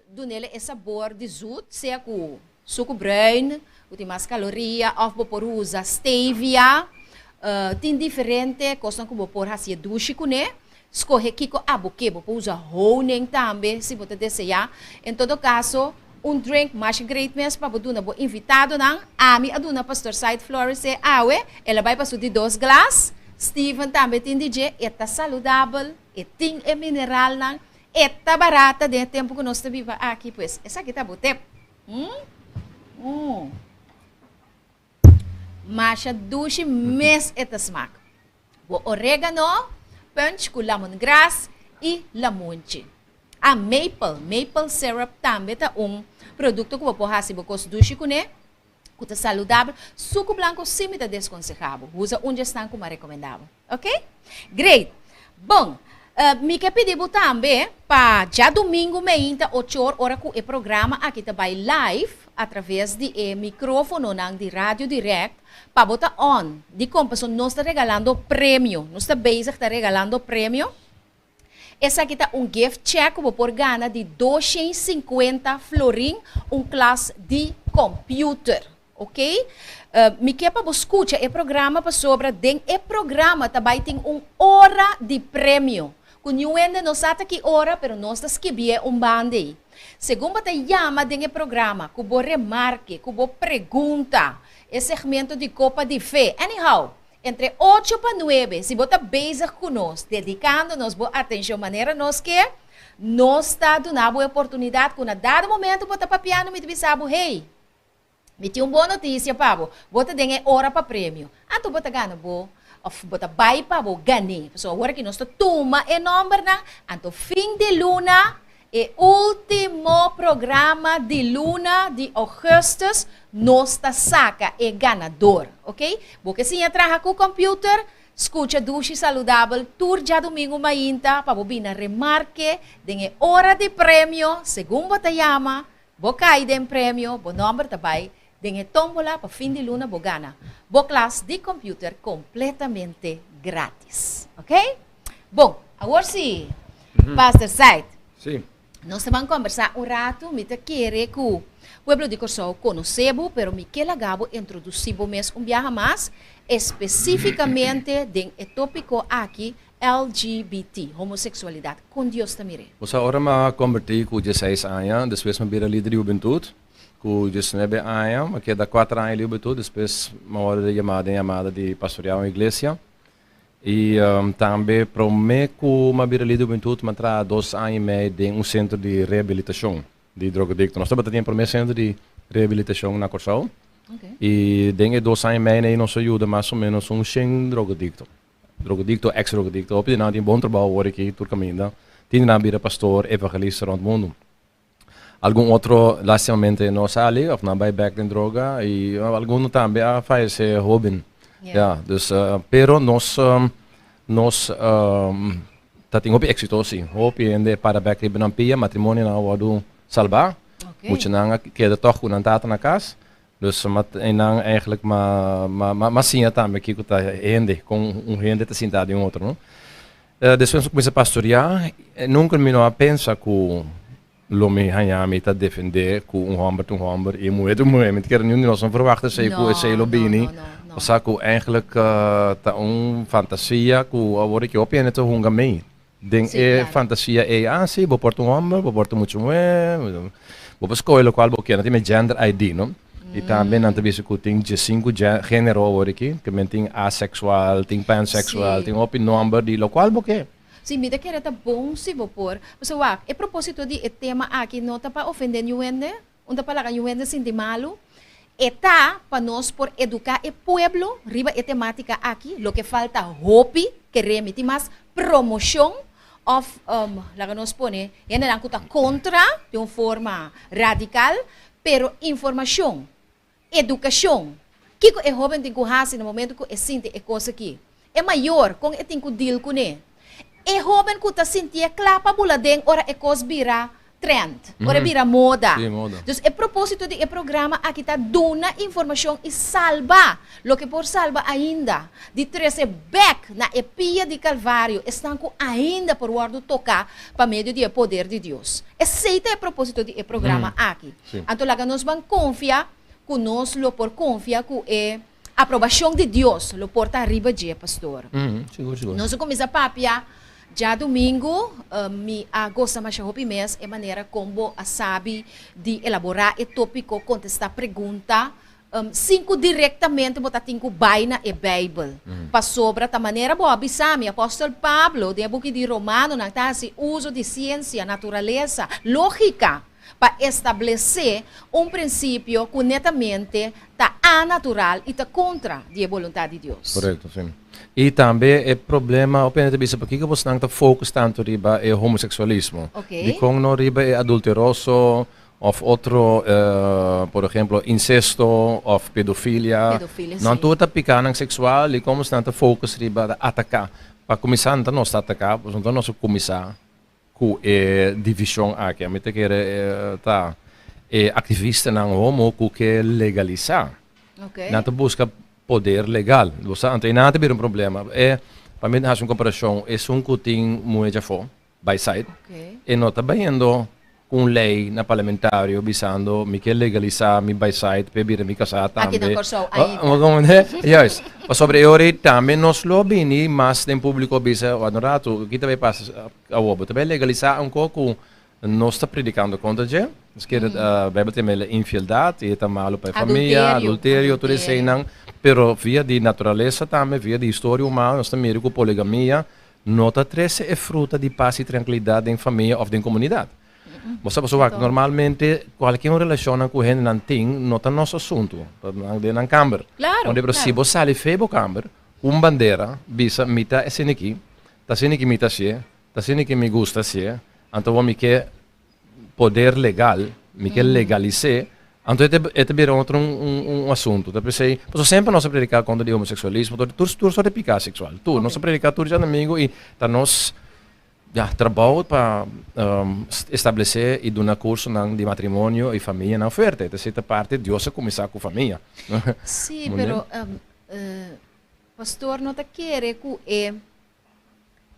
S1: dunele e sabor di zoet, sea ku suku bruin, ku tin mas kaloria, òf bo por usa stevia. Tin diferente kosnan ku bo por hasi e dushi kuné. Skohe kiko abo ke. Bo por usa honing tambe si bo ta deseá. En todo kaso, un drink masha great mes pa bo duna bo invitadonan. Ami a duna Pastor Said Flores e awe. El a bai pa su di dos glas. Steven tambe tin di dje. E ta saludabel. E tin e mineralnan, e ta barata den e tempu ku nos ta biba aki, pues esaki ta bo tep. Mm. Masha dushi mes e ta smak. Bo oregano, punch ku lemongrass i lamunchi. Ah, maple, maple syrup tambe ta un produkto ku bo por hasi bo kos dushi kuné. Ku ta saludabel. Suku blanko sí mi ta deskonsehá bo. Usa un dje esnan ku mi a rekomendá bo. Ok? Great! Bon, mi ke pidi bo tambe pa djadumingu meinta ochor ora ku e programa aki ta bai live atraves di e mikrofononan di Radio Direct pa bo ta on. Dikon? Pasobra nos ta regalando premio. Nos ta bezig ta regalando premio. Esaki ta un gift check ku bo por gana di 250 florin, un klas di computer. Ok? Mi ke pa bo skucha e programa pasobra den e programa ta bai tin un ora di premio. Ku niun hende no sa ta ki ora, pero nos ta skibié un banda ei. Segun bo ta yama den e programa, ku bo remarke, ku bo pregunta, e segmento di Kopa di Fe. Anyhow, Entre ocho pa nuebe, si bo ta bezig ku nos, dedikando nos bo atenshon manera nos ke, nos ta duna bo e oportunidat ku na dado momento bo ta papiando mi ta bisa bo, Hey, mi tin un bon notisia pa bo, bo ta den e ora pa premio. Anto bo ta gana bo, òf bo ta bai pa bo gan'é. Pasobra awor aki nos ta tuma e nòmbernan, anto fin di luna E ultimo programa di luna di augustus nos ta saca e ganador, ok? Bo ke siña traha cu computer? Scucha Dushi Saludabel tur djadumingu mainta pa bo bina remarke den e ora di premio, segun bo ta yama, bo cay den premio, bo nomber ta bay den e tombola pa fin di luna bo gana bo klas di computer completamente gratis, ok? Bon, awor si, Pastor Said.
S2: Sí.
S1: Nos ta ban kombersá un ratu. Mi ta kere ku pueblo di Kòrsou konosé bo, pero mi ke laga bo introdusí bo mes un biaha mas, espesífikamente den e tópiko aki, LGBT, homoseksualidat. Kon Dios ta mir'é?
S2: Bo sa, ora mi a kombertí ku dieseis aña, despues mi a bira lider di hubentut. Ku diesnuebe aña, mi a keda kuater aña di hubentut, despues mi a wòrdu yamá den yamada di pastoreá un iglesia. I tambe promé ku mi a bira lider di hubentut mi a traha dos aña i mei den un sentro di rehabilitashon di drogadikto. Nos tabata tin e promé sentro di rehabilitashon na Kòrsou i den e dos aña i mei ei nos a yuda mas o ménos un shen drogadikto, drogadikto, eks drogadikto. Hopi di nan tin bon trabou awor aki tur kaminda. Tin di nan a bira pastor, evangelista rònt mundu. Algun otro lastimamente no sali of nan bai bek den droga y algun tambe a fayece hoben. Ya, dus pero nos nos ta tin hopi exito si. Hopi hende para bek riba nan pia, matrimonionan a wordo salba. Muchanan a keda tog cu nan tata na cas. Dus einan eigenlijk ma ma siña tambe kico ta hende, con un hende ta sinta den otro, no. Despues mi kuminsá pastoriá, nunka mi no a pensa ku lo mi haña mi ta defendé ku un hòmber ta un hòmber i un muhé ta un muhé. Mi ta kere niun di nos no ferwagt esei ku esei lo bini. Osea ku eigentlik ta un fantasia ku awor aki hopi hende ta hunga mei den e fantasia ei. Ah si, bo por ta un hòmber, bo por ta mucha muhé, bo por skohe lokual bo kier. Nan tin e gender ID no. I tambe nan ta bisa ku tin diesinku género awor aki, ke men tin aseksual, tin panseksual, tin hopi nòmber di lokual bo ke.
S1: Si mi ta kere ta bon si bo por. Pasobra wak, e propósito di e tema aki no ta pa ofendé niun hende, un ta pa laga niun hende sinti malu. E ta pa nos por eduká e pueblo riba e temátika aki, loke falta hopi, kere mi tin mas promoshon òf laga nos pone hendenan ku ta kontra di un forma radikal, pero informashon, edukashon, kiko e hóben tin ku hasi na momento ku e sinti e kos aki, e mayor kon e tin ku dil kuné, e hóben ku ta sintié kla pa bula den ora e kos bira trend, ora e bira moda.
S2: Sí, moda.
S1: Dus e propósito di e programa aki ta duna informashon i salba loke por salba ainda, di trese bèk na e pia di Kalvario esnan ku ainda por wòrdu toká pa medio di e poder di Dios. Esei ta e propósito di e programa aki. Anto laga nos ban konfia ku nos lo por konfia ku e aprobashon di Dios lo por ta riba dje, pastor.
S2: Sigur, sigur.
S1: Nos a kuminsá papia djadumingu. Mi a gosa masha hopi mes e manera kon bo a sabi di elaborá e tópiko, kontestá pregunta, sin ku direktamente bo ta tin ku bai na e Beibel. Pasobra ta manera bo a bisa mi, apòstel Pablo den e buki di Romanonan ta hasi uso di siensia, naturalesa, lógika, pa establesé un prinsipio ku netamente ta anatural i ta kontra di e boluntat di Dios.
S2: Korekto, si. I tambe e problema, hopi hende ta bisa pakiko bosnan ta focus tantu riba e homoseksualismo? Dikon no riba e adulteroso òf otro, por ehemplo, insesto òf pedofilia?
S1: Pedofilia, si.
S2: Nan tur ta pikanan seksual, dikon bosnan ta focus riba ta ataká? Pa kuminsá no ta nos ta ataká, pasobra no ta nos a kuminsá Ku e divishon aki ami ta kere ta e aktivistanan homo ku ke legalisá. Nan ta buska poder legal. Bo sa, anto einan ta bira un problema. E, pa mi hasi un komparashon, esun ku tin muhé djafó, by side, e no ta bayendo ku un lei na parlamentario bisando mi ke legalisá mi by side p'e bira mi kasá
S1: tambe. Aki na Kòrsou
S2: ainda. Juist. Pasobra e ora ei tambe nos lo bini mas den públiko bisa, wak un ratu, ki ta bai pasa awor? Bo ta bai legalisá un kos ku nos ta predikando kontra dje? Nos kere Beibel ta yama infieldat i e ta malu pa e famia, adulterio, tur eseinan. Pero via di naturalesa tambe, via di historia humano nos ta mira ku poligamia No ta trese e fruta di pas i trankilidat den famia òf den komunidat. Bo sa pasobra wak, normalmente kualke un relashonnan ku hendenan tin no ta nos asuntu, ta nan den nan kamber.
S1: Claro,
S2: Pero si
S1: claro.
S2: bo sali fe bo kamber ku un bandera bisa mi ta esei aki, ta asina ki mi ta hasié, ta asina ki mi gusta hasié, anto bo mi ke poder legal, mi ke legalis'é, anto e ta e ta bira otro un un asuntu. Ta p'esei, pasobra semper nos a prediká kontra di homoseksualismo, tur tur tur sort di piká seksual, tur. Nos a prediká tur djadumingu i ta nos, ya, trabou pa establesé i duna kursonan di matrimonio i famianan fuerte. Ta esei ta parti, Dios a kuminsá ku famia.
S1: Sí, pero pastor no ta kere ku e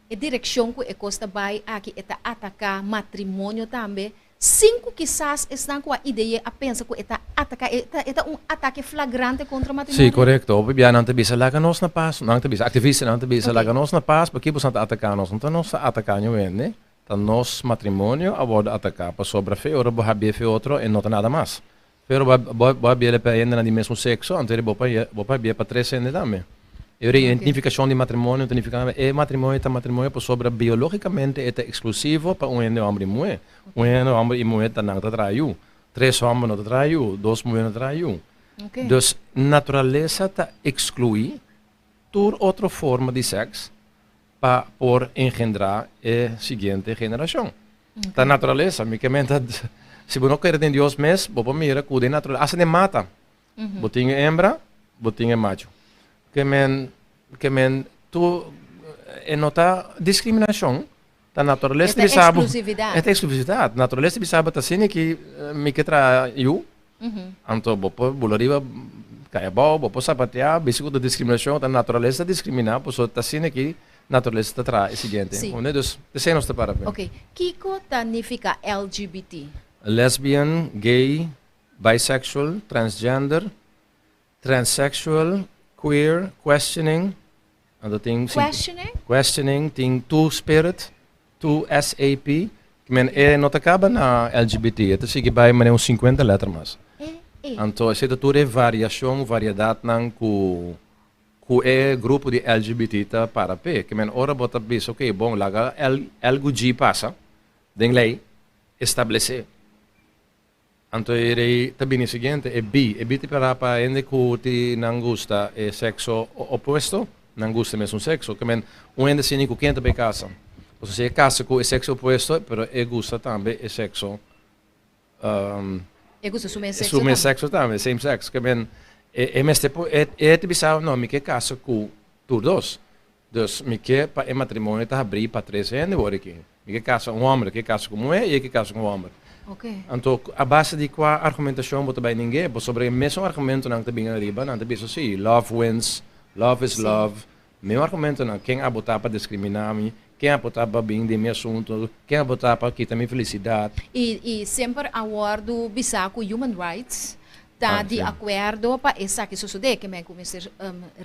S1: E direkshon ku e kos ta bai aki e ta ataká matrimonio tambe, sin ku kisas esnan ku a ide'é a pensa ku e ta ataká, e ta e ta un atake flagrante kontra matrimonio.
S2: Sí, korekto. Hopi bia nan ta bisa laga nos na pas, nan ta bisa, aktivistanan ta bisa laga nos na pas, pakiko boso nan ta ataká nos? No ta nos ta ataká niun hende, ta nos matrimonio a wòrdu ataká pasobra fe ora bo habié fe otro e no ta nada mas. Pero bo bo bo a biele pa hendenan di mesmo sexo, anto bo pa bo pa bie pa tres hende tambe. E ora identificacion di matrimonio ta nifica e matrimonio ta matrimonio pasobra biologicamente e ta exclusivo pa un hende homber y muhe. Un hende homber y muhe ta nan ta traha yu. Tres homber no ta traha yu, dos muhe no ta traha yu. Dus naturalesa ta exclui tur otro forma di sex pa por engendra e siguiente generacion. Ta naturalesa, mi ke menta si bo no kere den Dios mes, bo por mira ku den naturalesa, hasta den mata, bo tin e hembra, bo tin e macho. Ke men, ke men tur e no ta discriminacion, ta naturalesa
S1: E ta
S2: bisa bo,
S1: exclusividad.
S2: e ta exclusividad. Naturalesa bisa bo ta asina ki mi ke traha yu, anto bo por bula riba kai abou, bo por sapatea, bisa ku ta discriminacion, ta naturalesa ta discrimina, pasobra ta asina ki Naturalesa ta traha e siguiente.
S1: Sí.
S2: Comprende? Dus, esei nos ta para p'e.
S1: Ok. Kiko ta nifica LGBT?
S2: Lesbian, gay, bisexual, transgender, transsexual, queer, questioning, anto tin
S1: Questioning?
S2: Questioning, tin two spirit, two SAP, ki men e no ta kaba na LGBT, e ta sigui bai manera un 50 letter mas.
S1: E, e.
S2: Anto esei ta tur e variashon, variedatnan ku. Ku e grupo di LGBT ta para p'e. Ke men ora bo ta bisa ok bon laga L L ku G pasa den lei establesé. Anto e rei ta bini siguiente e B. E B ta para pa hende ku ti nan gusta e sekso opuesto, nan gusta e mesun sekso. Ke men un hende asina ku ken ta bai kasa? Pasobra si e kasa ku e sekso opuesto pero e gusta tambe e sekso.
S1: E gusta su mes sexo
S2: Su mes sexo tambe, same sex. Ke men, e, e mester por, e, e ta bisa, no, mi ke kasa ku tur dos. Dus mi ke pa e matrimonio ta habrí pa tres hende wor aki. Mi ke kasa un hòmber, ke kasa ku muhé i e ke kasa ku un hòmber. Anto, a base di kua argumentashon bo ta bai ning'é? Pasobra e mesun argumentonan ku ta bini ariba, nan ta bisa, sí, love wins, love is love, Mi argumentonan, ken a botá pa diskriminá mi, ken a botá pa bin den mi asuntu, ken a botá pa kita mi felisidat.
S1: I i semper a wòrdu bisá ku human rights ta di akuerdo pa esaki sosodé, ke men ku mester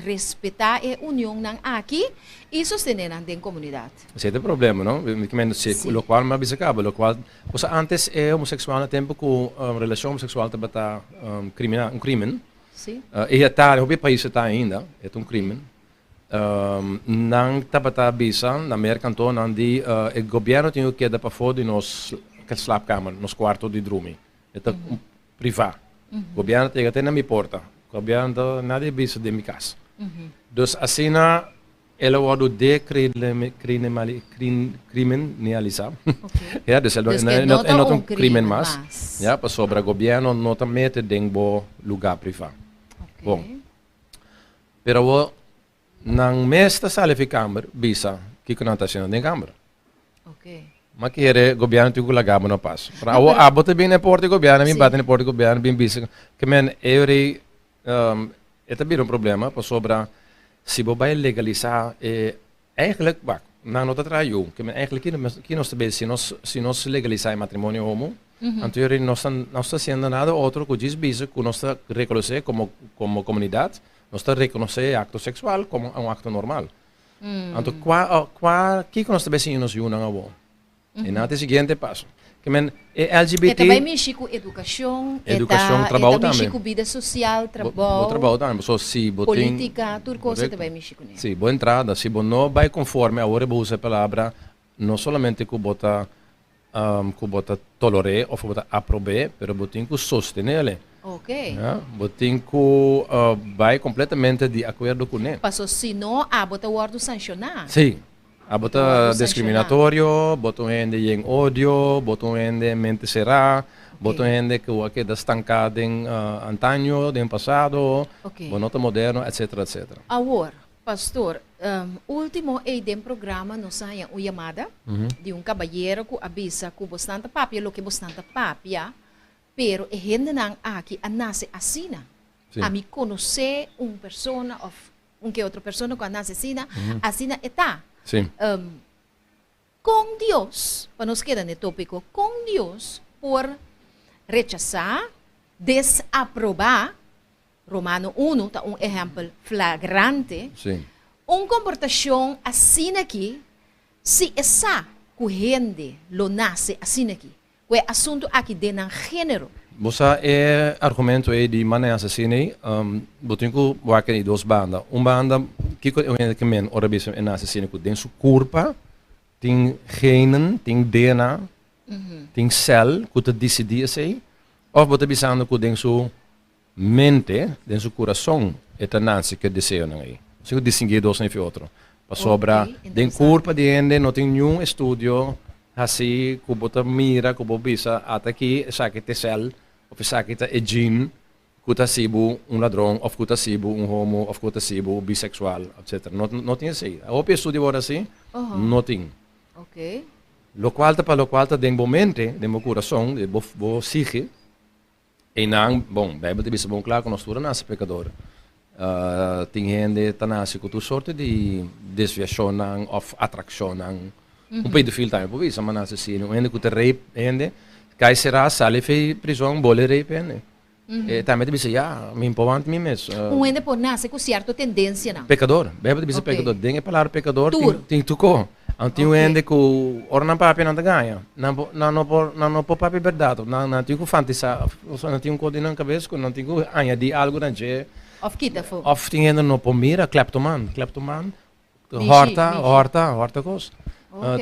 S1: respetá e unionnan aki i sostené nan den komunidat.
S2: Esei ta e problema, no? Ke men si, lokual mi a bisa kaba, lokual, pasobra ántes e homoseksual na tempu ku relashon homoseksual tabata krimina, un krimen, E a ta, hopi pais ta ainda, e ta un crimen. Nan tabata bisa na Merca anto nan di e gobierno tin cu keda pafo di nos slaapkamer, nos cuarto di drumi. E ta priva. Gobierno ta yega te na mi porta. Gobierno ta nadie bisa den mi cas. Dus asina El a wòrdu dekriminalisá. Ya, dus e no ta un krimen mas. Ya, pasobra gobièrnu no ta mete den bo lugá privá. Bon. Pero awor nan mes ta sali fi kamber bisa kiko nan ta hasiendo den kamber. Ma kere gobièrnu tin ku laga bo na pas. Pero awor abo ta bin na e porta di gobièrnu, mi bati na e porta di gobièrnu bin bisa ke men e rei E ta bira un problema pasobra si bo bai legalisá e eigenlijk wak nan no ta traha yu ke men eigenlijk ki nos ta besi si nos si nos legalisá e matrimonio homo anto yori nos ta nos ta hasiendo nada otro ku djis bisa ku nos ta rekonosé komo komo komunidat nos ta rekonosé e akto seksual komo un akto normal anto kua kua kiko nos ta bai siña nos yunan awor. E nan ta e siguiente paso. Ke men e LGBT.
S1: E ta bai mishi ku edukashon, e ta
S2: e
S1: ta mishi ku bida sosial, trabou.
S2: Bo trabou tambe. So si bo tin.
S1: Politika, tur kos e ta bai mishi kuné.
S2: Si, bo entrada, si bo no bai konforme, awor e bo usa e palabra, no solamente ku bo ta ku bo ta toler'é òf ku bo ta aprob'é, pero bo tin ku sostenel'e.
S1: Ok.
S2: Bo tin ku bai kompletamente di akuerdo kuné.
S1: Paso si no, abo ta wòrdu sanshoná.
S2: Si. Abo ta discriminatorio, bo ta un hende yen odio, bo ta un hende mente cerá, bo ta un hende cu a keda stanká den antaño, den pasado, bo no ta moderno, etcetera, etcetera.
S1: Awor, pastor, ultimo ei den programa nos a haña un yamada di un cabayero cu a bisa cu bosnan ta papia loke bosnan ta papia, pero e hendenan aki a nace asina. Ami conoce un persona of Un ke otro persona ku a nase asina, asina e ta. Kon Dios, pa nos keda na e tópiko, kon Dios por rechasá, desaprobá, Romano unu ta un ehèmpel flagrante, un komportashon asina aki si e sa ku hende lo nase asina aki? Ku e asuntu aki den nan género.
S2: Bo sa e argumento ei di mannan asesino ei, bo tin ku wak di dos banda. Un banda, kiko e hende ke men ora bisa e nan asesino ku den su kurpa tin genen, tin DNA, tin sèl ku ta disidí esei? Òf bo ta bisando ku den su mente, den su kurason e ta nase ku e deseonan ei? Bo tin ku distinguí e dosnan efi otro. Pasobra den kurpa di hende no tin niun estudio hasí ku bo ta mira, ku bo bisa ata aki esaki ta e sèl òf esaki ta e gene ku ta hasi bo un ladron òf ku ta hasi bo un homo òf ku ta hasi bo biseksual, etcetera. No no tin esei. Hopi estudio wòrdu hasí, no tin. Lokual ta pa lokual ta den bo mente, den bo kurason, den bo bo psíke. Einan, bon, Bijbel ta bisa bon kla ku nos tur a nase pekador. Tin hende ta nase ku tur sorte di desviashonnan òf atrakshonnan. Un pedofil tambe por bisa, ma nase asina. Un hende ku ta rape hende, kai será, sali fei prizòn, bole rape hende. E tambe ta bisa, ya, mi por wanta mi mes.
S1: Un hende por nase ku sierto tendensianan.
S2: Pekador. Bijbel ta bisa pekador. Den e palabra pekador tin tur ko. Anto tin un hende ku ora nan papia nan ta gaña. Nan por nan no por nan no por papia bèrdat. Nan nan tin ku fantisá, nan tin un kos den nan kabes ku nan tin ku añadí algu na dje.
S1: Of kita afó.
S2: Of tin hende no por mira, kleptoman, kleptoman, hòrta, hòrta, hòrta kos.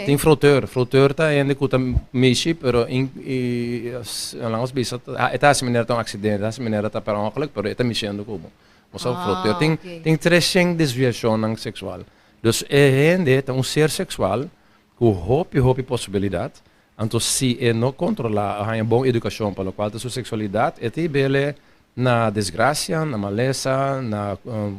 S2: Tin fraudeur, fraudeur ta hende ku ta mishi pero in i laga nos bisa e ta hasi manera ta un aksidente, e ta hasi manera ta per ongeluk pero e ta mishiendo ku bo. Bo sa fraudeur. Tin tin treshen desviashonnan seksual. Dus e hende ta un ser seksual ku hopi hopi posibilidat, anto si e no kontrolá o haña bon edukashon pa lokual ta su seksualidat e ta hib'el na desgracia, na malesa, na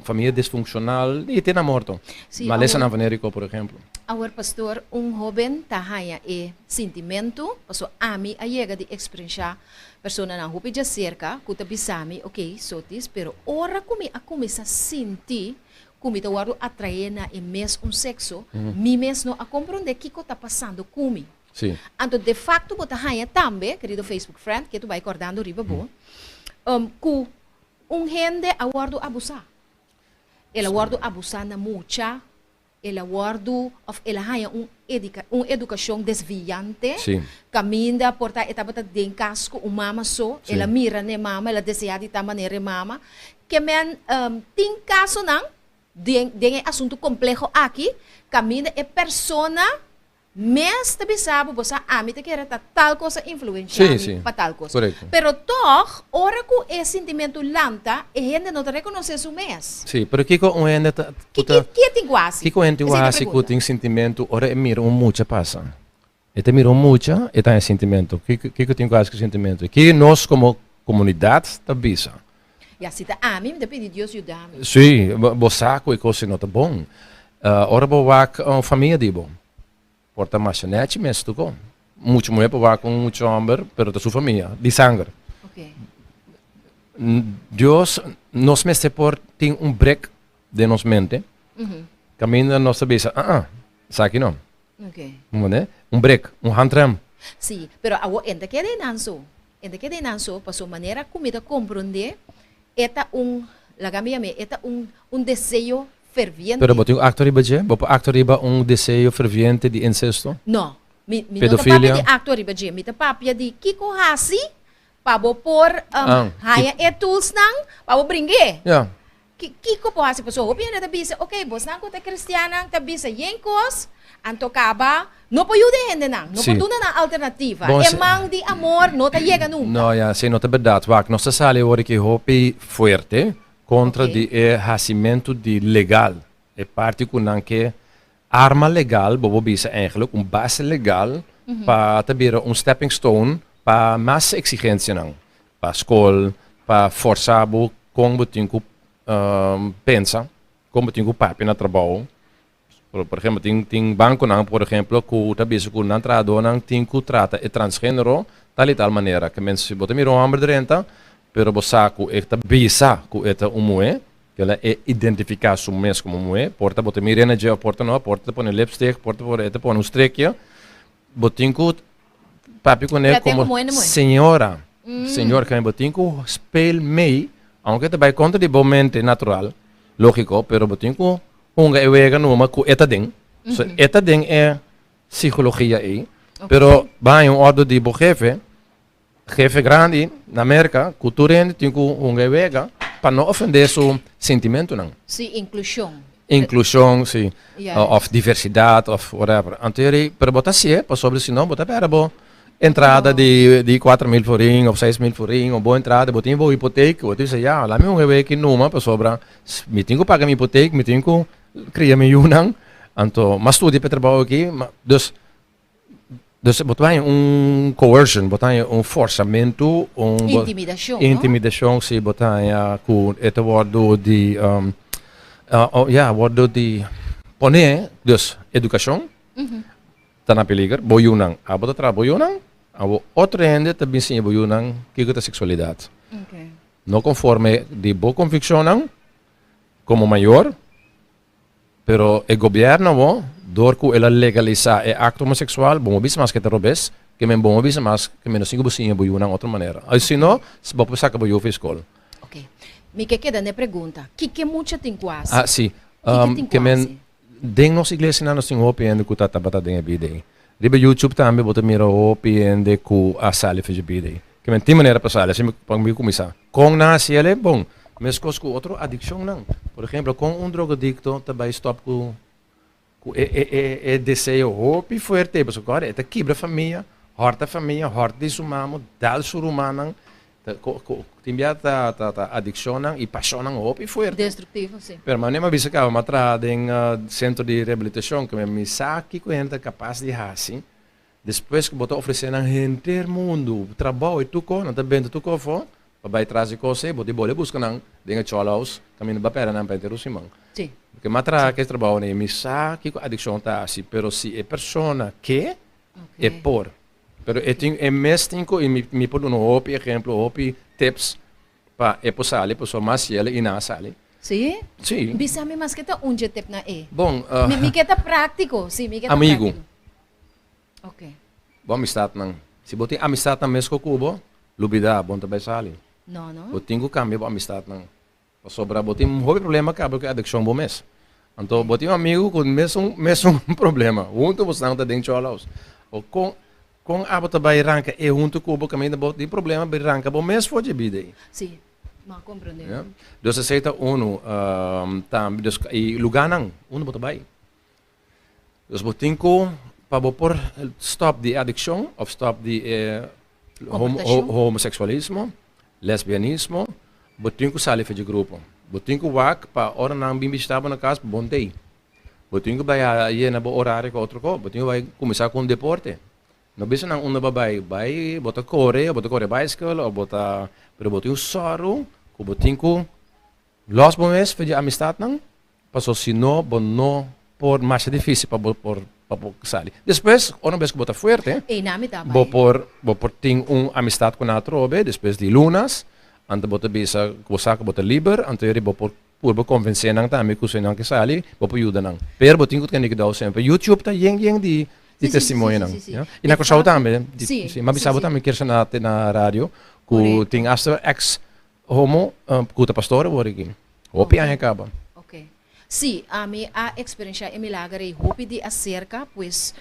S2: famia disfuncional y te na morto.
S1: Sí,
S2: Malesanan
S1: awor,
S2: venerico, por ehemplo.
S1: awor pastor, un hoben ta haña e sintimentu, paso ami a yega di experiencia personanan hopi djacerca cu ta bisa mi, ok, Sotis, pero ora cu mi a cuminsa sinti cu mi ta wordo atrae na e mes un sexo, mi mes no a comprende kico ta pasando cu mi.
S2: Sí.
S1: Anto de facto bo ta haña tambe, querido Facebook friend, ke tu bai cordando riba bo, cu un hende a wordo abusa. El a wordo abusa na mucha, el a wordo, of el a haña un edica, un educacion desviante,
S2: Sí.
S1: caminda por ta e tabata den cas cu un mama so,
S2: Sí.
S1: el a mira n'e mama, el a desea di ta manera e mama. Ke men, tin casonan den, den e asunto compleho aki, caminda e persona Mes ta bisa bo, bo sa ami ta kere ta tal kos a influensha
S2: Sí,
S1: mi
S2: sí.
S1: pa tal kos.
S2: Korekto.
S1: Pero tòg, ora ku e sintimentu lanta, e hende no ta rekonosé su mes.
S2: Sí, pero kiko un hende ta, ku
S1: Ki,
S2: ta,
S1: ki, ki e tin ku hasi?
S2: kiko un hende tin ku
S1: Esei ta
S2: hasi ku
S1: pregunta.
S2: tin sintimentu ora e mira un mucha pasa? E ta mira un mucha, e ta haña sintimentu. Kiko, kiko tin ku hasi ku sintimentu? Ki nos komo komunidat ta bisa?
S1: Ya, si ta ami, mi ta pidi Dios yuda mi.
S2: Sí, bo, bo sa ku e kos ei no ta bon. Ora bo wak un famia di bo, por ta masha nèchi mes tuko. Mucha muhé por wak un mucha hòmber, pero ta su famia, di sanger.
S1: Oké.
S2: Dios, nos mester por tin un brek den nos mente, kaminda nos ta bisa, ah, ah, esaki no.
S1: Oké.
S2: Bo Un brek, un handrem.
S1: Sí, pero awor e no ta keda einan so. E no ta keda einan so, pasobra manera ku mi ta komprondé, e ta un, laga mi yam'é, e ta un, un deseo ferviente.
S2: Pero bo tin un akto riba dje? Bo por akto riba un deseo ferviente di incesto?
S1: No, mi, mi no ta papia
S2: Pedofilia?
S1: di akto riba dje. Mi ta papia di kiko hasi pa bo por
S2: Ah,
S1: haña e toolsnan pa bo bring'é.
S2: Ja.
S1: Ki kiko por hasi? Pasobra hopi hende ta bisa, ok, bosnan ku ta kristiannan ta bisa yen kos, anto kaba no por yuda e hendenan, no por duna nan alternativa.
S2: Bon,
S1: E
S2: si-
S1: man di amor no ta yega nunka.
S2: No, ya, si no ta bèrdat. Wak, nos ta sali awor aki hopi fuerte kontra
S1: Ok.
S2: di e hasimentu di legal. E parti ku nan ke arma legal, bo por bisa eigenlijk un base legal pa ta bira un stepping stone pa mas eksigensianan. Pa skol, pa forsa bo kon bo tin ku pensa, kon bo tin ku papia na trabou. Por ehempel, tin tin bankonan por ehempel ku ta bisa ku nan trahadónan tin ku trata e transgenero tal i tal manera. Ke men si bo ta mira un hòmber drenta, pero bo sa ku e ta bisa ku e ta un muhé, kila e identifiká su mes komo muhé, por ta bo ta mira na dje òf por ta no, por ta pone lipstick, por ta e ta pone un strikje. Bo tin ku papia kuné
S1: Traté
S2: komo
S1: komo hende muhé.
S2: señora. Señor, kende bo tin ku speel mee, aunke ta bai kontra di bo mente natural, lógiko, pero bo tin ku hunga e wega numa ku e ta den. So, e ta den e psikologia ei. Pero bo haña un òrdu di bo hefe, hefe grandi na Merka, ku tur hende tin ku hunga e wega pa no ofendé su sentimentunan.
S1: Sí, inklushon.
S2: Inklushon, sí.
S1: Yes.
S2: Of diversidat of whatever. Anto yeri, pero bo ta hasié pasobra si no bo ta pèrdè bo entrada di di 4000 florin of 6000 florin, un bon entrada, bo tin bo hipotek, bo ta bisa ya, laat mi hunga e wega aki numa pasobra mi tin ku paga mi hipotek, mi tin ku kria mi yunan, anto m'a studia pa e trabou aki, dus Dus bo ta haña un coercion, bo ta haña un forzamentu, un
S1: Intimidacion, no?
S2: Intimidacion, si, bo ta haña ku e ta wòrdu di ya, wòrdu di pone, dus edukashon ta na peliger, bo yunan, abo ta traha bo yunan, abo otro hende ta bin siña bo yunan kiko ta seksualidat. No konforme di bo konvikshonnan komo mayor. Pero e gobierno awor, door cu el a legalisa e acto homosexual, bo no bisa mas cu e ta robes, ke men bo no bisa mas ke men no sigui bo siña bo yunan otro manera. Ay si no, bo por saca bo yu for skol.
S1: Ok. Mi ke keda n'e pregunta, kiko mucha tin cu haci?
S2: Ah, si.
S1: Kiko tin cu
S2: Ke men,
S1: haci?
S2: den nos iglesianan nos tin hopi hende cu ta tabata den e bida ei. Riba YouTube tambe bo ta mira hopi hende cu a sali for dje bida ei. Ke men tin manera pa sali, asina pa mi cuminsa. Con nan haci el? Bon, Meskos ku otro adikshonnan. Por ehempel, kon un drogadikto ta bai stòp ku ku e e e e deseo hopi fuerte ei, pasobra kòrda e ta kibra famia, hòrta famia, hòrta di su mama, dal su rumannan, ta ko ko tin bia ta ta ta adikshonnan i pashonnan hopi fuerte.
S1: Destruktivo, si.
S2: Pero manera mi a bisa kaba, mi a traha den sentro di rehabilitashon, ku mi sa kiko hende ta kapas di hasi Despues ku bo ta ofresé nan henter mundu trabou i tur kos, nan ta benta tur kos afó pa bai tras di kos ei, bo tin bole buska nan den e chòlhouse kaminda bo a pèrdè nan pa henter un siman. Porque mi a traha ku e trabou nei, mi sa kiko adikshon ta hasi, pero si e persona ke, e por. Pero e tin e mes tin ku, i mi por duna hopi ehemplo, hopi tips pa e por sali, pasobra mas yele i nan a sali.
S1: Sí?
S2: Sí.
S1: Bisa mi maske ta un dje tip nan ei.
S2: Bon,
S1: Mi ke ta práktiko, sí, mi ke ta
S2: Amigu.
S1: práktiko. Ok.
S2: Bo amistatnan. Si bo tin amistatnan mesko ku bo, lubidá, bo no ta bai sali.
S1: No, no.
S2: Bo tin ku kambia bo amistatnan. Pasobra bo tin hopi problema kaba ku e adikshon bo mes. Anto bo tin un amigu ku mesun mesun problema. Huntu bosnan ta den chòlòs. O kon kon abo ta bai ranka e huntu ku bo kaminda bo tin problema bai ranka bo mes for dje bida ei.
S1: Sí, mi a komprendé.
S2: Ya. Dus esei ta unu. Tambe dus i lugánan unda bo ta bai. Dus bo tin ku pa bo por stòp di e adikshon òf stòp di e homoseksualismo, lesbianismo, bo tin ku sali for dje grupo. Bo tin ku wak pa ora nan bin bishita bo na kas bo no ta ei. Bo tin ku bai yena bo orario ku otro kos. Bo tin ku bai kuminsá ku un deporte. No bisa nan unda bo bai, bai bo ta kore, bo ta kore baiskel òf bo ta, pero bo tin un sòru ku bo tin ku Los bo mes for di amistatnan, paso si no bo no por masha dificil pa bo por pa bo sali. Despues ora un bes ku bo ta fuerte, bo por bo por tin un amistad ku nan atrobe despues di lunas, anto bo ta bisa ku bo sa ku bo ta liber, anto eri bo por purba konvensé nan tambe ku si nan ke sali bo por yuda nan. Pero bo tin ku tene kudou semper. YouTube ta yen yen di di testimonionan, ya. I na Kòrsou tambe, si mi a bisa bo tambe kier sa na radio ku tin asta ex Homo ku ta pastor awor aki. Hopi aña kaba.
S1: Ok. Sí, ami a eksperenshá e milager ei hopi di aserka, pues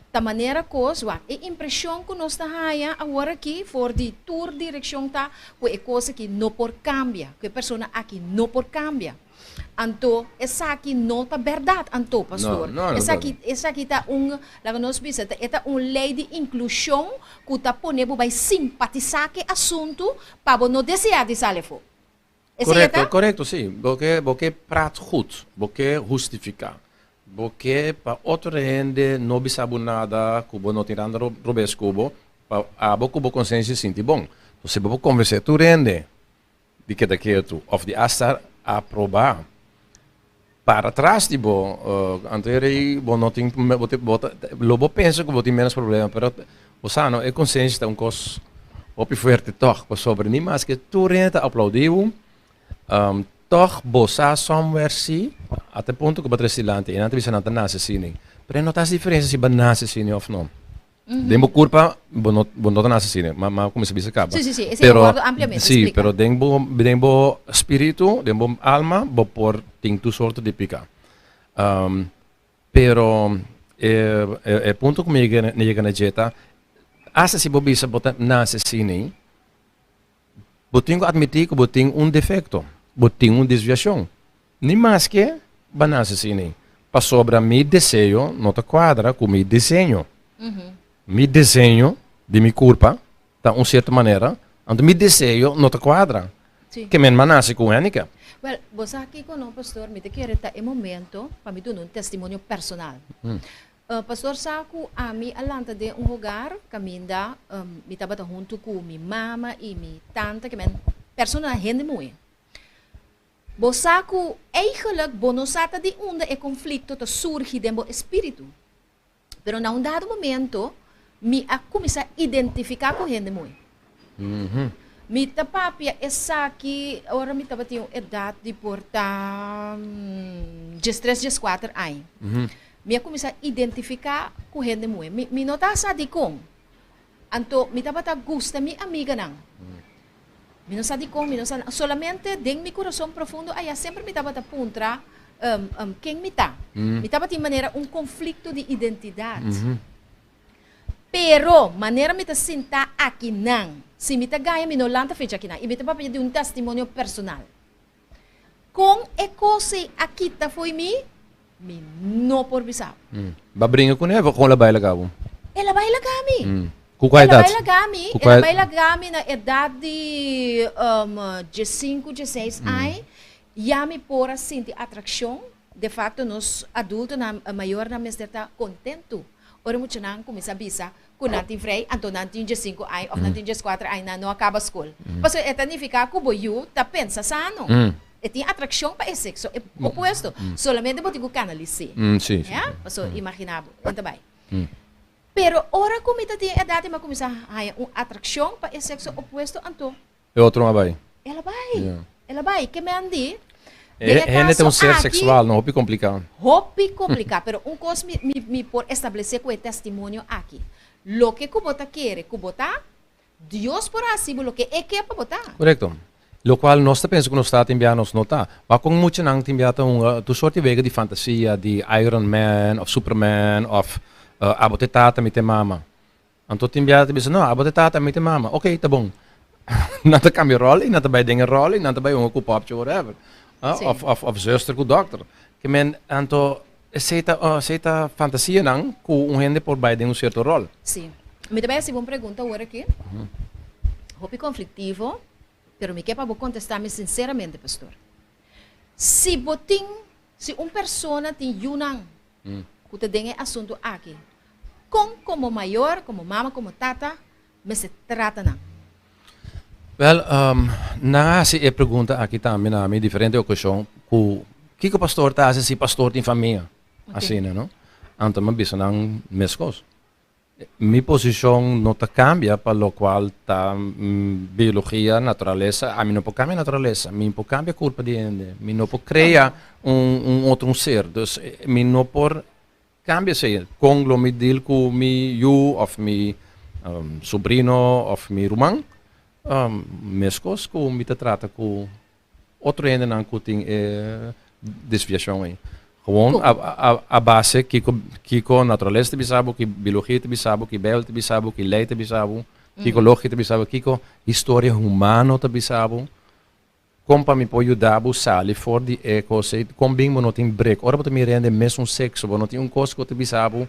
S1: ta manera kos, wak, e impreshon ku nos ta haña awor aki for di tur direkshon ta ku e kos aki no por kambia, ku e persona aki no por kambia. Anto esaki no ta bèrdat anto, pastor.
S2: No, no, no.
S1: Esaki, esaki ta un, laga nos bisa, ta e ta un lei di inklushon ku ta pone bo bai simpatisá ku e asuntu pa bo no deseá di sali afó. Esei e
S2: Korekto,
S1: ta?
S2: korekto, sí. Bo ke, bo ke praat goed, bo ke hustifiká. Bo ke pa otro hende no bisa bo nada ku bo no tin randa robes ku bo, pa abo ku bo konsensia sinti bon. Entonces bo por konvensé tur hende di keda ketu of di asta aproba para tras di bo anto e rei bo no tin bo tin bo ta lo bo pensa ku bo tin menos problema pero bo sa no e konsensia ta un kos hopi fuerte tog pasobra ni maske tur hende ta aplaudi bo tog bo sa somewhere si ata e punto ku bo ta resi dilanti e nan ta bisa nan ta nase asina pero e no ta hasi diferensia si bo a nase asina of no. Den bo kurpa bo no bo no ta nase asina, ma ma kuminsá bisa kaba.
S1: Sí, sí, sí, esei a wòrdu ampliamente
S2: Sí,
S1: splika.
S2: pero den bo den bo spiritu, den bo alma bo por tin tur sorto di piká. Pero e e punto ku mi yega mi yega na dje ta, asta si bo bisa bo ta nase asina, bo tin ku atmití ku bo tin un defekto, bo tin un desviashon. Ni maske bo a nase asina, pasobra mi deseo no ta kuadra ku mi diseño. Mi diseño di mi kurpa ta un sierto manera, anto mi deseo no ta kuadra. Ke men m'a nase ku un handicap.
S1: Wèl, bo sa kiko no, pastor, mi ta kere ta e momento pa mi duna un testimonio personal. Pastor sa ku ami a lanta den un hogar kaminda mi tabata huntu ku mi mama i mi tanta, ke men personanan hende muhé. Bo sa ku eigenlijk bo no sa ta di unda e konflikto ta surgi den bo espíritu. Pero na un dado momento mi a kuminsá identifiká ku hende muhé. Mi ta papia esaki ora mi tabatin un edat di por ta diestres, dieskuater aña. Mi a kuminsá identifiká ku hende muhé. Mi no ta sa dikon. Anto mi tabata gusta mi amiganan. Mi no sa dikon, mi no sa, solamente den mi kurason profundo aya semper mi tabata puntra ken mi ta. Mi tabatin manera un konflikto di identidat. Pero manera mi ta sinta akinan, si mi ta gaña mi no lanta fecha akinan i mi ta papia di un testimonio personal. Kon e kos ei a kita fo'i mi, mi no por bisa bo.
S2: Bo a bringa kuné of kon el a bai laga bo?
S1: El a bai laga mi.
S2: Ku kua
S1: El a
S2: edat?
S1: bai laga mi,
S2: Ku
S1: el a
S2: kua
S1: bai laga mi na edat di diesinku, dieseis aña. Ya mi por a sinti atrakshon. De fakto nos adultonan, mayornan mester ta kontentu ora muchanan kuminsá bisa ku nan tin vrij, anto nan tin diesinku aña òf nan tin dieskuater aña, nan no a kaba skol. Pasobra e ta nifiká ku bo yu ta pensa sano. E tin atrakshon pa e sekso opuesto. Solamente bo tin ku kanalis'é. Ya? Pasobra imaginá bo, kon ta bai. Pero ora ku mi ta tin e edat i mi a kuminsá haña un atrakshon pa e sekso opuesto, anto.
S2: E otro a bai.
S1: El a bai. El a bai. Ke men di?
S2: Den e Hende ta un ser seksual, no? Hopi kompliká.
S1: Hopi kompliká. Pero un kos mi, mi, mi por establesé ku e testimonio aki. Loke ku bo ta kere ku bo ta, Dios por hasi bo loke E ke pa bo ta.
S2: Korekto. Lokual nos ta pensa ku nos ta tin bia nos no ta. Wak kon muchanan tin bia ta hunga tur sort di wega di fantasia, di Iron Man òf Superman òf abo ta e tata mi ta e mama. Anto tin biaha ta bisa, no, abo ta e tata, ami ta e mama. Ok, ta bon. Nan ta kambia ròl i nan ta bai den e ròl i nan ta bai hunga ku pòpchi whatever. Òf, òf, òf zuster ku dòkter. Ke men, anto esei ta, esei ta fantasianan ku un hende por bai den un sierto ròl.
S1: Sí. Mi ta bai hasi bo un pregunta awor aki. Hopi konfliktivo, pero mi ke pa bo kontestá mi sinseramente, pastor. Si bo tin, si un persona tin yunan ku ta den e asuntu aki, kon komo mayor, komo mama, komo tata mester trata nan?
S2: Wèl, nan a hasi e pregunta aki tambe na mi diferente okashon ku kiko pastor ta hasi si pastor tin famia? Asina, no? Anto mi a bisa nan meskos. Mi posishon no ta kambia pa lokual ta biologia, naturalesa. Ami no por kambia naturalesa, mi por kambia kurpa di hende, mi no por krea un un otro un ser. Dus mi no por kambia esei. Kon lo mi deal ku mi yu òf mi sobrino òf mi ruman? Meskos ku mi ta trata ku Otro hendenan ku tin e desviashon ei. Gewoon a base kiko kiko naturalesa ta bisa bo, ki biologia ta bisa bo, ki Bijbel ta bisa bo, ki lei ta bisa bo, kiko logika ta bisa bo, kiko historia humano ta bisa bo. Kon pa mi por yuda bo sali for di e kos ei, kon bin bo no tin brek. Ora bo ta mira hende mesun sekso, bo no tin un kos ku ta bisa bo,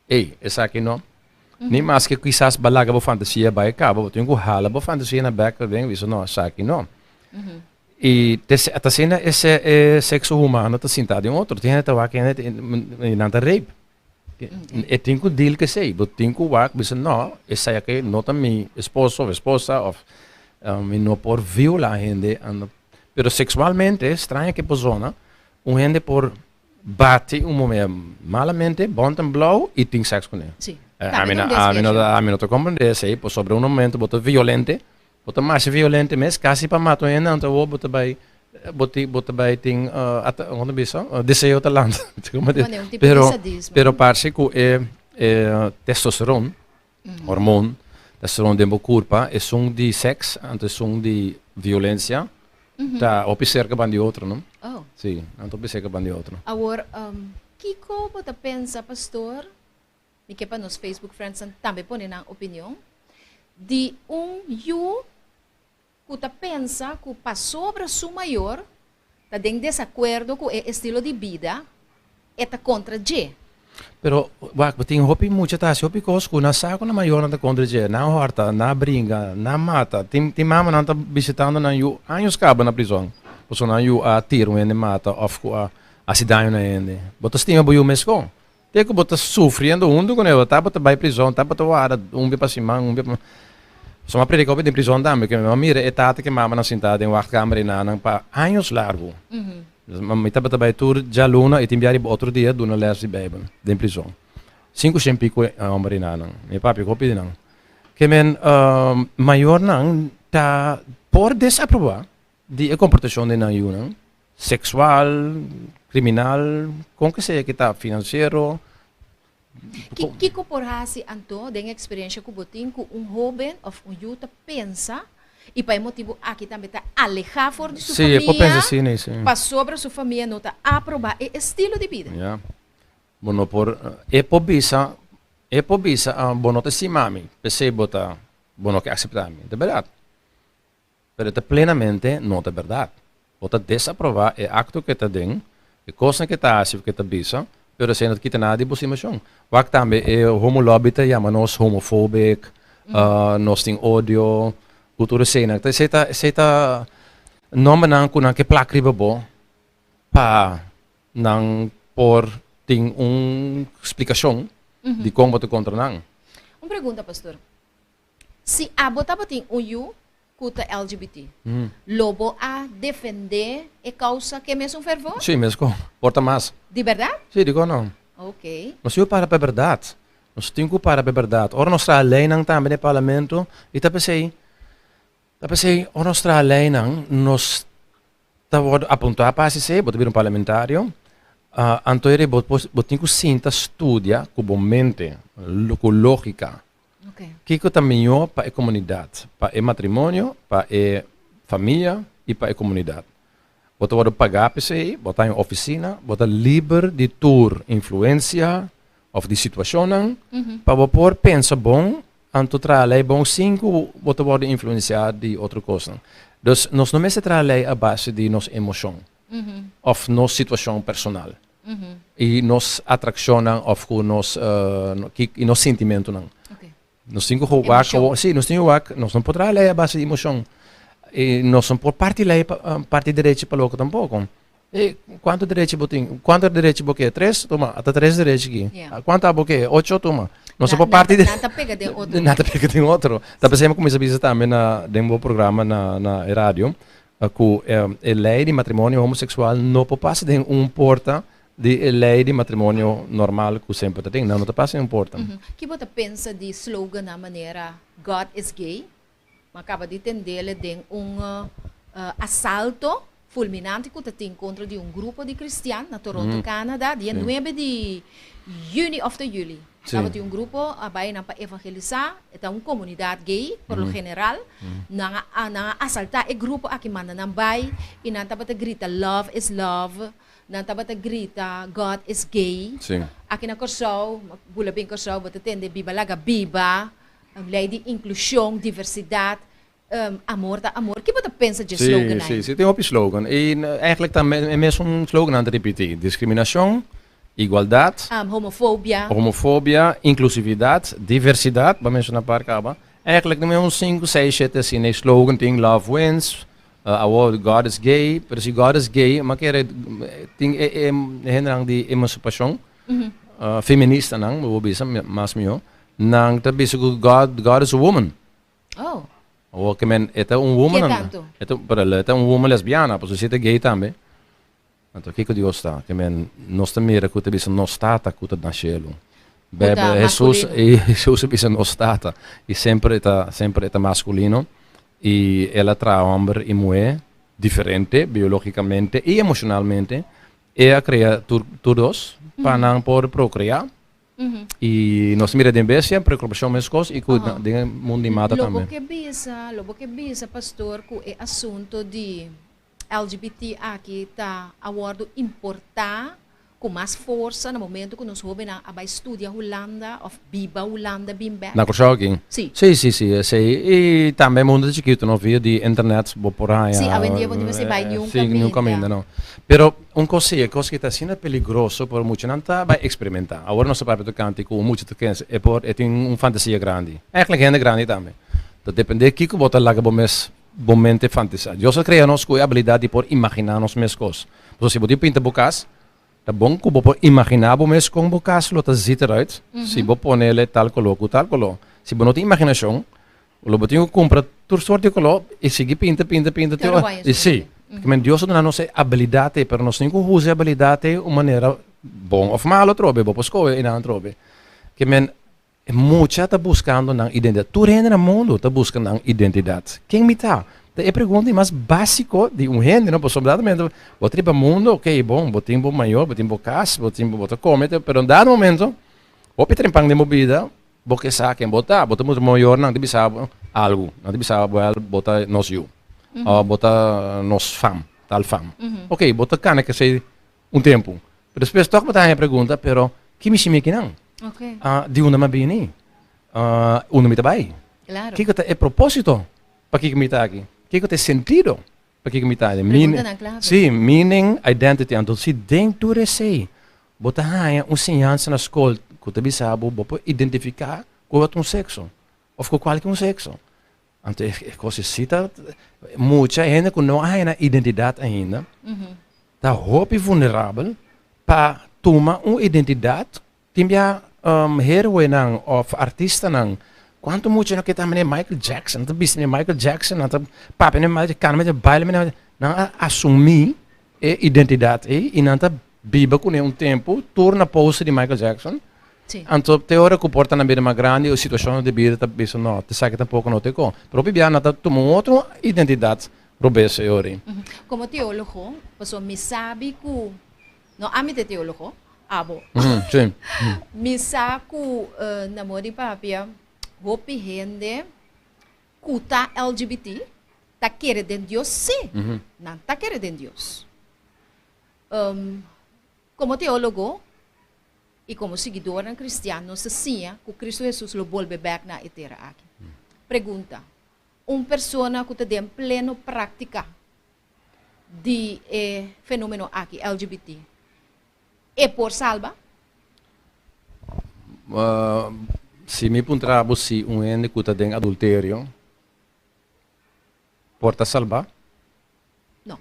S2: Ey, esaki no. Ni maske kisas bo a laga bo fantasia bai kaba, bo tin ku hala bo fantasia na bek den bisa no, esaki no. I te ta asina e e sekso humano ta sinta den otro. Tin hende ta wak hende i nan ta rape. E tin ku deal ku esei. Bo tin ku wak bisa no, esaki no ta mi esposo of esposa of mi no por viola hende. Pero seksualmente, straña ke persona, un hende por Bati un mumer malamente, bont en blauw y tin seks kuné.
S1: Sí.
S2: Ami no, ami no, ami no ta comprende esei, pasobra un momento bo ta violente, bo ta masha violente mes, casi pa mata un hende, anto awor bo ta bai, bo tin, bo ta bai tin, kon ta bisa, deseo ta lanta.
S1: Bueno, un tipo
S2: Pero,
S1: di sadismo.
S2: pero parse ku e, e testosteron, hormoon, testosteron den bo kurpa, esun di seks, anto esun di violencia, Ta hopi serka ban di otro, no?
S1: Oh.
S2: Sí, nan ta hopi serka ban di otro.
S1: Awor, kiko bo ta pensa, pastor? Mi ke pa nos Facebook friendsnan tambe pone nan opinion. Di un yu ku ta pensa ku pasobra su mayor ta den desakuerdo ku e estilo di bida, e ta kontra dje.
S2: Pero, wak, bo tin hopi mucha ta hasi hopi kos ku nan sa ku nan mayornan ta kontra dje. Nan hòrta, nan bringa, nan mata. Tin, tin mamanan ta bisitando nan yu años kaba na prizòn, pasobra nan yu a tira un hende mata òf ku a hasi daño na hende. Bo ta stima bo yu meskon. Te ku bo ta sufriendo huntu kuné, bo tabata bai prizòn, tabata warda un bia pa siman, un bia pa. Pasobra mi a prediká hopi den prizòn tambe, ke mi a mira e tata ku e mamanan sintá den wachtkamer enanan pa años largu. Mi tabata bai tur djaluna i tin bia riba otro dia duna les di Bijbel den prizon. Sinku shen piku homber di nan. Mi papia ku hopi di nan. Ke men mayornan ta por desaproba di e komportashon di nan yunan, seksual, kriminal, kon ke sea ke ta, finansiero.
S1: Kiko por hasi anto den e eksperensha ku bo tin ku un hóben òf un yu ta pensa i pa e motibu aki tambe ta alehá for di su
S2: Sí, e por pensa
S1: famia
S2: asina, sí.
S1: pasobra su famia no ta aprobá e estilo di bida?
S2: Ya. Bo no por, e por bisa, e por bisa, bo no ta stima mi, p'esei bo ta, bo no ke aseptá mi. Ta bèrdat. Pero e ta plenamente no ta bèrdat. Bo ta desaprobá e akto ku e ta den, e kosnan ku e ta hasi òf ku e ta bisa, pero esei no ta kita nada di bo stimashon. Wak tambe e homo lobby ta yama nos homofóbik, nos tin odio, ku tur eseinan. Ta esei ta esei ta nòmbernan ku nan ke plak riba bo pa nan por tin un splikashon dikon bo ta kontra nan.
S1: Un pregunta pastor. Si abo tabatin un yu ku ta LGBT, lo bo a defendé e kousa ku e mesun fervor?
S2: Sí, meskos. Por ta mas.
S1: Di bèrdat?
S2: Sí, dikon no?
S1: Oké.
S2: Nos tin ku para pa e bèrdat. Nos tin ku para pa e bèrdat. Ora nos traha leinan tambe den e parlamento, i ta p'esei, ta p'esei ora nos traha leinan, nos ta wòrdu apuntá pa hasi esei, bo ta bira un parlamentario, anto e bo bo tin ku sinta studia ku bo mente, ku lógika. Kiko ta mihó pa e komunidat, pa e matrimonio, pa e famia i pa e komunidat. Bo ta wòrdu pagá p'esei, bo ta den ofisina, bo ta liber di tur influensia òf di situashonnan pa bo por pensa bon anto traha lei bon sin ku bo ta wòrdu influensiá di otro kosnan. Dus nos no mester traha lei a base di nos emoshon òf nos situashon personal. I nos atrakshonnan òf ku nos i nos sintimentunan. Nos tin ku wak, sí, nos tin ku wak, nos no por traha lei a base di emoshon. I nos no por parti lei parti derechi pa loko tampoko. E kuantu derechi bo tin? Kuantu derechi bo ke? Tres? Tuma, ata tres derechi aki. Kuantu abo ke? Ocho? Tuma. Nos no por parti.
S1: Nan ta pega den otro.
S2: Nan ta pega den otro. Ta p'esei mi kuminsá bisa tambe na den bo programa na na e radio ku e lei di matrimonio homoseksual no por pasa den un porta di e lei di matrimonio normal ku semper ta tin. Nan no ta pasa den un porta.
S1: Ki bo ta pensa di slogannan manera God is gay? Mi a kaba di tendele den un asalto fulminante ku ta tin kontra di un grupo di kristian na Toronto, Canada, dia nuebe di yüni òf ta yüli. Tabatin un grupo a bai nan pa evangelisá, e ta un komunidat gay por lo general. Nan a nan a asaltá e grupo aki manda nan bai i nan tabata grita love is love, nan tabata grita God is gay. Aki na Kòrsou, bula bin Kòrsou bo ta tende biba laga biba, lei di inklushon, diversidat, amor ta amor. Ki bo ta pensa dje slogan
S2: ei? Sí, sí, tin hopi slogan. I eigenlijk ta e mesun slogannan ta ripití. Diskriminashon, igualdat.
S1: Homofobia.
S2: Homofobia, inklusividat, diversidat, bo a menshoná par kaba. Eigenlijk ta un sinku, seis, shete asina e slogan tin love wins, awor God is gay, pero si God is gay, mi a kere tin e hendenan di emansipashon, feministanan, bo por bisa mas mihó, Nan ta bisa ku God, God is a woman.
S1: Oh.
S2: Awor ke men, e ta un woman.
S1: Ke tantu?
S2: E ta, pero e ta un woman lesbiana, pasobra si e ta gay tambe. Anto kiko Dios ta? Ke men, nos ta mira ku ta bisa nos Tata ku ta na shelu. Bijbel, Hesus, Hesus a bisa nos Tata. I semper e ta, semper e ta maskulino. I el a traha hòmber i muhé diferente biológikamente i emoshonalmente. E a krea tur, tur dos pa nan por prokreá. I nos mira den bestia, preokupashon meskos i ku den e mundu di mata
S1: tambe. Lo bo ke bisa, lo bo ke bisa pastor ku e asunto di LGBT aki ta a wòrdu importá ku mas forsa na momento ku nos hóbennan a bai studia Hulanda òf biba Hulanda bin bèk?
S2: Na Kòrsou aki?
S1: Sí.
S2: Sí, sí, sí, esei. I tambe e mundu ta chikitu no, via di internet bo por haña.
S1: Sí, awendia bo no mester bai niun
S2: kaminda. Sí, niun kaminda no. Pero un kos si, e kos ki ta asina peligroso por muchanan ta bai eksperimentá. Awor nos ta papia tokante ku un mucha ta kense e por e tin un fantasia grandi. Eigentlik hende grandi tambe. Ta dependé kiko bo ta laga bo mes bo mente fantisá. Dios a krea nos ku e abilidat di por imaginá nos mes kos. Pasobra si bo tin pinta bo kas, ta bon ku bo por imaginá bo mes kon bo kas lo ta zit eruit si bo ponele tal koló ku tal koló. Si bo no tin imaginashon, Lo bo tin ku kumpra tur sort di koló i sigui pinta, pinta, pinta te ora. I sí, men Dios a duna nos e abilidat ei, pero nos tin ku usa e abilidat ei un manera bon òf malo atrobe, bo por skohe einan atrobe. Ke men e mucha ta buskando nan identidat. Tur hende na mundu ta buska nan identidat. Ken mi ta? Ta e pregunta di mas básiko di un hende, no? Pasobra dado momento bo ta riba mundu, oke, bon, bo tin bo mayor, bo tin bo kas, bo tin bo ta kome, pero un dado momento hopi trempan den bo bida Bo ke sa ken bo ta. Bo ta mustra mayornan ta bisa bo algu. Nan ta bisa bo wèl bo ta nos yu. Òf bo ta nos fam, tal fam. Oke, bo ta kana kesei un tempu. Pero despues tòg bo ta haña e pregunta, pero ki mi shimi akinan? Di unda mi a bini? Unda mi ta bai? Kiko ta e propósito pakiko mi ta aki? Kiko ta e sentido? Pakiko mi ta haña? Meaning,
S1: Preguntanan clave.
S2: sí, meaning, identity. Anto si den tur esei bo ta haña un siñansa na skol ku ta bisa bo bo por identifiká ku otro un sekso òf ku kualke un sekso. Anto e e kos si ta mucha hende ku no a haña nan identidat ainda ta hopi vulnerabel pa tuma un identidat. Tin bia heroenan of artistanan, cuanto mucha no ke ta manera Michael Jackson, nan ta bisti manera Michael Jackson, nan ta papia manera Michael, cana manera, baila manera, nan a asumi e identidad ey y nan ta biba cune un tempo tur na poster di Michael Jackson. Anto te ora cu por ta nan bira mas grandi o situacionnan di bida ta bisa no, esaki tampoco no ta e con. Pero hopi bia nan ta tuma un otro identidad robes e ora ey.
S1: Como teologo, pasobra mi sabi cu No ami ta e teologo, abo.
S2: Sí.
S1: Mi sa ku na moda di papia hopi hende ku ta LGBT ta kere den Dios sí. Nan ta kere den Dios. Komo teologo i komo siguidornan kristian nos ta siña ku Kristu Hesus lo bolbe bèk na e tera aki. Pregunta, Un persona ku ta den pleno práktika di e fenomeno aki, LGBT, e por salba?
S2: Si mi puntra bo si un hende ku ta den adulterio por ta salba?
S1: No.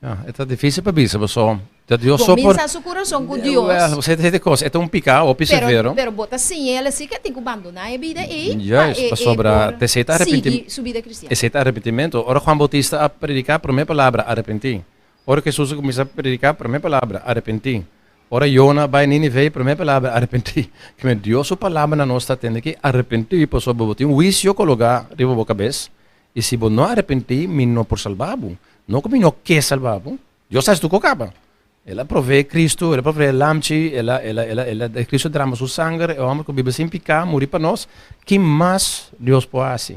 S2: Ya, e ta dificil pa bisa paso ta Dios so por.
S1: Cuminsa su curason cu Dios.
S2: Well, esei ta e cos, e ta un pica hopi severo.
S1: Pero bo ta siña el asi ke tin cu bandona e bida ei
S2: pa
S1: e
S2: pasobra
S1: por sigui su bida cristian.
S2: Esei ta arrepentimento. Ora Juan Bautista a predica, prome palabra, arrepenti. Ora Jesus a cuminsa predica, prome palabra, arrepenti. Ora Jona a bai Ninive, prome palabra, arrepenti. Kimen Dios su palabra na nos ta tende ki arrepenti pasobra bo tin un huicio cologa riba bo cabes. I si bo no arepentí, mi no por salba bo. No ku mi no ke salba bo. Dios a hasi tur ku kaba. El a proveé Kristu, el a proveé lamchi, el a, el a, el a, el a, Kristu a drama su sanger, e hòmber ku biba sin piká muri pa nos. Ki mas Dios por hasi?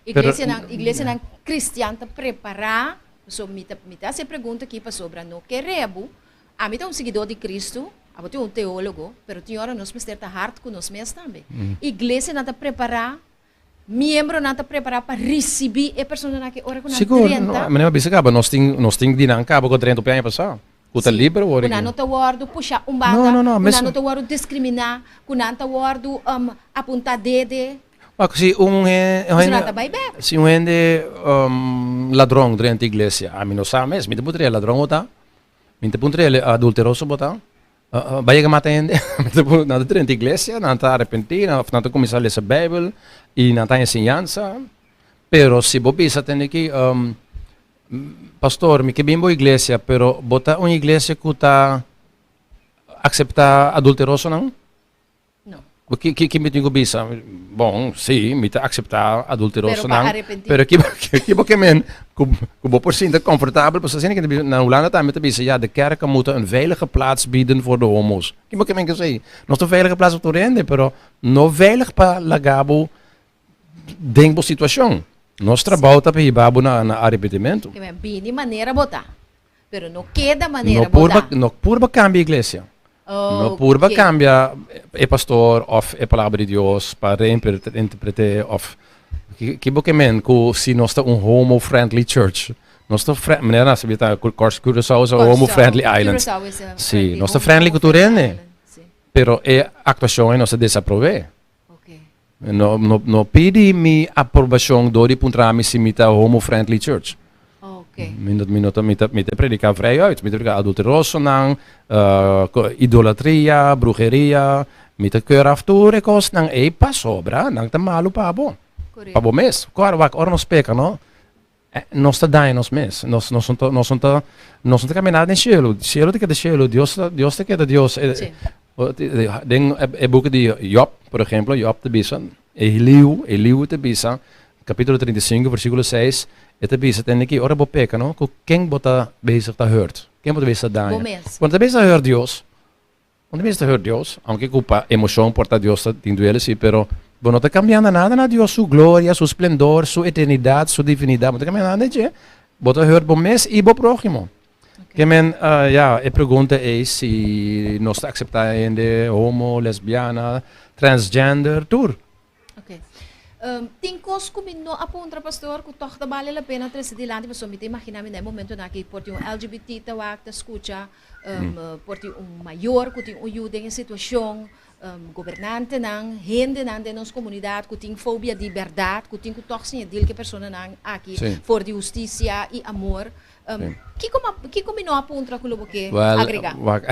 S1: Pero. Iglesianan, iglesianan kristian ta prepará, pasobra mi ta, mi ta hasi e pregunta aki pasobra no kere bo. Ami ta un siguidó di Kristu, abo tin un teólogo, pero tin ora nos mester ta hard ku nos mes tambe. Iglesianan ta prepará Miembronan ta prepará pa risibí e personanan aki ora ku nan
S2: Sigur,
S1: drenta.
S2: no, manera mi a bisa kaba, nos tin, nos tin di nan kaba ku a drenta hopi aña pasá, ku ta
S1: Sí,
S2: liber awor
S1: ku nan
S2: aki.
S1: no ta wòrdu pushá un
S2: No,
S1: banda,
S2: no, no,
S1: ku nan
S2: mes.
S1: no ta wòrdu diskriminá, ku nan ta wòrdu apuntá dede.
S2: Wak, si un he, un
S1: Pasobra
S2: hende,
S1: nan ta bai bèk.
S2: si un hende ladron drenta iglesia, ami no sa mes, mi ta puntra e ladron bo ta? Mi ta puntra el adulteroso bo ta? Bai yega mata hende? Nan ta drenta iglesia, nan ta arepentí, òf nan ta kuminsá lesa Beibel i nan ta haña enseñansa. Pero si bo bisa tende ki, Pastor, mi ke bin bo iglesia, pero bo ta un iglesia ku ta akseptá adulterosonan?
S1: No.
S2: Ki ki ki mi tin ku bisa? Bon, sí, mi ta akseptá
S1: Pero pa
S2: adulterosonan,
S1: arepentí.
S2: pero ki ki bo ke men ku ku bo por sinti komfortabel pasobra asina ke ta bisa na Hulanda tambe ta bisa ya de kerken moeten een veilige plaats bieden voor de homo's. Ki bo ke men esei? Nos ta un veilige plaats pa tur hende, pero no veilig pa laga bo den bo situashon. Nos trabou ta pa hiba bo na na arepentimentu.
S1: Ke men bini manera bo ta, pero no keda manera
S2: No
S1: bo
S2: purba
S1: ta.
S2: no purba kambia iglesia. No purba
S1: Oké.
S2: kambia e pastor òf e palabra di Dios pa reinterpret'é òf ki ki bo ke men ku si nos ta un homo friendly church? Nos ta fren manera nan sa bisa ku Curaçao is a homo
S1: Kòrsou,
S2: friendly island.
S1: Curaçao is a
S2: Sí,
S1: friendly
S2: nos ta
S1: homo
S2: friendly ku tur
S1: friendly
S2: hende,
S1: island, sí.
S2: pero e aktuashon ei nos ta desaprob'é.
S1: Oké.
S2: No no no pidi mi aprobashon dor di puntra mi si mi ta homo friendly church.
S1: Oké.
S2: Mi no mi no ta mi ta mi ta prediká vrij uit. Mi ta prediká adulterosonan, idolatria, bruheria. Mi ta keur af tur e kosnan ei pasobra nan ta malu pa bo. Pa bo
S1: Korekto.
S2: mes. Kòrda wak ora nos peka no, nos ta daña nos mes. Nos nos no ta nos no ta nos no ta kaminá den shelu. Shelu ta keda shelu, Dios ta Dios ta keda Dios.
S1: Sí.
S2: Den e buki di Job, por ehemplo, Job ta bisa, Eliú, Eliú ta bisa, capítulo 35, versículo 6, e ta bisa tende ki ora bo peka, no, ku ken bo ta bezig ta hurt? Ken bo ta bezig ta daña?
S1: Bo mes.
S2: Bo no ta bezig ta hurt Dios. Bo no ta bezig ta hurt Dios, aunke ku pa emocion por ta Dios ta tin duele si, pero bo no ta cambiando nada na Dios su gloria, su splendor, su eternidad, su divinidad, bo no ta cambiando nada na dje. Bo ta hurt bo mes i bo próhimo. Ke men, ya, e pregunta ei si nos ta akseptá hende homo, lesbiana, transgender, tur.
S1: Ok. Tin kos ku mi no a puntra pastor ku tòg ta bale la pena trese dilanti pasobra mi ta imaginá mi na e momentonan aki por tin un LGBT ta wak ta skucha, por tin un mayor ku tin un yu den e situashon, gobernantenan, hendenan den nos komunidat ku tin fobia di bèrdat, ku tin ku tòg siña dil ku e personanan aki for di hustisia i amor. Kiko kiko mi no a puntra ku lo bo ke agregá?
S2: Wak,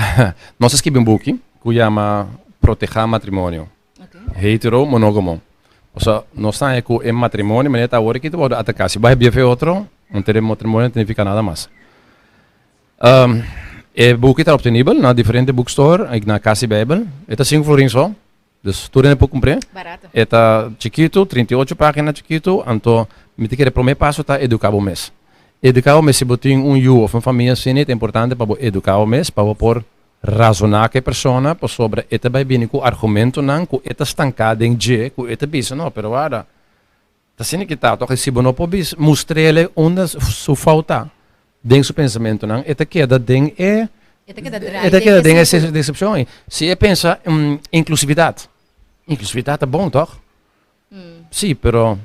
S2: nos a skibi un buki ku yama Protehá Matrimonio. Hetero monógamo. Osea, nos ta haña ku e matrimonio manera ta awor aki ta wòrdu ataká. Si bo bai bia otro, anto e matrimonio no ta nifiká nada mas. E buki ta optenibel na diferente bookstore i na Kas di Beibel. E ta sinku florin so, dus tur hende por kumpr'é.
S1: Barato.
S2: E ta chikitu, 38 página chikitu, anto mi ta kere promé paso ta eduká bo mes. Eduká bo mes, si bo tin un yu òf un famia asina, ta importante pa bo eduká bo mes pa bo por Razoná ku e persona pasobra e ta bai bini ku argumentonan ku e ta stanká den dje ku e ta bisa no pero wara ta asina ki ta tok i si bo no por bisa mustr'el unda su fout ta den su pensamentonan e ta keda den e
S1: E ta keda draai
S2: e ta keda
S1: den
S2: den
S1: e
S2: e
S1: sirkulo.
S2: desepshon ei si e pensa inklusividat inklusividat ta bon tok si pero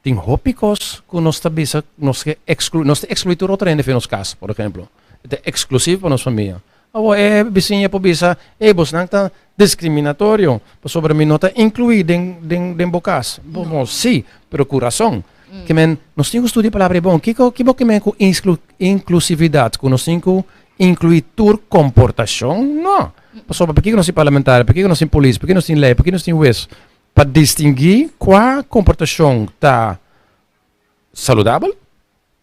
S2: tin hopi kos ku nos ta bisa nos ke ekskluí nos ta ekskluí tur otro hende for nos kas por ehemplo e ta eksklusivo pa nos famia awor e bisiña por bisa ey bosnan ta diskriminatorio pasobra mi no ta inkluí den den den bo kas bo bo si pero ku rason ke men nos tin ku studia e palabra ei bon kiko kibo ke men ku inklusividat ku nos tin ku inkluí tur komportashon no pasobra pakiko nos tin parlamentario pakiko nos tin polis pakiko nos tin lei pakiko nos tin hues Pa distinguí kua komportashon ta saludabel,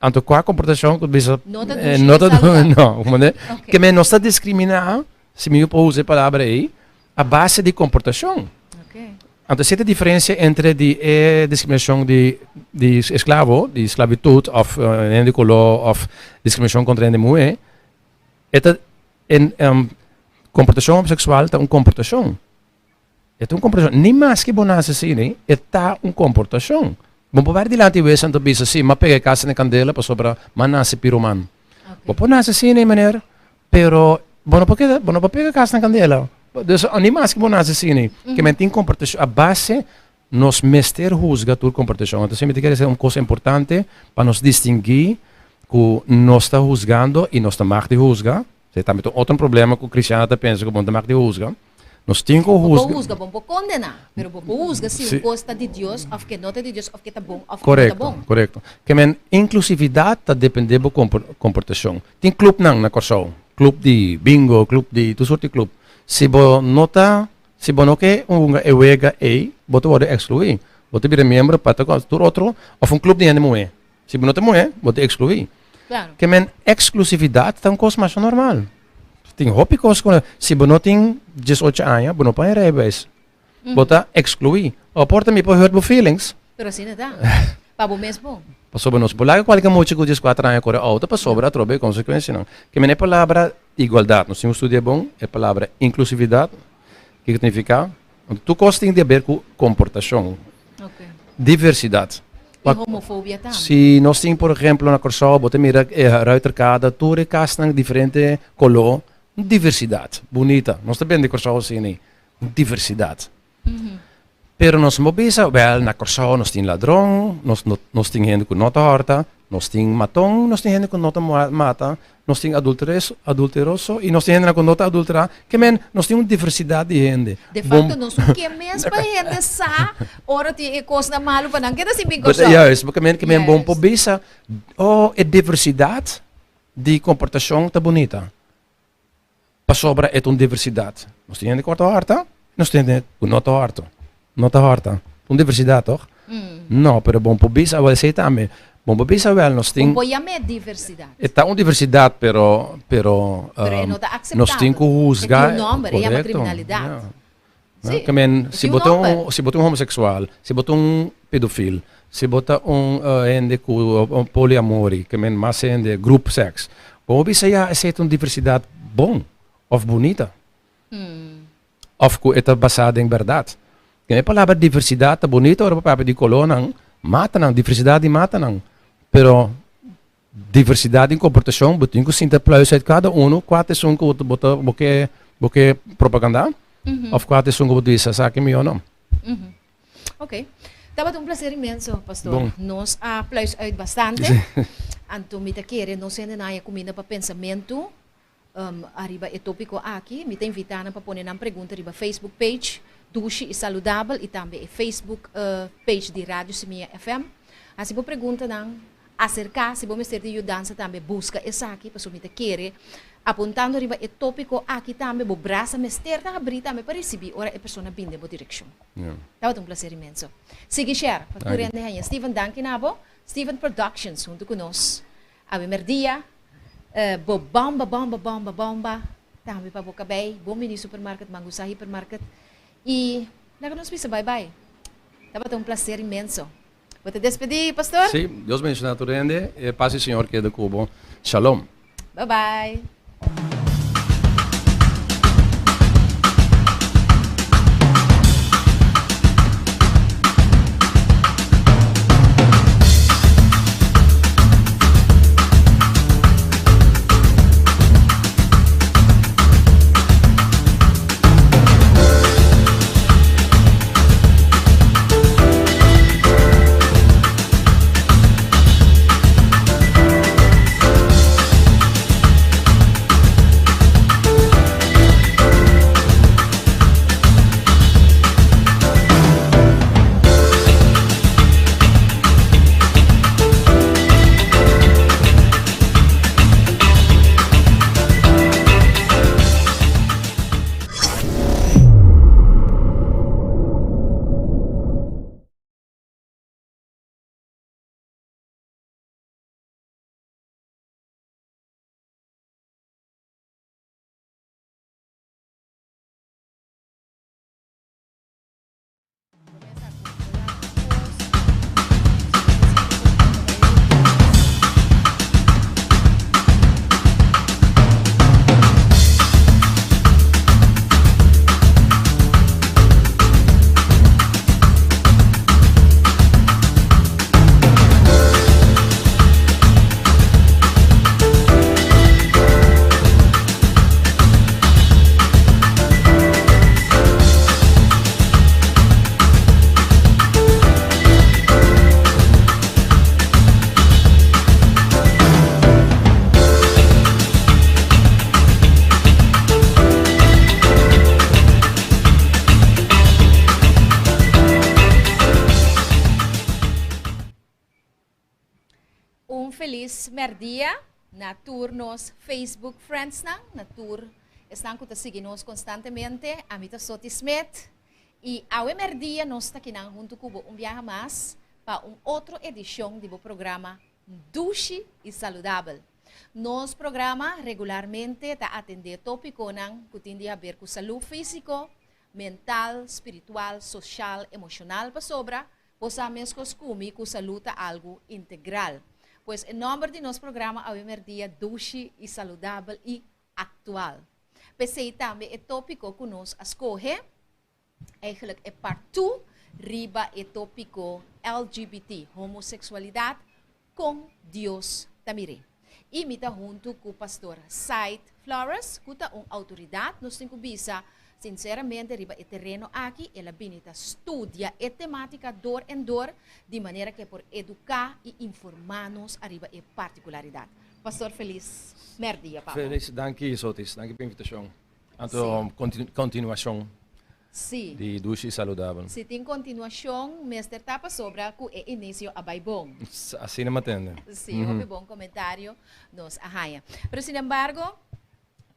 S2: anto kua komportashon ku bisa
S1: No ta dushi
S2: no ta
S1: saludabel.
S2: no, comprende?
S1: Ok.
S2: Ke men nos ta diskriminá, si mi por usa e palabra ei, a base di komportashon.
S1: Ok.
S2: Anto esei ta e diferensia entre di e diskriminashon di di esklavo, di sklabitut òf hende di koló òf diskriminashon kontra hende muhé, e ta en komportashon homoseksual ta un komportashon. E ta un komportashon. Ni maske bo nase asina, e ta un komportashon. Bo por bai dilanti wes anto bisa, si, m'a pega e kasa na kandela pasobra m'a nase piroman. Bo por nase asina, meneer, pero bo no por keda, bo no por pega kasa na kandela. Dus, ni maske bo nase asina, ke men tin komportashon a base, nos mester husga tur komportashon. Anto mi ta kere esei un kos importante pa nos distingui ku nos ta husgando i nos ta mag di husga. Esei tambe ta un otro problema ku kristiannan ta pensa ku bo no ta mag di husga. Nos tin ku
S1: Bo
S2: husga.
S1: por husga, bo por kondená, pero bo por husga si un kos ta di Dios òf ke no ta di Dios òf ke ta bon òf ke no ta bon.
S2: Korekto, korekto. Ke men inklusividat ta dependé bo komportashon. Tin klupnan na Kòrsou, klup di bingo, klup di tur sorti klup. Si bo no ta, si bo no ke hunga e wega ei, bo ta wòrdu ekskluí. Bo ta bira miembro pa tur otro òf un klup di hende muhé. Si bo no ta muhé, bo ta ekskluí.
S1: Claro.
S2: Ke men eksklusividat ta un kos masha normal. Tin hopi kos ku si bo no tin diesocho aña, bo no por haña rijbewijs. Bo ta ekskluí. O por ta mi por hurt bo feelings.
S1: Pero asina ta. Pa bo mes bon.
S2: Pasobra nos por laga kualke mucha ku dieskuater aña kore outo pasobra atrobe e konsekuensianan. Ke men e palabra igualdat, nos tin ku studia bon e palabra inklusividat, kiko ta nifiká. Tur kos tin di haber ku komportashon. Diversidat.
S1: I homofobia tambe.
S2: Si nos tin por ehemplo na Kòrsou bo ta mira e Ruiterkade tur e kasnan diferente koló, un diversidat bunita. Nos ta bende Kòrsou asina ei, un diversidat. Pero nos no por bisa, wèl na Kòrsou nos tin ladron, nos nos tin hende ku no ta hòrta, nos tin maton, nos tin hende ku no ta mata, Nos tin adulteroso i nos tin hendenan ku no ta adulterá. Ke men, nos tin un diversidat di hende.
S1: De facto, nos no ke mes pa hende sa ora tin e kosnan malu pa nan keda sin bin Kòrsou.
S2: Juist, bo ke men, ke men bon por bisa, oh, e diversidat di komportashon ta bunita. Pasobra e ta un diversidat. Nos tin hende ku ta hòrta, nos tin hende ku no ta hòrta. No ta hòrta. Un diversidat, tòg? No, pero bon por bisa awel esei tambe. Bon por bisa awel nos tin.
S1: Bon por yam'é diversidat.
S2: E ta un diversidat, pero, pero.
S1: Pero e no ta akseptabel.
S2: Nos tin ku husga.
S1: E tin un nòmber, e yama kriminalidat.
S2: Sí. Ke men, si bo ta un, si bo ta un homoseksual, si bo ta un pedofil, si bo ta un hende ku poliamori, ke men mas hende, group sex, bo por bisa ya esei ta un diversidat bon òf bunita. Òf ku e ta basá den bèrdat. Ke e palabra diversidat ta bunita ora bo papia di kolónan, matanan, diversidat di matanan. Pero Diversidad den komportashon, bo tin ku sinta pluis uit kada unu kua ta esun ku bo ta bo ke bo ke propagandá òf kua ta esun ku bo ta bisa esaki mihó no.
S1: Ok. Tabata un placer inmenso, pastor.
S2: Bon.
S1: Nos a pluis uit bastante. Anto mi ta kere nos hende nan haya cuminda pa pensamento ariba e topico aki. Mi ta invita nan pa pone nan pregunta riba Facebook page Dushi y Saludabel y tambe e Facebook page di Radio Semilla FM. Haci bo preguntanan, acerca, si bo mester di yudansa tambe busca esaki, pasobra mi ta kere apuntando riba e topico aki tambe bo brasa mester ta habri tambe pa ricibi ora e persona bin den bo direccion. Tabata un placer inmenso. Sigui share pa tur hende haña. Steven danki na bo. Steven Productions hunto cu nos. Awe merdia bo bomba bomba bomba bomba tambe pa bo cabey. Bon bini supermarket Mangusa Hypermarket y laga nos bisa bye bye. Tabata un placer inmenso. Bo ta despedi pastor?
S2: Sí, Dios bendiciona tur hende. E paz di Señor keda cu bo. Shalom.
S1: Bye bye. Un felis merdia na tur nos Facebook friendsnan, na tur esnan ku ta sigui nos konstantemente. Ami ta Soti Smith i awe merdia nos ta kinan huntu ku bo un biaha mas pa un otro edishon di bo programa Dushi i Saludabel. Nos programa regularmente ta atendé tópikonan ku tin di haber ku salú físiko, mental, spiritual, soshal, emoshonal pasobra bo sa meskos ku mi ku salú ta algu integral. Pues e nòmber di nos programa awe mèrdia Dushi i Saludabel i Aktual. P'esei tambe e tópiko ku nos a skohe, Eigenlijk e part 2 riba e tópiko LGBT, homoseksualidat, kon Dios ta mir'é. I mi ta huntu ku Pastor Said Flores, ku ta un outoridat, nos tin ku bisa sinseramente riba e tereno aki, el a bini ta studia e temátika dor en dor, di manera ku e por eduká i informá nos ariba e partikularidat. Pastor felis mèrdia pa bo.
S2: Felis, danki Sotis, danki pa e invitashon. Anto continuacion di Dushi Saludabel.
S1: Si tin continuacion mester ta pasobra cu e inicio a bay bon.
S2: Asina mi a tende.
S1: Si, hopi bon comentario nos a haya. Pero sinembargo,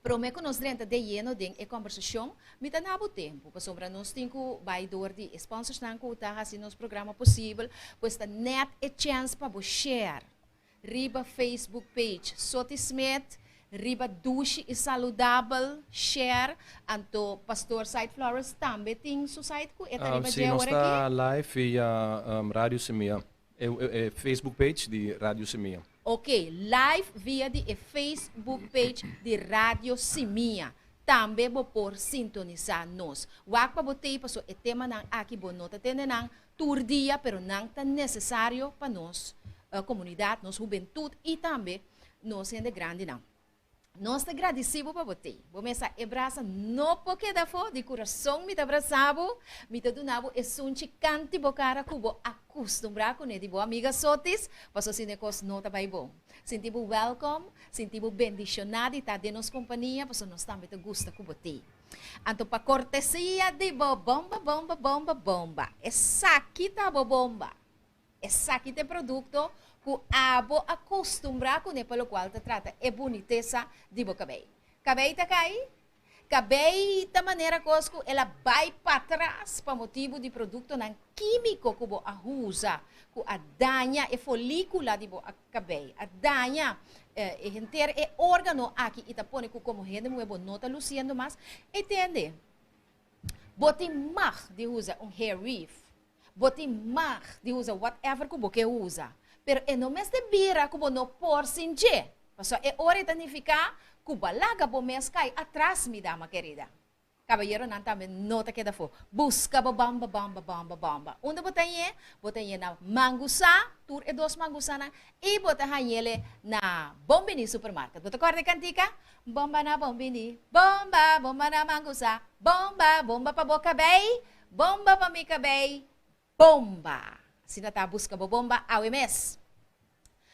S1: prome cu nos drenta de yeno den e combersacion, mi ta na bo tempo, pasobra nos tin cu bay door di e sponsorsnan cu ta haci nos programa posibel, pues ta net e chance pa bo share. Riba Facebook page Soti Smith, riba Dushi y Saludabel, share, anto Pastor Said Flores tambe tin su site cu e ta riba
S2: Si,
S1: dje
S2: nos
S1: ora
S2: ta
S1: aki?
S2: live via Radio Semilla, e Facebook page di Radio Semilla.
S1: Ok, live via di e Facebook page di Radio Simia. Tambe bo por sintonisa nos. Wak pa bo tei paso e temanan aki bo no ta tende nan tur dia pero nan ta necesario pa nos comunidad, nos hubentud y tambe nos hende grandinan. Nos ta gradisí bo pa bo t'ei. Bo mesa e brasa no por keda afó, di kurason mi ta brasa bo, mi ta duna bo e sunchi kanti bo kara ku bo a kustumbrá kuné di bo amiga Sotis, pasobra si no e kos no ta bai bon. Sinti bo wèlkòm, sinti bo bendishoná di ta den nos kompania, pasobra nos tambe ta gusta ku bo t'ei. Anto pa kortesia di bo bomba bomba bomba bomba, esaki ta bo bomba. Esaki ta e produkto ku abo a kustumbrá kuné pa lokual ta trata e bunitesa di bo kabei. Kabei ta kai? Kabei ta manera kos ku el a bai patras pa motibu di produktonan kímiko ku bo a usa ku a daña e folíkula di bo kabei, a daña e henter e órgano aki i ta pone ku komo hende muhé bo no ta lusiendo mas. E tende, bo tin mag di usa un hair weave. Bo tin mag di usa whatever ku bo ke usa, pero e no mester bira ku bo no por sin dje, pasobra e ora e ta nifiká ku bo a laga bo mes kai atras, mi dama kerida. Kabayeronan tambe no ta keda afó. Buska bo bòmba, bòmba, bòmba, bòmba. Unda bo ta hañ'é? Bo ta hañ'é na Mangusá, tur e dos Mangusánan, i bo ta hañ'é na Bon Biní Supermarket. Bo ta kòrda e kantika? Bòmba na Bon Biní, bòmba, bòmba na Mangusá, bòmba, bòmba pa bo kabei, Bomba pa mi kabei, bomba! Asina ta buska bo bomba awe mes.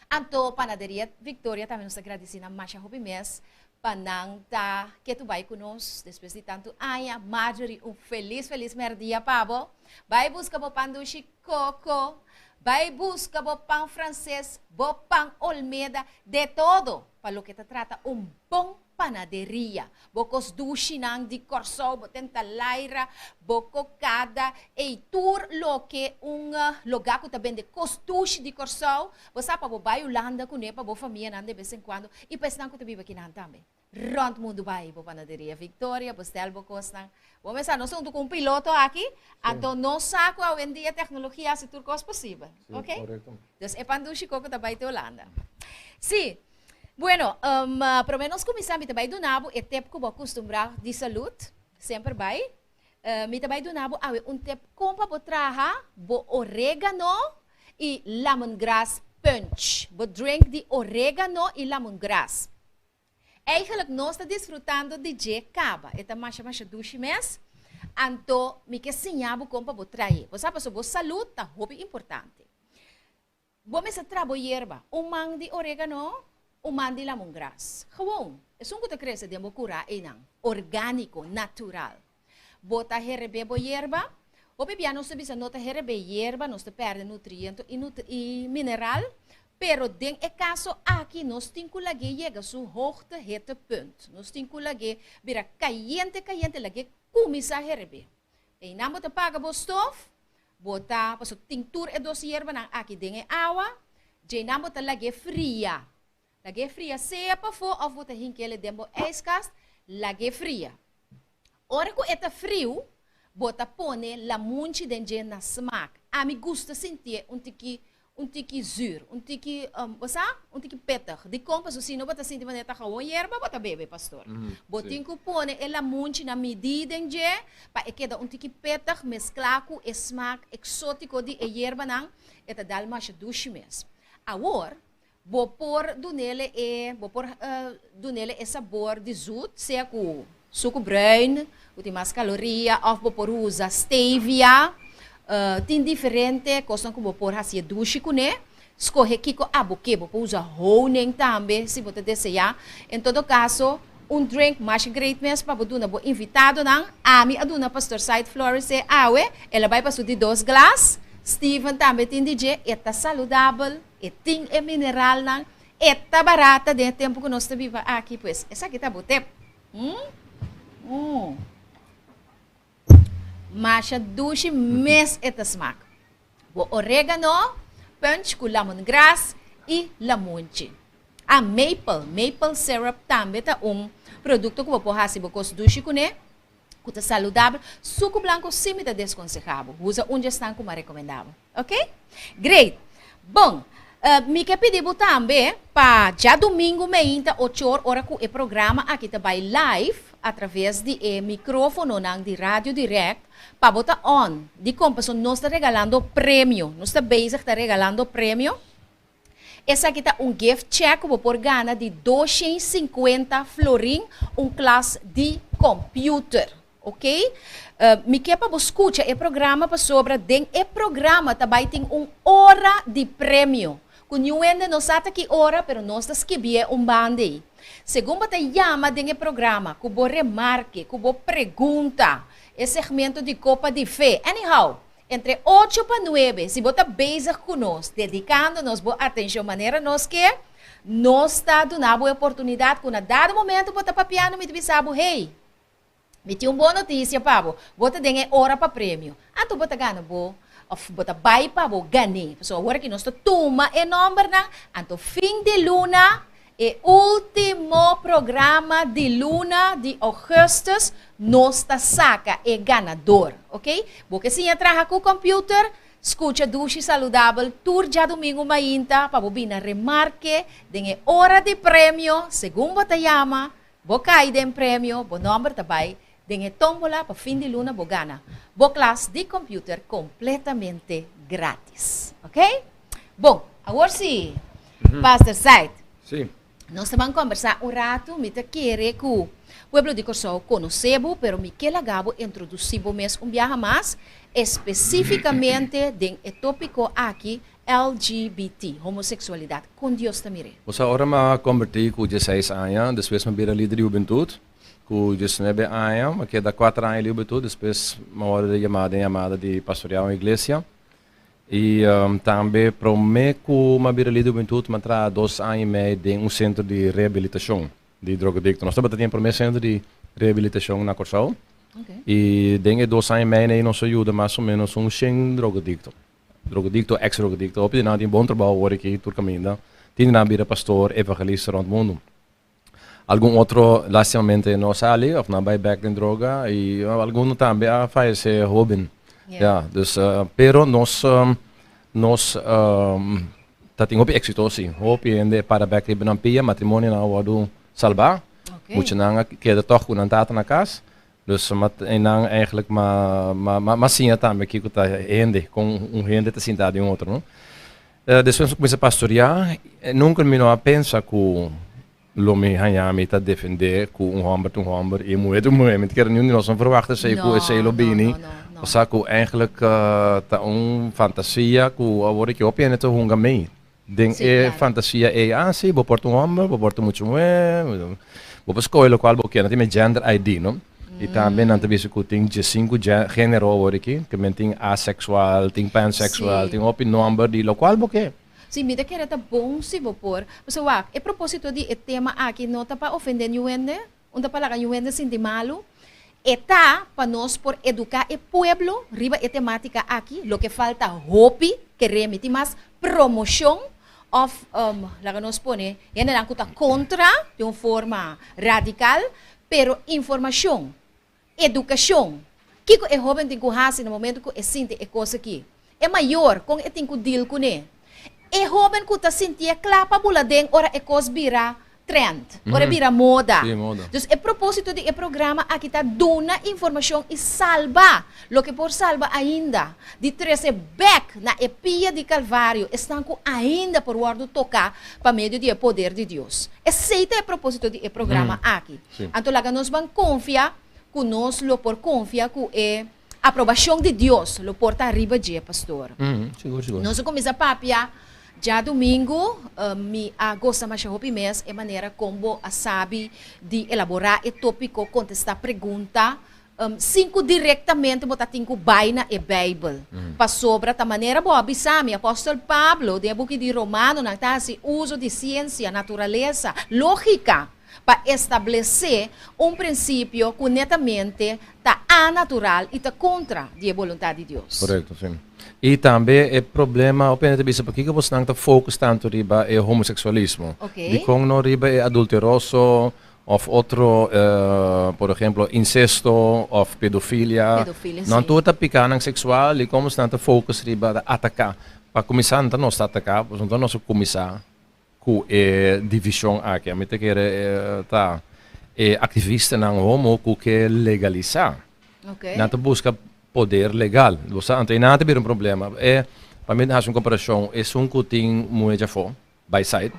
S1: Anto Panaderia Victoria tambe nos ta gradisi nan masha hopi mes pa nan ta ketu bai ku nos despues di tantu aña. Marjorie un felis felis merdia pa bo. Bai buska bo pan dushi koko, bai buska bo pan franses, bo pan olmeda, de todo pa loke ta trata un bon panaderia. Bo kos dushinan di Kòrsou, bo tenta laira, bo kokada, ei tur loke un lugá ku ta bende kos dushi di Kòrsou, bo sa pa bo bai Hulanda kuné pa bo famianan de bes en kuando i pa esnan ku ta biba kinan tambe. Rònt mundu bai bo panaderia Victoria, bo stèl bo kosnan. Bo mester sa nos huntu ku un piloto aki, anto nos sa ku awendia teknologia hasi tur kos posibel. Oke? Dus e pan dushi koko ta bai te Hulanda. Sí. Bueno, prome nos kuminsá mi ta bai duna bo e tep ku bo a kustumbrá di salud, semper bai. Mi ta bai duna bo awe un tep kon pa bo traha bo oregano i lemongrass punch, bo drink di oregano i lemongrass. Eigenlijk nos ta disfrutando di dje kaba, e ta masha masha dushi mes, anto mi ke siña bo kon pa bo trahe. Bo sa pasobra bo salud ta hopi importante. Bo mester tra bo yerba, un man di oregano, un man di lamongras. Gewoon, esun ku ta krese den bo kurá einan, orgániko, natural. Bo ta herebé bo yerba. Hopi bia nos ta bisa no ta herebé yerba, nos ta pèrdè nutriento i i mineral, pero den e kaso aki nos tin ku lag'é yega su hoogte hittepunt. Nos tin ku lag'é bira kayente kayente, lag'é kuminsá herebé. Einan bo ta paga bo stof, Bo ta, pasobra tin tur e dos yerbanan aki den e awa, djeinan bo ta lag'é fria. Lag'é fria sea pafó òf bo ta hink'el den bo ijskast, lag'é fria. Ora ku e ta friu, bo ta pone lamunchi den dje na smak. Ami gusta sintié un tiki Un tiki zuur, un tiki, bo sa? Un tiki pittig. Dikon? Pasobra si no bo ta sinti manera ta gewoon yerba bo ta bebe, pastor. Bo tin ku pone e lamunchi na midí den dje pa e keda un tiki pittig mesklá ku e smak eksótiko di e yerbanan, e ta dal masha dushi mes. Awor, bo por dunele e, bo por dunele e sabor di zoet, sea ku Suku bruin, ku tin mas kaloria, òf bo por usa stevia. Tin diferente kosnan ku bo por hasi e dushi kuné. Skohe kiko abo ke. Bo por usa honing tambe si bo ta deseá. En todo kaso, un drink masha great mes pa bo duna bo invitadonan. Ami a duna Pastor Said Flores e awe. El a bai pa su di dos glas. Steven tambe tin di dje. E ta saludabel, e tin e mineralnan, e ta barata den e tempu ku nos ta biba aki. Pues esaki ta bo tep. Mm. Masha dushi mes e ta smak. Bo oregano, punch ku lemongrass i lamunchi. Ah, maple, maple syrup tambe ta un produkto ku bo por hasi bo kos dushi kuné, ku ta saludabel. Suku blanku sí mi ta deskonsehá bo. Usa un di esnan ku mi a rekomendá bo. Ok? Great! Bon, mi ke pidi bo tambe pa djadumingu meinta ochor ora ku e programa aki ta bai live atraves di e mikrofononan di Radio Direct pa bo ta on. Dikon? Pasobra nos ta regalando premio. Nos ta bezig ta regalando premio. Esaki ta un gift check ku bo por gana di 250 florin, un klas di computer. Ok? Mi ke pa bo skucha e programa pasobra den e programa ta bai tin un ora di premio. Ku niun hende no sa ta ki ora, pero nos ta skibié un banda ei. Segun bo ta yama den e programa, ku bo remarke, ku bo pregunta, e segmento di Kopa di Fe. Anyhow, entre ocho pa nuebe, si bo ta bezig ku nos, dedikando nos bo atenshon manera nos ke, nos ta duna bo e oportunidat ku na dado momento bo ta papiando mi ta bisa bo, Hey, mi tin un bon notisia pa bo, bo ta den e ora pa premio. Anto bo ta gana bo, òf bo ta bai pa bo gan'é. Pasobra awor aki nos ta tuma e nòmbernan, anto fin di luna, e último programa di luna di ougùstùs, nos ta saka e ganador. Oke? Bo ke siña traha ku kòmpiuter? Skucha Dushi Saludabel tur djadumingu mainta pa bo bina remarke den e ora di premio, segun bo ta yama, Bo kai den premio, bo nomber ta bai den e tombola pa fin di luna bo gana bo klas di computer completamente gratis. Ok? Bon, awor si, Pastor Said.
S2: Si.
S1: Nos ta ban combersa un rato, mi ta kere cu pueblo di Corsou conoce bo, pero mi ke laga bo introduci bo mes un biaha mas, especificamente den e topico aki LGBT, homosexualidad, con Dios ta mir'é?
S2: Bo sa ora m'a convertí cu dieseis aña, despues m'a bira lider di hubentud. Cu diesnuebe aña, m'a keda cuater aña di hubentud, despues m'a wòrdu yamá den yamada di pastoreá un iglesia. I tambe promé cu m'a bira lider di hubentud, m'a traha dos aña i mei den un centro di rehabilitacion di drogadicto. Nos tabata tin e promé centro di rehabilitacion na Corsou. I den e dos aña i mei ei nos a yuda mas o menos un shen drogadicto. Drogadicto, ex drogadicto, hopi di nan tin bon trabou awor aki tur caminda. Tin di nan bira pastor, evangelista rond mundo. Algun otro lastimamente no sali of nan bai bek den droga y algun tambe a fayece hoben. Ya, dus pero nos nos ta tin hopi exito si. Hopi hende para bek riba nan pia, matrimonionan a wordo salba. Muchanan a keda tog cu nan tata na cas. Dus einan eigenlijk ma ma siña tambe kiko ta hende, kon un hende ta sinta den otro, no. Despues mi kuminsá pastoreá, nunka mi no a pensa ku lo mi haña mi ta defendé ku un hòmber ta un hòmber i un muhé ta un muhé. Mi ta kere niun di nos no ferwagt esei ku esei lo bini. Osea ku eigenlijk ta un fantasia ku awor aki hopi hende ta hunga mei den e fantasia ei. Ah si, bo por ta un hòmber, bo por ta mucha muhé, bo por skohe lokual bo kier. Nan tin e gender ID, no? I tambe nan ta bisa ku tin diesinku género awor aki, ke men tin aseksual, tin panseksual, tin hopi nòmber di lokual bo ke.
S1: Si, mi ta kere ta bon si bo por. Pasobra wak, e propósito di e tema aki no ta pa ofendé niun hende, un ta pa laga niun hende sinti malu. E ta pa nos por eduká e pueblo riba e temátika aki, loke falta hopi, kere mi tin mas promoshon òf laga nos pone hendenan ku ta kontra di un forma radikal. Pero informashon, edukashon, kiko e hóben tin ku hasi na momentu ku e sinti e kos aki? E mayor, kon e tin ku dil kuné? E hóben ku ta sintié kla pa bula den ora e kos bira trend, ora e bira moda. Dus e propósito di e programa aki ta duna informashon i salba loke por salba ainda, di trese bèk na e pia di Kalvario esnan ku ainda por wòrdu toká pa medio di e poder di Dios. Esei ta e propósito di e programa aki. Anto laga nos ban konfia ku nos lo por konfia ku e aprobashon di Dios lo por ta riba dje, pastor. Nos a kuminsá papia djadumingu. Mi a gosta masha hopi mes e manera kon bo a sabi di elaborá e tópiko, kontestá pregunta. Sin ku direktamente bo ta tin ku bai na e Beibel. Pasobra ta manera bo a bisa mi, apòstel Pablo den e buki di Romanonan ta hasi uso di siensia, naturalesa, lógika pa establesé un prinsipio ku netamente ta anatural i ta kontra di e boluntat di Dios.
S2: Korekto, si. I tambe e problema, hopi hende ta bisa pakiko bosnan ta focus tantu riba e homoseksualismo? Dikon no riba e adulteroso Of otro, por ehemplo, incesto of pedofilia.
S1: Pedofilia, si.
S2: Nan tur ta picanan sexual y como nan ta focus riba ta ataca. Pa cuminsa nan ta nos ta ataca, pasobra nan ta nos a cuminsa cu e division aki. Ami ta kere ta e activistanan homo cu ke legalisa. Nan ta busca poder legal. Bo sa, anto e nan ta bira un problema. E, pa mi haci un comparacion, esun cu tin muhe djafo. By side.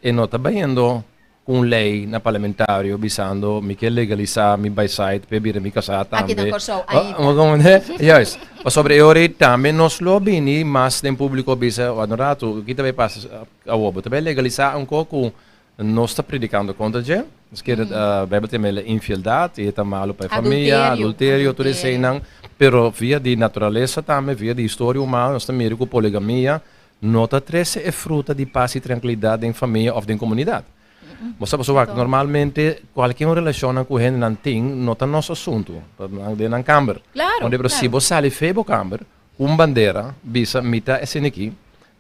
S2: E no ta bayendo ku un lei na parlamentario bisando mi ke legalisá mi by side p'e bira mi kasá
S1: Aki
S2: tambe.
S1: na Kòrsou ainda.
S2: Bo komprendé? Juist. Pasobra e ora ei tambe nos lo bini mas den públiko bisa wak un ratu ki ta bai pasa awor? Bo ta bai legalisá un kos ku nos ta predikando kontra dje? Nos kere Bijbel ta yama infieldat i e ta malu pa e famia,
S1: Adulterio.
S2: adulterio, tur
S1: Adulterio.
S2: eseinan. Pero via di naturalesa tambe, via di historia humano nos ta mira ku poligamia No ta trese e fruta di pas i trankilidat den famia òf den komunidat. Bo sa pasobra wak, normalmente kualke un relashonnan ku hendenan tin no ta nos asuntu, ta nan den nan kamber.
S1: Claro,
S2: Pero si
S1: claro.
S2: bo sali fe bo kamber ku un bandera bisa mi ta esei aki,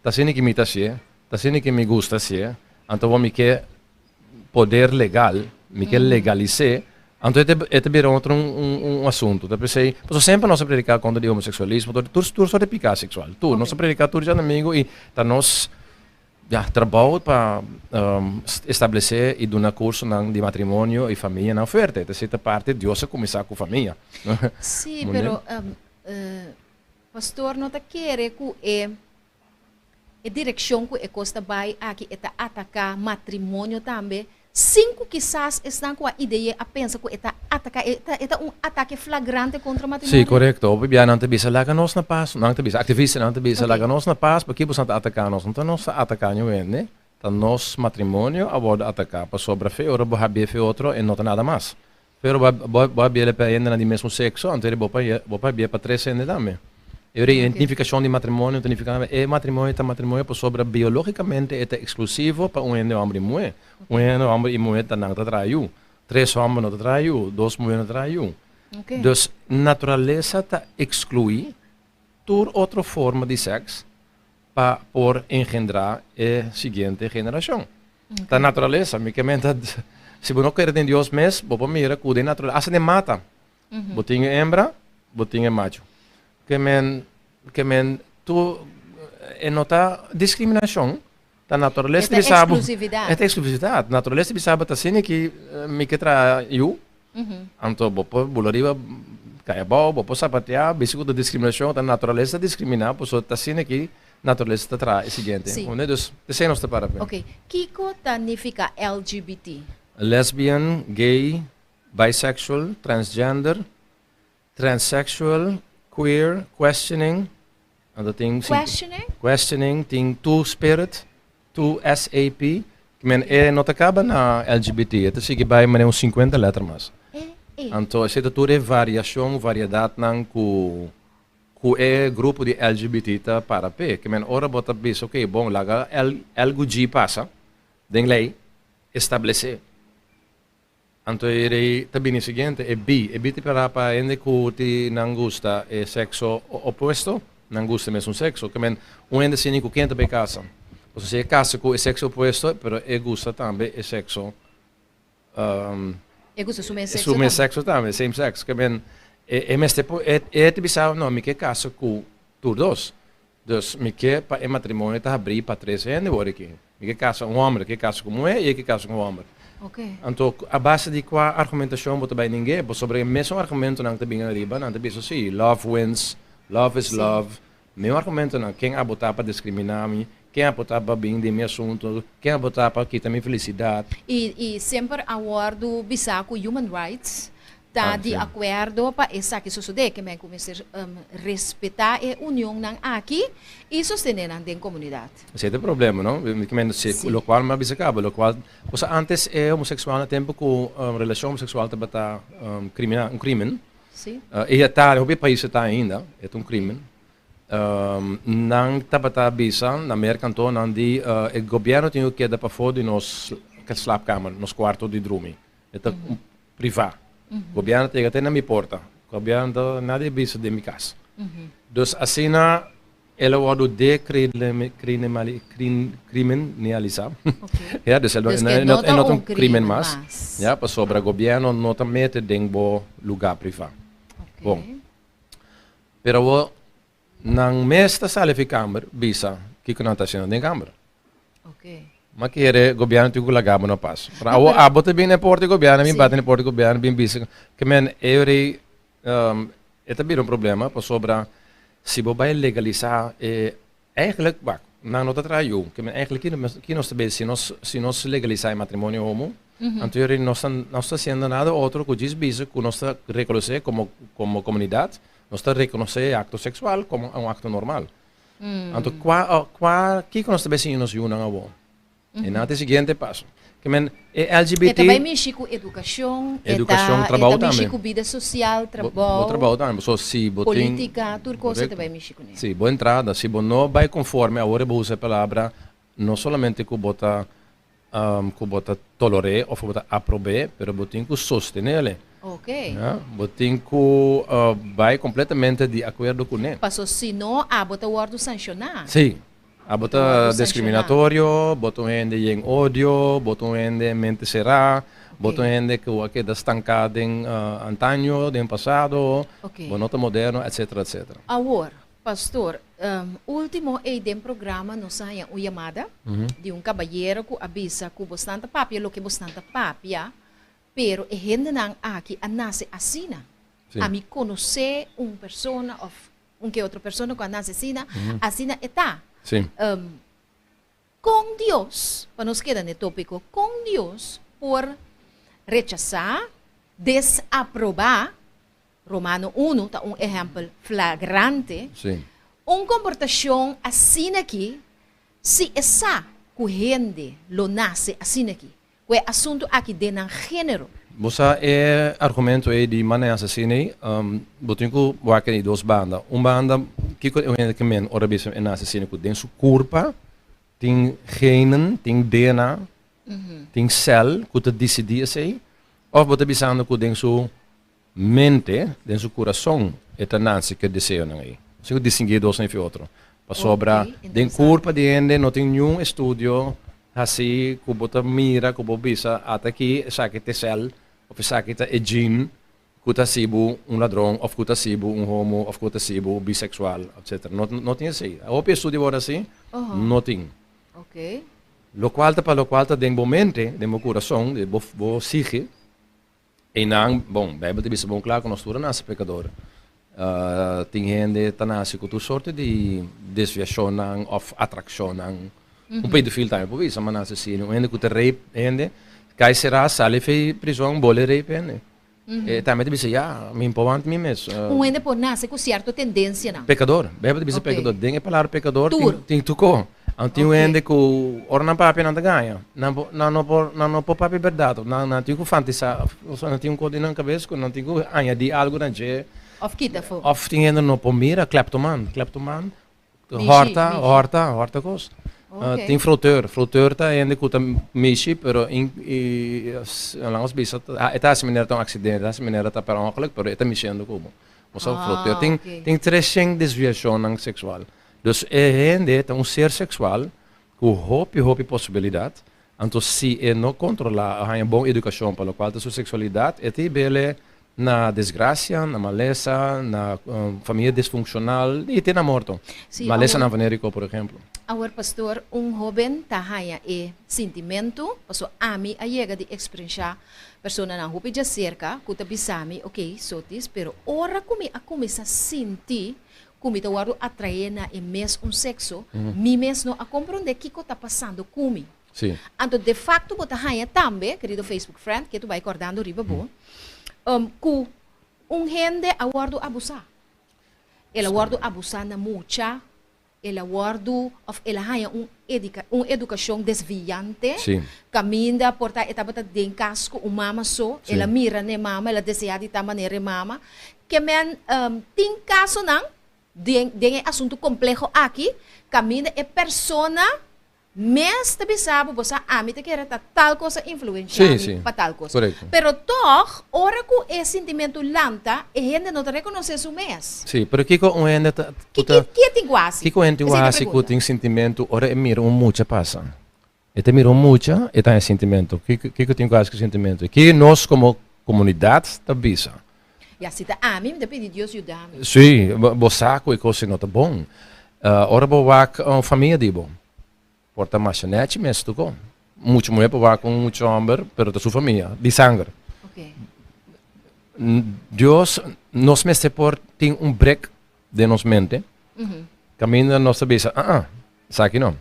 S2: ta asina ki mi ta hasié, ta asina ki mi gusta hasié, anto bo mi ke poder legal, mi ke legalis'é, anto e ta e ta bira otro un un asuntu. Ta p'esei, pasobra semper nos a prediká kontra di homoseksualismo, tur tur tur sort di piká seksual, tur. Nos a prediká tur djadumingu i ta nos, ya, trabou pa establesé i duna kursonan di matrimonio i famianan fuerte. Ta esei ta parti, Dios a kuminsá ku famia.
S1: Sí, pero pastor no ta kere ku e E direkshon ku e kos ta bai aki e ta ataká matrimonio tambe, sin ku kisas esnan ku a ide'é a pensa ku e ta ataká, e ta e ta un atake flagrante kontra
S2: Sí,
S1: matrimonio.
S2: korekto. Hopi bia nan ta bisa laga nos na pas, nan ta bisa, aktivistanan ta bisa
S1: Ok.
S2: laga nos na pas, pakiko boso ta ataká nos? No ta nos ta ataká niun hende, ta nos matrimonio a wòrdu ataká pasobra fe ora bo habié fe otro e no ta nada mas. Pero bo bo bo a biele pa hendenan di mesmo sexo, anto bo pa bo pa bie pa tres hende tambe. E ora e nificacion di matrimonio ta nifica e matrimonio ta matrimonio pasobra biologicamente e ta exclusivo pa un hende homber y muhe. Un hende homber y muhe ta nan ta traha yu. Tres homber no ta traha yu, dos muhe no ta traha yu. Dus naturalesa ta exclui tur otro forma di sex pa por engendra e siguiente generacion. Ta naturalesa, mi ke menta si bo no kere den Dios mes, bo por mira ku den naturalesa, hasta den mata, bo tin e hembra, bo tin e macho. Ke men, ke men tur e no ta discriminacion, ta naturalesa
S1: E ta
S2: bisa bo,
S1: exclusividad.
S2: e ta exclusividad. Naturalesa bisa bo ta asina ki mi ke traha yu, Anto bo por bula riba kai abou, bo por sapateá, bisa ku ta diskriminashon, ta naturalesa ta diskriminá, pasobra ta asina ki naturalesa ta traha e siguiente.
S1: Sí.
S2: Unda dus esei nos ta para p'e.
S1: Oké, kiko ta nifiká LGBT?
S2: Lesbian, gay, bisexual, transgender, transsexual, queer, questioning, anto tin
S1: Questioning?
S2: Questioning, tin two spirit, Two SAP, ki men e no ta kaba na LGBT, e ta sigui bai manera un 50 letter mas. Anto esei ta tur e variashon, variedatnan ku ku e grupo di LGBT ta para p'e. Ki men ora bo ta bisa ok bon laga L L ku G pasa den lei, establesé. Anto e rei ta bini siguiente, e bi. E bi ta para pa hende ku ti nan gusta e sekso opuesto, nan gusta e mesun sekso. Ke men, un hende asina ku ken ta bai kasa? Pasobra si e kasa ku e sekso opuesto, pero e gusta tambe e sekso,
S1: E gusta su mes sekso
S2: su mes
S1: tambe.
S2: sekso tambe, same sex. Ke men, e e mester por, e e ta bisa, no, mi ke kasa ku tur dos. Dus mi ke pa e matrimonio ta habrí pa tres hende wor aki. Mi ke kasa un hòmber, ke kasa ku muhé i e ke kasa ku un hòmber. Anto a base di kua argumentashon bo ta bai ning'é? Pasobra e mesun argumentonan ta bin ariba, nan ta bisa si, love wins, love is love. Mesun argumentonan, ken abo ta pa diskriminá mi, ken abo ta pa bin den mi asuntu, ken abo ta pa kita mi felisidat.
S1: I semper a wòrdu bisá ku human rights ta di akuerdo pa esaki sosodé, ke men ku mester respetá e unionnan aki i sostené nan den komunidat.
S2: Esei ta e problema, no? Lokual mi a bisa kaba, lokual, pasobra ántes e homoseksual na tempu ku relashon homoseksual tabata kriminal, un krimen, i a ta, hopi pais a ta ainda, e ta un krimen, nan tabata bisa na Merka anto nan di e gobièrnu tin ku keda pafó di nos slaapkamer, nos kuarto di drumi. E ta privá. Gobièrnu ta yega te na mi porta. Gobièrnu ta nada e bisa den mi kas. Dus asina el a wòrdu dekriminalisá. Ya, dus el no ta un krimen mas. Ya, pasobra gobièrnu no ta mete den bo lugá privá. Bon. Pero awor Nan mes ta sali fi kamber bisa kiko nan ta hasiendo den kamber. Ma kere gobierno tin ku laga bo na pas. Pero awo abo ta bin na e porta di gobierno, bin bati na e porta di gobierno, bin bisa ke men e ora ei e ta bira un problema pasobra si bo bai legalisa e eigenlijk wak. Nan no ta traha yu. Ke men eigenlijk ki nos ta besi si nos si nos legalisa e matrimonio homo, anto yori nos ta nos ta hasiendo nada otro ku djis bisa ku nos ta rekonosé komo komo komunidat, nos ta rekonosé e akto seksual komo un akto normal. Anto kua kua kiko nos ta besi siña nos yunan awor? E nan ta e siguiente paso. Ke men e LGBT.
S1: E ta bai mishi ku edukashon, e ta e ta mishi ku bida sosial, trabou.
S2: Bo trabou tambe. So si bo tin.
S1: Politika, tur kos e ta bai mishi kuné.
S2: Si, bo entrada, si bo no bai konforme, awor e bo usa e palabra, no solamente ku bo ta ku bo ta toler'é òf ku bo ta aprob'é, pero bo tin ku sostenel'e.
S1: Ok.
S2: Bo tin ku bai kompletamente di akuerdo kuné.
S1: Paso si no, abo ta wòrdu sanshoná.
S2: Si. Abo ta discriminatorio, bo ta un hende yen odio, bo ta un hende mente cerá, bo ta un hende cu a keda stanká den antaño, den pasado, bo no ta moderno, etcetera, etcetera.
S1: Awor, pastor, ultimo ei den programa nos a haña un yamada di un cabayero cu a bisa cu bosnan ta papia loke bosnan ta papia, pero e hendenan aki a nace asina. Ami conoce un persona of Un ke otro persona ku a nase asina, asina e ta.
S2: Sí.
S1: Kon Dios, pa nos keda na e tópiko, kon Dios por rechasá, desaprobá, Romano unu ta un ehèmpel flagrante,
S2: Sí.
S1: un komportashon asina aki, si e sa ku hende lo nase asina aki, Ku e asuntu aki den nan género.
S2: Bo sa e argumento ei di manera asesino ei, bo tin ku wak di dos banda. Un banda, kiko e hende ke men ora bisa e na asesino ku den su kurpa tin genen, tin DNA, tin sèl ku ta disidí esei, òf bo ta bisando ku den su mente, den su kurason e ta nase ku e deseonan ei. Bo tin ku distinguí e dosnan efi otro. Pasobra den kurpa di hende no tin niun estudio hasí ku bo ta mira, ku bo bisa ata aki esaki ta e sèl òf esaki ta e gene ku ta hasi bo un ladron òf ku ta hasi bo un homo òf ku ta hasi bo biseksual, etcetera. No no tin esei. Hopi estudio wòrdu hasí, no tin. Lokual ta pa lokual ta den bo mente, den bo kurason, den bo bo psíke. Einan, bon, Bijbel ta bisa bon kla ku nos tur a nase pekador. Tin hende ta nase ku tur sorte di desviashonnan òf atrakshonnan. Un pedofil tambe por bisa, ma nase asina. Un hende ku ta rape hende, kai será, sali fei prizon, bole rape hende. E tambe ta bisa, ya, mi por wanta mi mes.
S1: Un hende por nase ku sierto tendensianan.
S2: Pekador. Bijbel ta bisa pekador. Den e palabra pekador tin tur ko. Anto tin un hende ku ora nan papia nan ta gaña. Nan por nan no por nan no por papia bèrdat. Nan nan tin ku fantisá osea nan tin un kos den nan kabes ku nan tin ku añadí algu na dje.
S1: Òf kita afó.
S2: Òf tin hende no por mira kleptoman kleptoman hòrta hòrta hòrta kos. Tin frouteur frouteur ta hende ku ta mishi pero in i laga nos bisa e ta hasi manera ta un aksidente e ta hasi manera ta per ongeluk pero e ta mishiendo ku bo. Osea frouteur tin tin treshen desviashonnan seksual. Dus e hende ta un ser seksual ku hopi hopi posibilidat, anto si e no kontrolá o haña bon edukashon pa lokual ta su seksualidat, e ta hib'el na desgrasia, na malesa, na famia disfunkshonal i te na morto. Malesanan venériko por ehemplo.
S1: Awor pastor, un hóben ta haña e sintimentu, pasobra ami a yega di eksperenshá personanan hopi djaserka ku ta bisa mi, okey, Sotis, pero ora ku mi a kuminsá sinti ku mi ta wòrdu atraé na e mes un sekso, mi mes no a komprondé kiko ta pasando ku mi. Anto de fakto bo ta haña tambe, kerido Facebook friend, ke tu bai kòrdando riba bo, ku un hende a wòrdu abusá. El a wòrdu abusá na mucha, el a wòrdu òf el a haña un un edukashon desviante, kaminda por ta e tabata den kas ku un mama so, el a mira na e mama, el a deseá di ta manera e mama. Ke men tin kasonan den den e asuntu kompleho aki kaminda e persona mes ta bisa bo, bo sa ami ta kere ta tal kos a influenshá mi pa tal kos. Pero tòg ora ku e sintimentu lanta e hende no ta rekonosé su mes.
S2: Sí, pero kiko un hende ta
S1: ku ta Ki e tin ku hasi?
S2: Kiko un hende tin ku hasi ku tin sintimentu ora e mira un mucha pasa? E ta mira un mucha, e ta haña sintimentu. Kiko kiko tin ku hasi ku sintimentu? Ki nos komo komunidat ta bisa?
S1: Ya, si ta ami, mi ta pidi Dios yuda mi.
S2: Sí, bo sa ku e kos ei no ta bon. Ora bo wak un famia di bo, por ta masha nèchi mes tur kon. Mucha muhé por wak un mucha hòmber, pero ta su famia di sanger. Dios, nos mester por tin un brek den nos mente, kaminda nos ta bisa, ah, ah. Esaki no.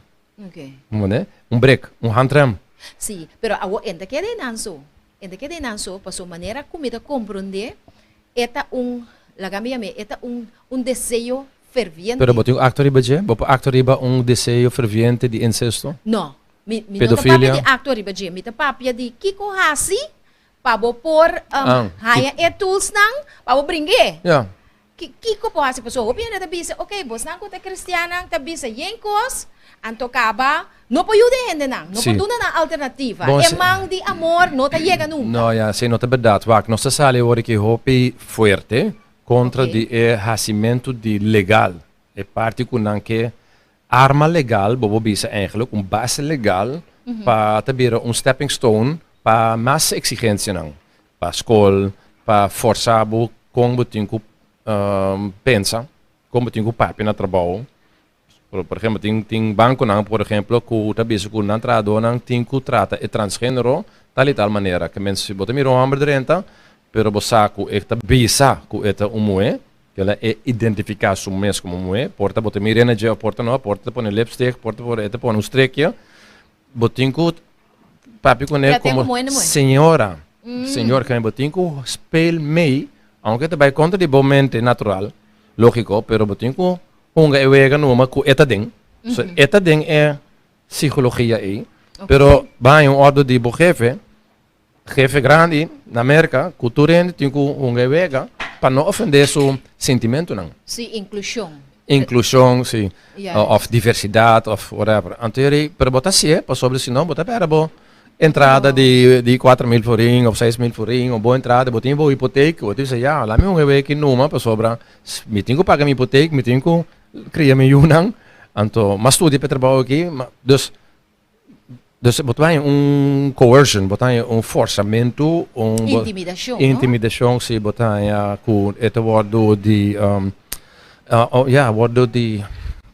S2: Comprende? Un brek, un handrem.
S1: Sí, pero awo e ta keda einan so. E ta keda einan so, pasobra manera ku mi ta komprondé, e ta un, laga mi yam'é, e ta un un deseo ferviente.
S2: Pero bo tin un akto riba dje? Bo por akto riba un deseo ferviente di incesto?
S1: No. Mi mi no ta papia di akto riba dje. Mi ta papia di kiko hasi pa bo por haña e toolsnan pa bo bring'é.
S2: Ja.
S1: Kiko por hasi? Pasobra hopi hende ta bisa, ok, bosnan ku ta kristiannan ta bisa yen kos, anto kaba no por yuda e hendenan, no por duna nan alternativa. E man di amor no ta yega nunka.
S2: No, ya, esei no ta bèrdat. Wak, nos ta sali awor aki hopi fuerte kontra di e hasimentu di legal, e parti ku nan ke arma legal, bo por bisa eigenlijk un base legal pa ta bira un stepping stone pa mas eksigensianan. Pa skol, pa forsa bo kon bo tin ku pensa, kon bo tin ku papia na trabou. Por ehempel, tin tin bankonan por ehempel ku ta bisa ku nan trahadónan tin ku trata e transgenero tal i tal manera. Ke men si bo ta mira un hòmber drenta, pero bo sa ku e ta bisa ku e ta un muhé, kila e identifiká su mes komo muhé, por ta bo ta mir'é na dje òf por ta no, por ta pone lipstick, por ta e ta pone un strekje, Bo tin ku papia kuné komo señora, señor kende bo tin ku speel mee, aunke ta bai kontra di bo mente natural, lógiko, pero bo tin ku hunga e wega numa ku e ta den. So e ta den e psikologia ei, pero bo haña un ordo di bo hefe, hefe grandi na Merka, ku tur hende tin ku hunga e wega pa no ofendé su sentimentunan.
S1: Sí, inklushon.
S2: Inklushon, sí. Òf diversidat òf whatever. Anto yeri, pero bo ta hasié pasobra si no bo ta pèrdè bo entrada di di 4000 florin òf 6000 florin òf bo entrada, bo tin bo hipotek, bo ta bisa ya, laat mi hunga e wega aki numa pasobra mi tin ku paga mi hipotek, mi tin ku kria mi yunan, anto m'a studia pa e trabou aki, dus Dus bo ta haña un coercion, bo ta haña un forzamentu, un
S1: Intimidacion, no?
S2: Intimidacion, si, bo ta haña ku e ta wòrdu di, ya, wòrdu di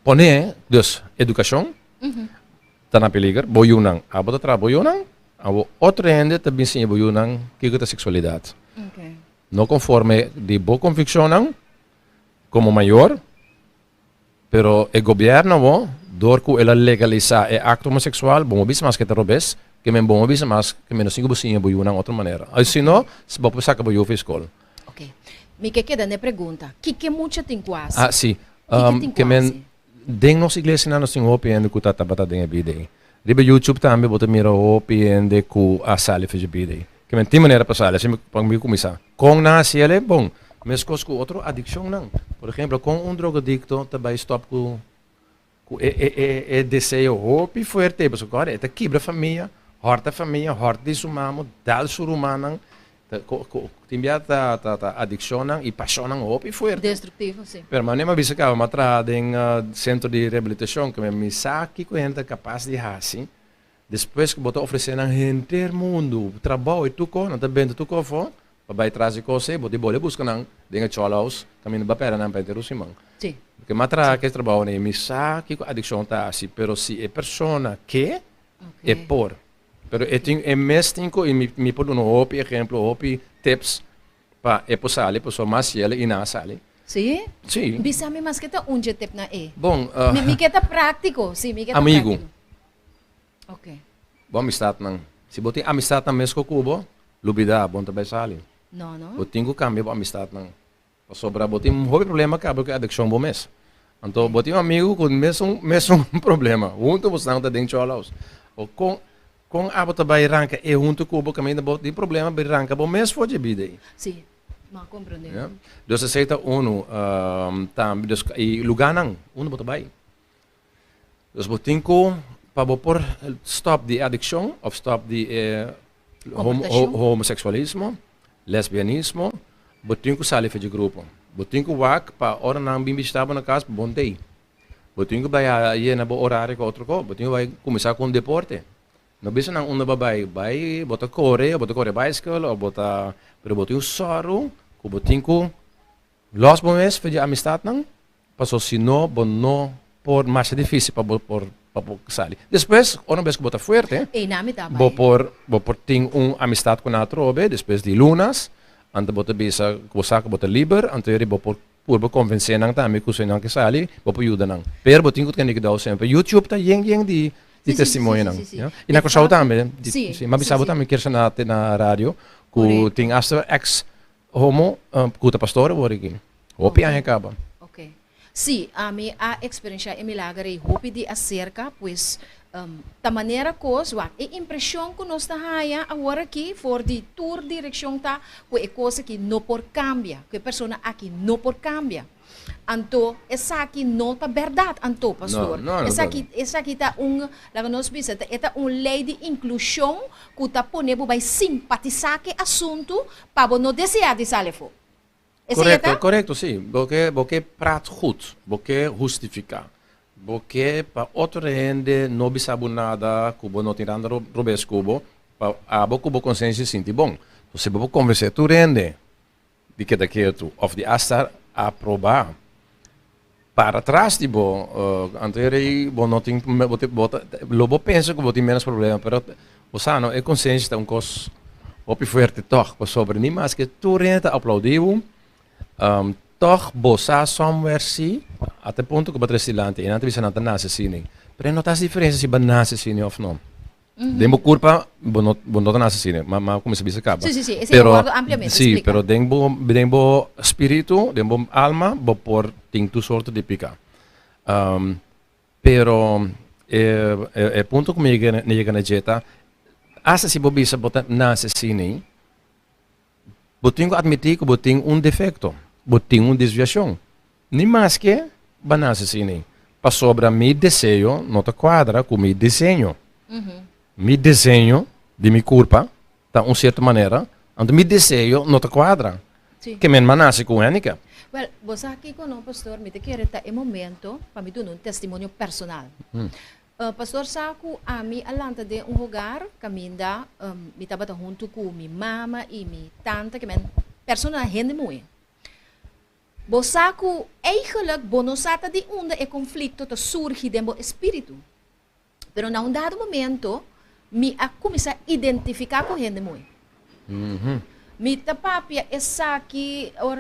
S2: pone, dus edukashon ta na peliger, bo yunan, abo ta traha bo yunan, abo otro hende ta bin siña bo yunan kiko ta seksualidat. No konforme di bo konvikshonnan komo mayor. Pero e gobierno awor, door cu el a legalisa e acto homosexual, bo no bisa mas cu e ta robes, ke men bo no bisa mas ke men no sin cu bo siña bo yunan otro manera. Ay si no, bo por saca bo yu for e scol.
S1: Ok. Mi ke keda n'e pregunta, kiko mucha tin cu haci?
S2: Ah, si.
S1: Kiko tin cu
S2: Ke men,
S1: haci?
S2: den nos iglesianan nos tin hopi hende cu ta tabata den e bida ei. Riba YouTube tambe bo ta mira hopi hende cu a sali for dje bida ei. Ke men tin manera pa sali, asina pa mi cuminsa. Kon nan hasi el e? Bon, meskos ku otro adikshonnan. Por ehemplo, kon un drogadikto ta bai stòp ku ku e e e e deseo hopi fuerte ei? Pasobra kòrda, e ta kibra famia, hòrta famia, hòrta di su mama, dal su rumannan. Ta ku ku tin bia ta ta ta adikshonnan i pashonnan hopi fuerte.
S1: Destruktivo, si.
S2: Pero manera mi a bisa kaba, mi a traha den sentro di rehabilitashon, ke mi sa kiko hende ta kapas di hasi. Despues ku bo ta ofresé nan henter mundu trabou i tur kos, nan ta benta tur kos afó pa bai tras di kos ei, bo tin bole buska nan den e chòlhouse kaminda bo a pèrdè nan pa henter un siman. Porque mi a traha ku e trabou nei, mi sa kiko adikshon ta hasi, pero si e persona ke, e por. Pero e tin e mes tin ku, i mi por duna hopi ehemplo, hopi tips pa e por sali, pasobra mas yele i nan a sali.
S1: Sí?
S2: Sí.
S1: Bisa mi maske ta un dje tip nan ei.
S2: Bon,
S1: Mi ke ta práktiko, sí, mi ke ta
S2: Amigu.
S1: práktiko. Ok.
S2: Bo amistatnan. Si bo tin amistatnan mesko ku bo, lubidá, bo no ta bai sali.
S1: No, no.
S2: Bo tin ku kambia bo amistatnan. Pasobra bo tin hopi problema kaba ku e adikshon bo mes. Anto bo tin un amigu ku mesun mesun problema. Huntu bosnan ta den chòlòs. O kon kon abo ta bai ranka e huntu ku bo kaminda bo tin problema bai ranka bo mes for dje bida ei.
S1: Sí, mi a komprendé.
S2: Ya. Dus esei ta unu. Tambe dus i lugánan unda bo ta bai. Dus bo tin ku pa bo por stòp di e adikshon òf stòp di e homoseksualismo, lesbianismo, bo tin ku sali for dje grupo. Bo tin ku wak pa ora nan bin bishita bo na kas bo no t'ei. Bo tin ku bai yena bo orario ku otro kos. Bo tin ku bai kuminsá ku un deporte. No bisa nan unda bo bai, bai bo ta kore, bo ta kore baiskel òf bo ta, pero bo tin un sòru ku bo tin ku Los bo mes for di amistatnan, paso si no bo no por masha dificil pa bo por pa bo sali. Despues ora bes ku bo ta fuerte, bo por bo por tin un amistat ku nan atrobe despues di lunas, anto bo ta bisa ku bo sa ku bo ta liber, anto yori bo por. Purba konvensé nan tambe ku si nan ke sali, bo por yuda nan. Pero bo tin ku tene kuidou semper. YouTube ta yen yen di di testimonionan. Ya. I na Kòrsou tambe. Si. Mi a bisa bo tambe kier sa na na radio ku tin asta ex homo ku ta pastor awor aki. Hopi aña kaba.
S1: Ok. Sí, ami a eksperenshá e milager ei hopi di aserka, pues ta manera kos, wak, e impreshon ku nos ta haña awor aki for di tur direkshon ta ku e kos aki no por kambia, ku e persona aki no por kambia. Anto esaki no ta bèrdat anto, pastor.
S2: No, no, no.
S1: Esaki, esaki ta un, laga nos bisa, ta e ta un lei di inklushon ku ta pone bo bai simpatisá ku e asuntu pa bo no deseá di sali afó. Esei e
S2: Korekto,
S1: ta?
S2: korekto, sí. Bo ke, bo ke praat goed, bo ke hustifiká. Bo ke pa otro hende no bisa bo nada ku bo no tin randa robes ku bo, pa abo ku bo konsensia sinti bon. Si bo por konvensé tur hende di keda ketu òf di asta aprobá para tras di bo, anto e rei bo no tin, bo tin, bo ta, lo bo pensa ku bo tin ménos problema, pero bo sa no, e konsensia ta un kos hopi fuerte tòg, pasobra ni maske tur hende ta aplaudí bo, tòg bo sa somewhere si, ata e punto ku bo ta resi dilanti, e nan ta bisa nan ta nase asina, pero e no ta hasi diferensia si bo a nase asina òf no. Den bo kurpa bo no bo no ta nase asina, ma ma kuminsá bisa kaba.
S1: Sí, sí, sí, esei a
S2: Pero
S1: wòrdu ampliamente
S2: sí,
S1: splika.
S2: pero den bo den bo spiritu, den bo alma bo por tin tur sorto di piká. Pero e e punto ku mi yega mi yega na dje ta, asta si bo bisa bo ta nase asina, bo tin ku atmití ku bo tin un defekto, bo tin un desviashon. Ni maske bo a nase asina, pasobra mi deseo no ta kuadra ku mi diseño. Mi diseño di mi kurpa ta un sierto manera, anto mi deseo no ta kuadra. Ke men m'a nase ku un handicap.
S1: Wèl, bo sa kiko no, pastor? Mi ta kere ta e momento pa mi duna un testimonio personal. Pastor sa ku ami a lanta den un hogar kaminda mi tabata huntu ku mi mama i mi tanta, ke men personanan hende muhé. Bo sa ku eigenlijk bo no sa ta di unda e konflikto ta surgi den bo espíritu. Pero na un dado momento mi a kuminsá identifiká ku hende muhé. Mi ta papia esaki ora.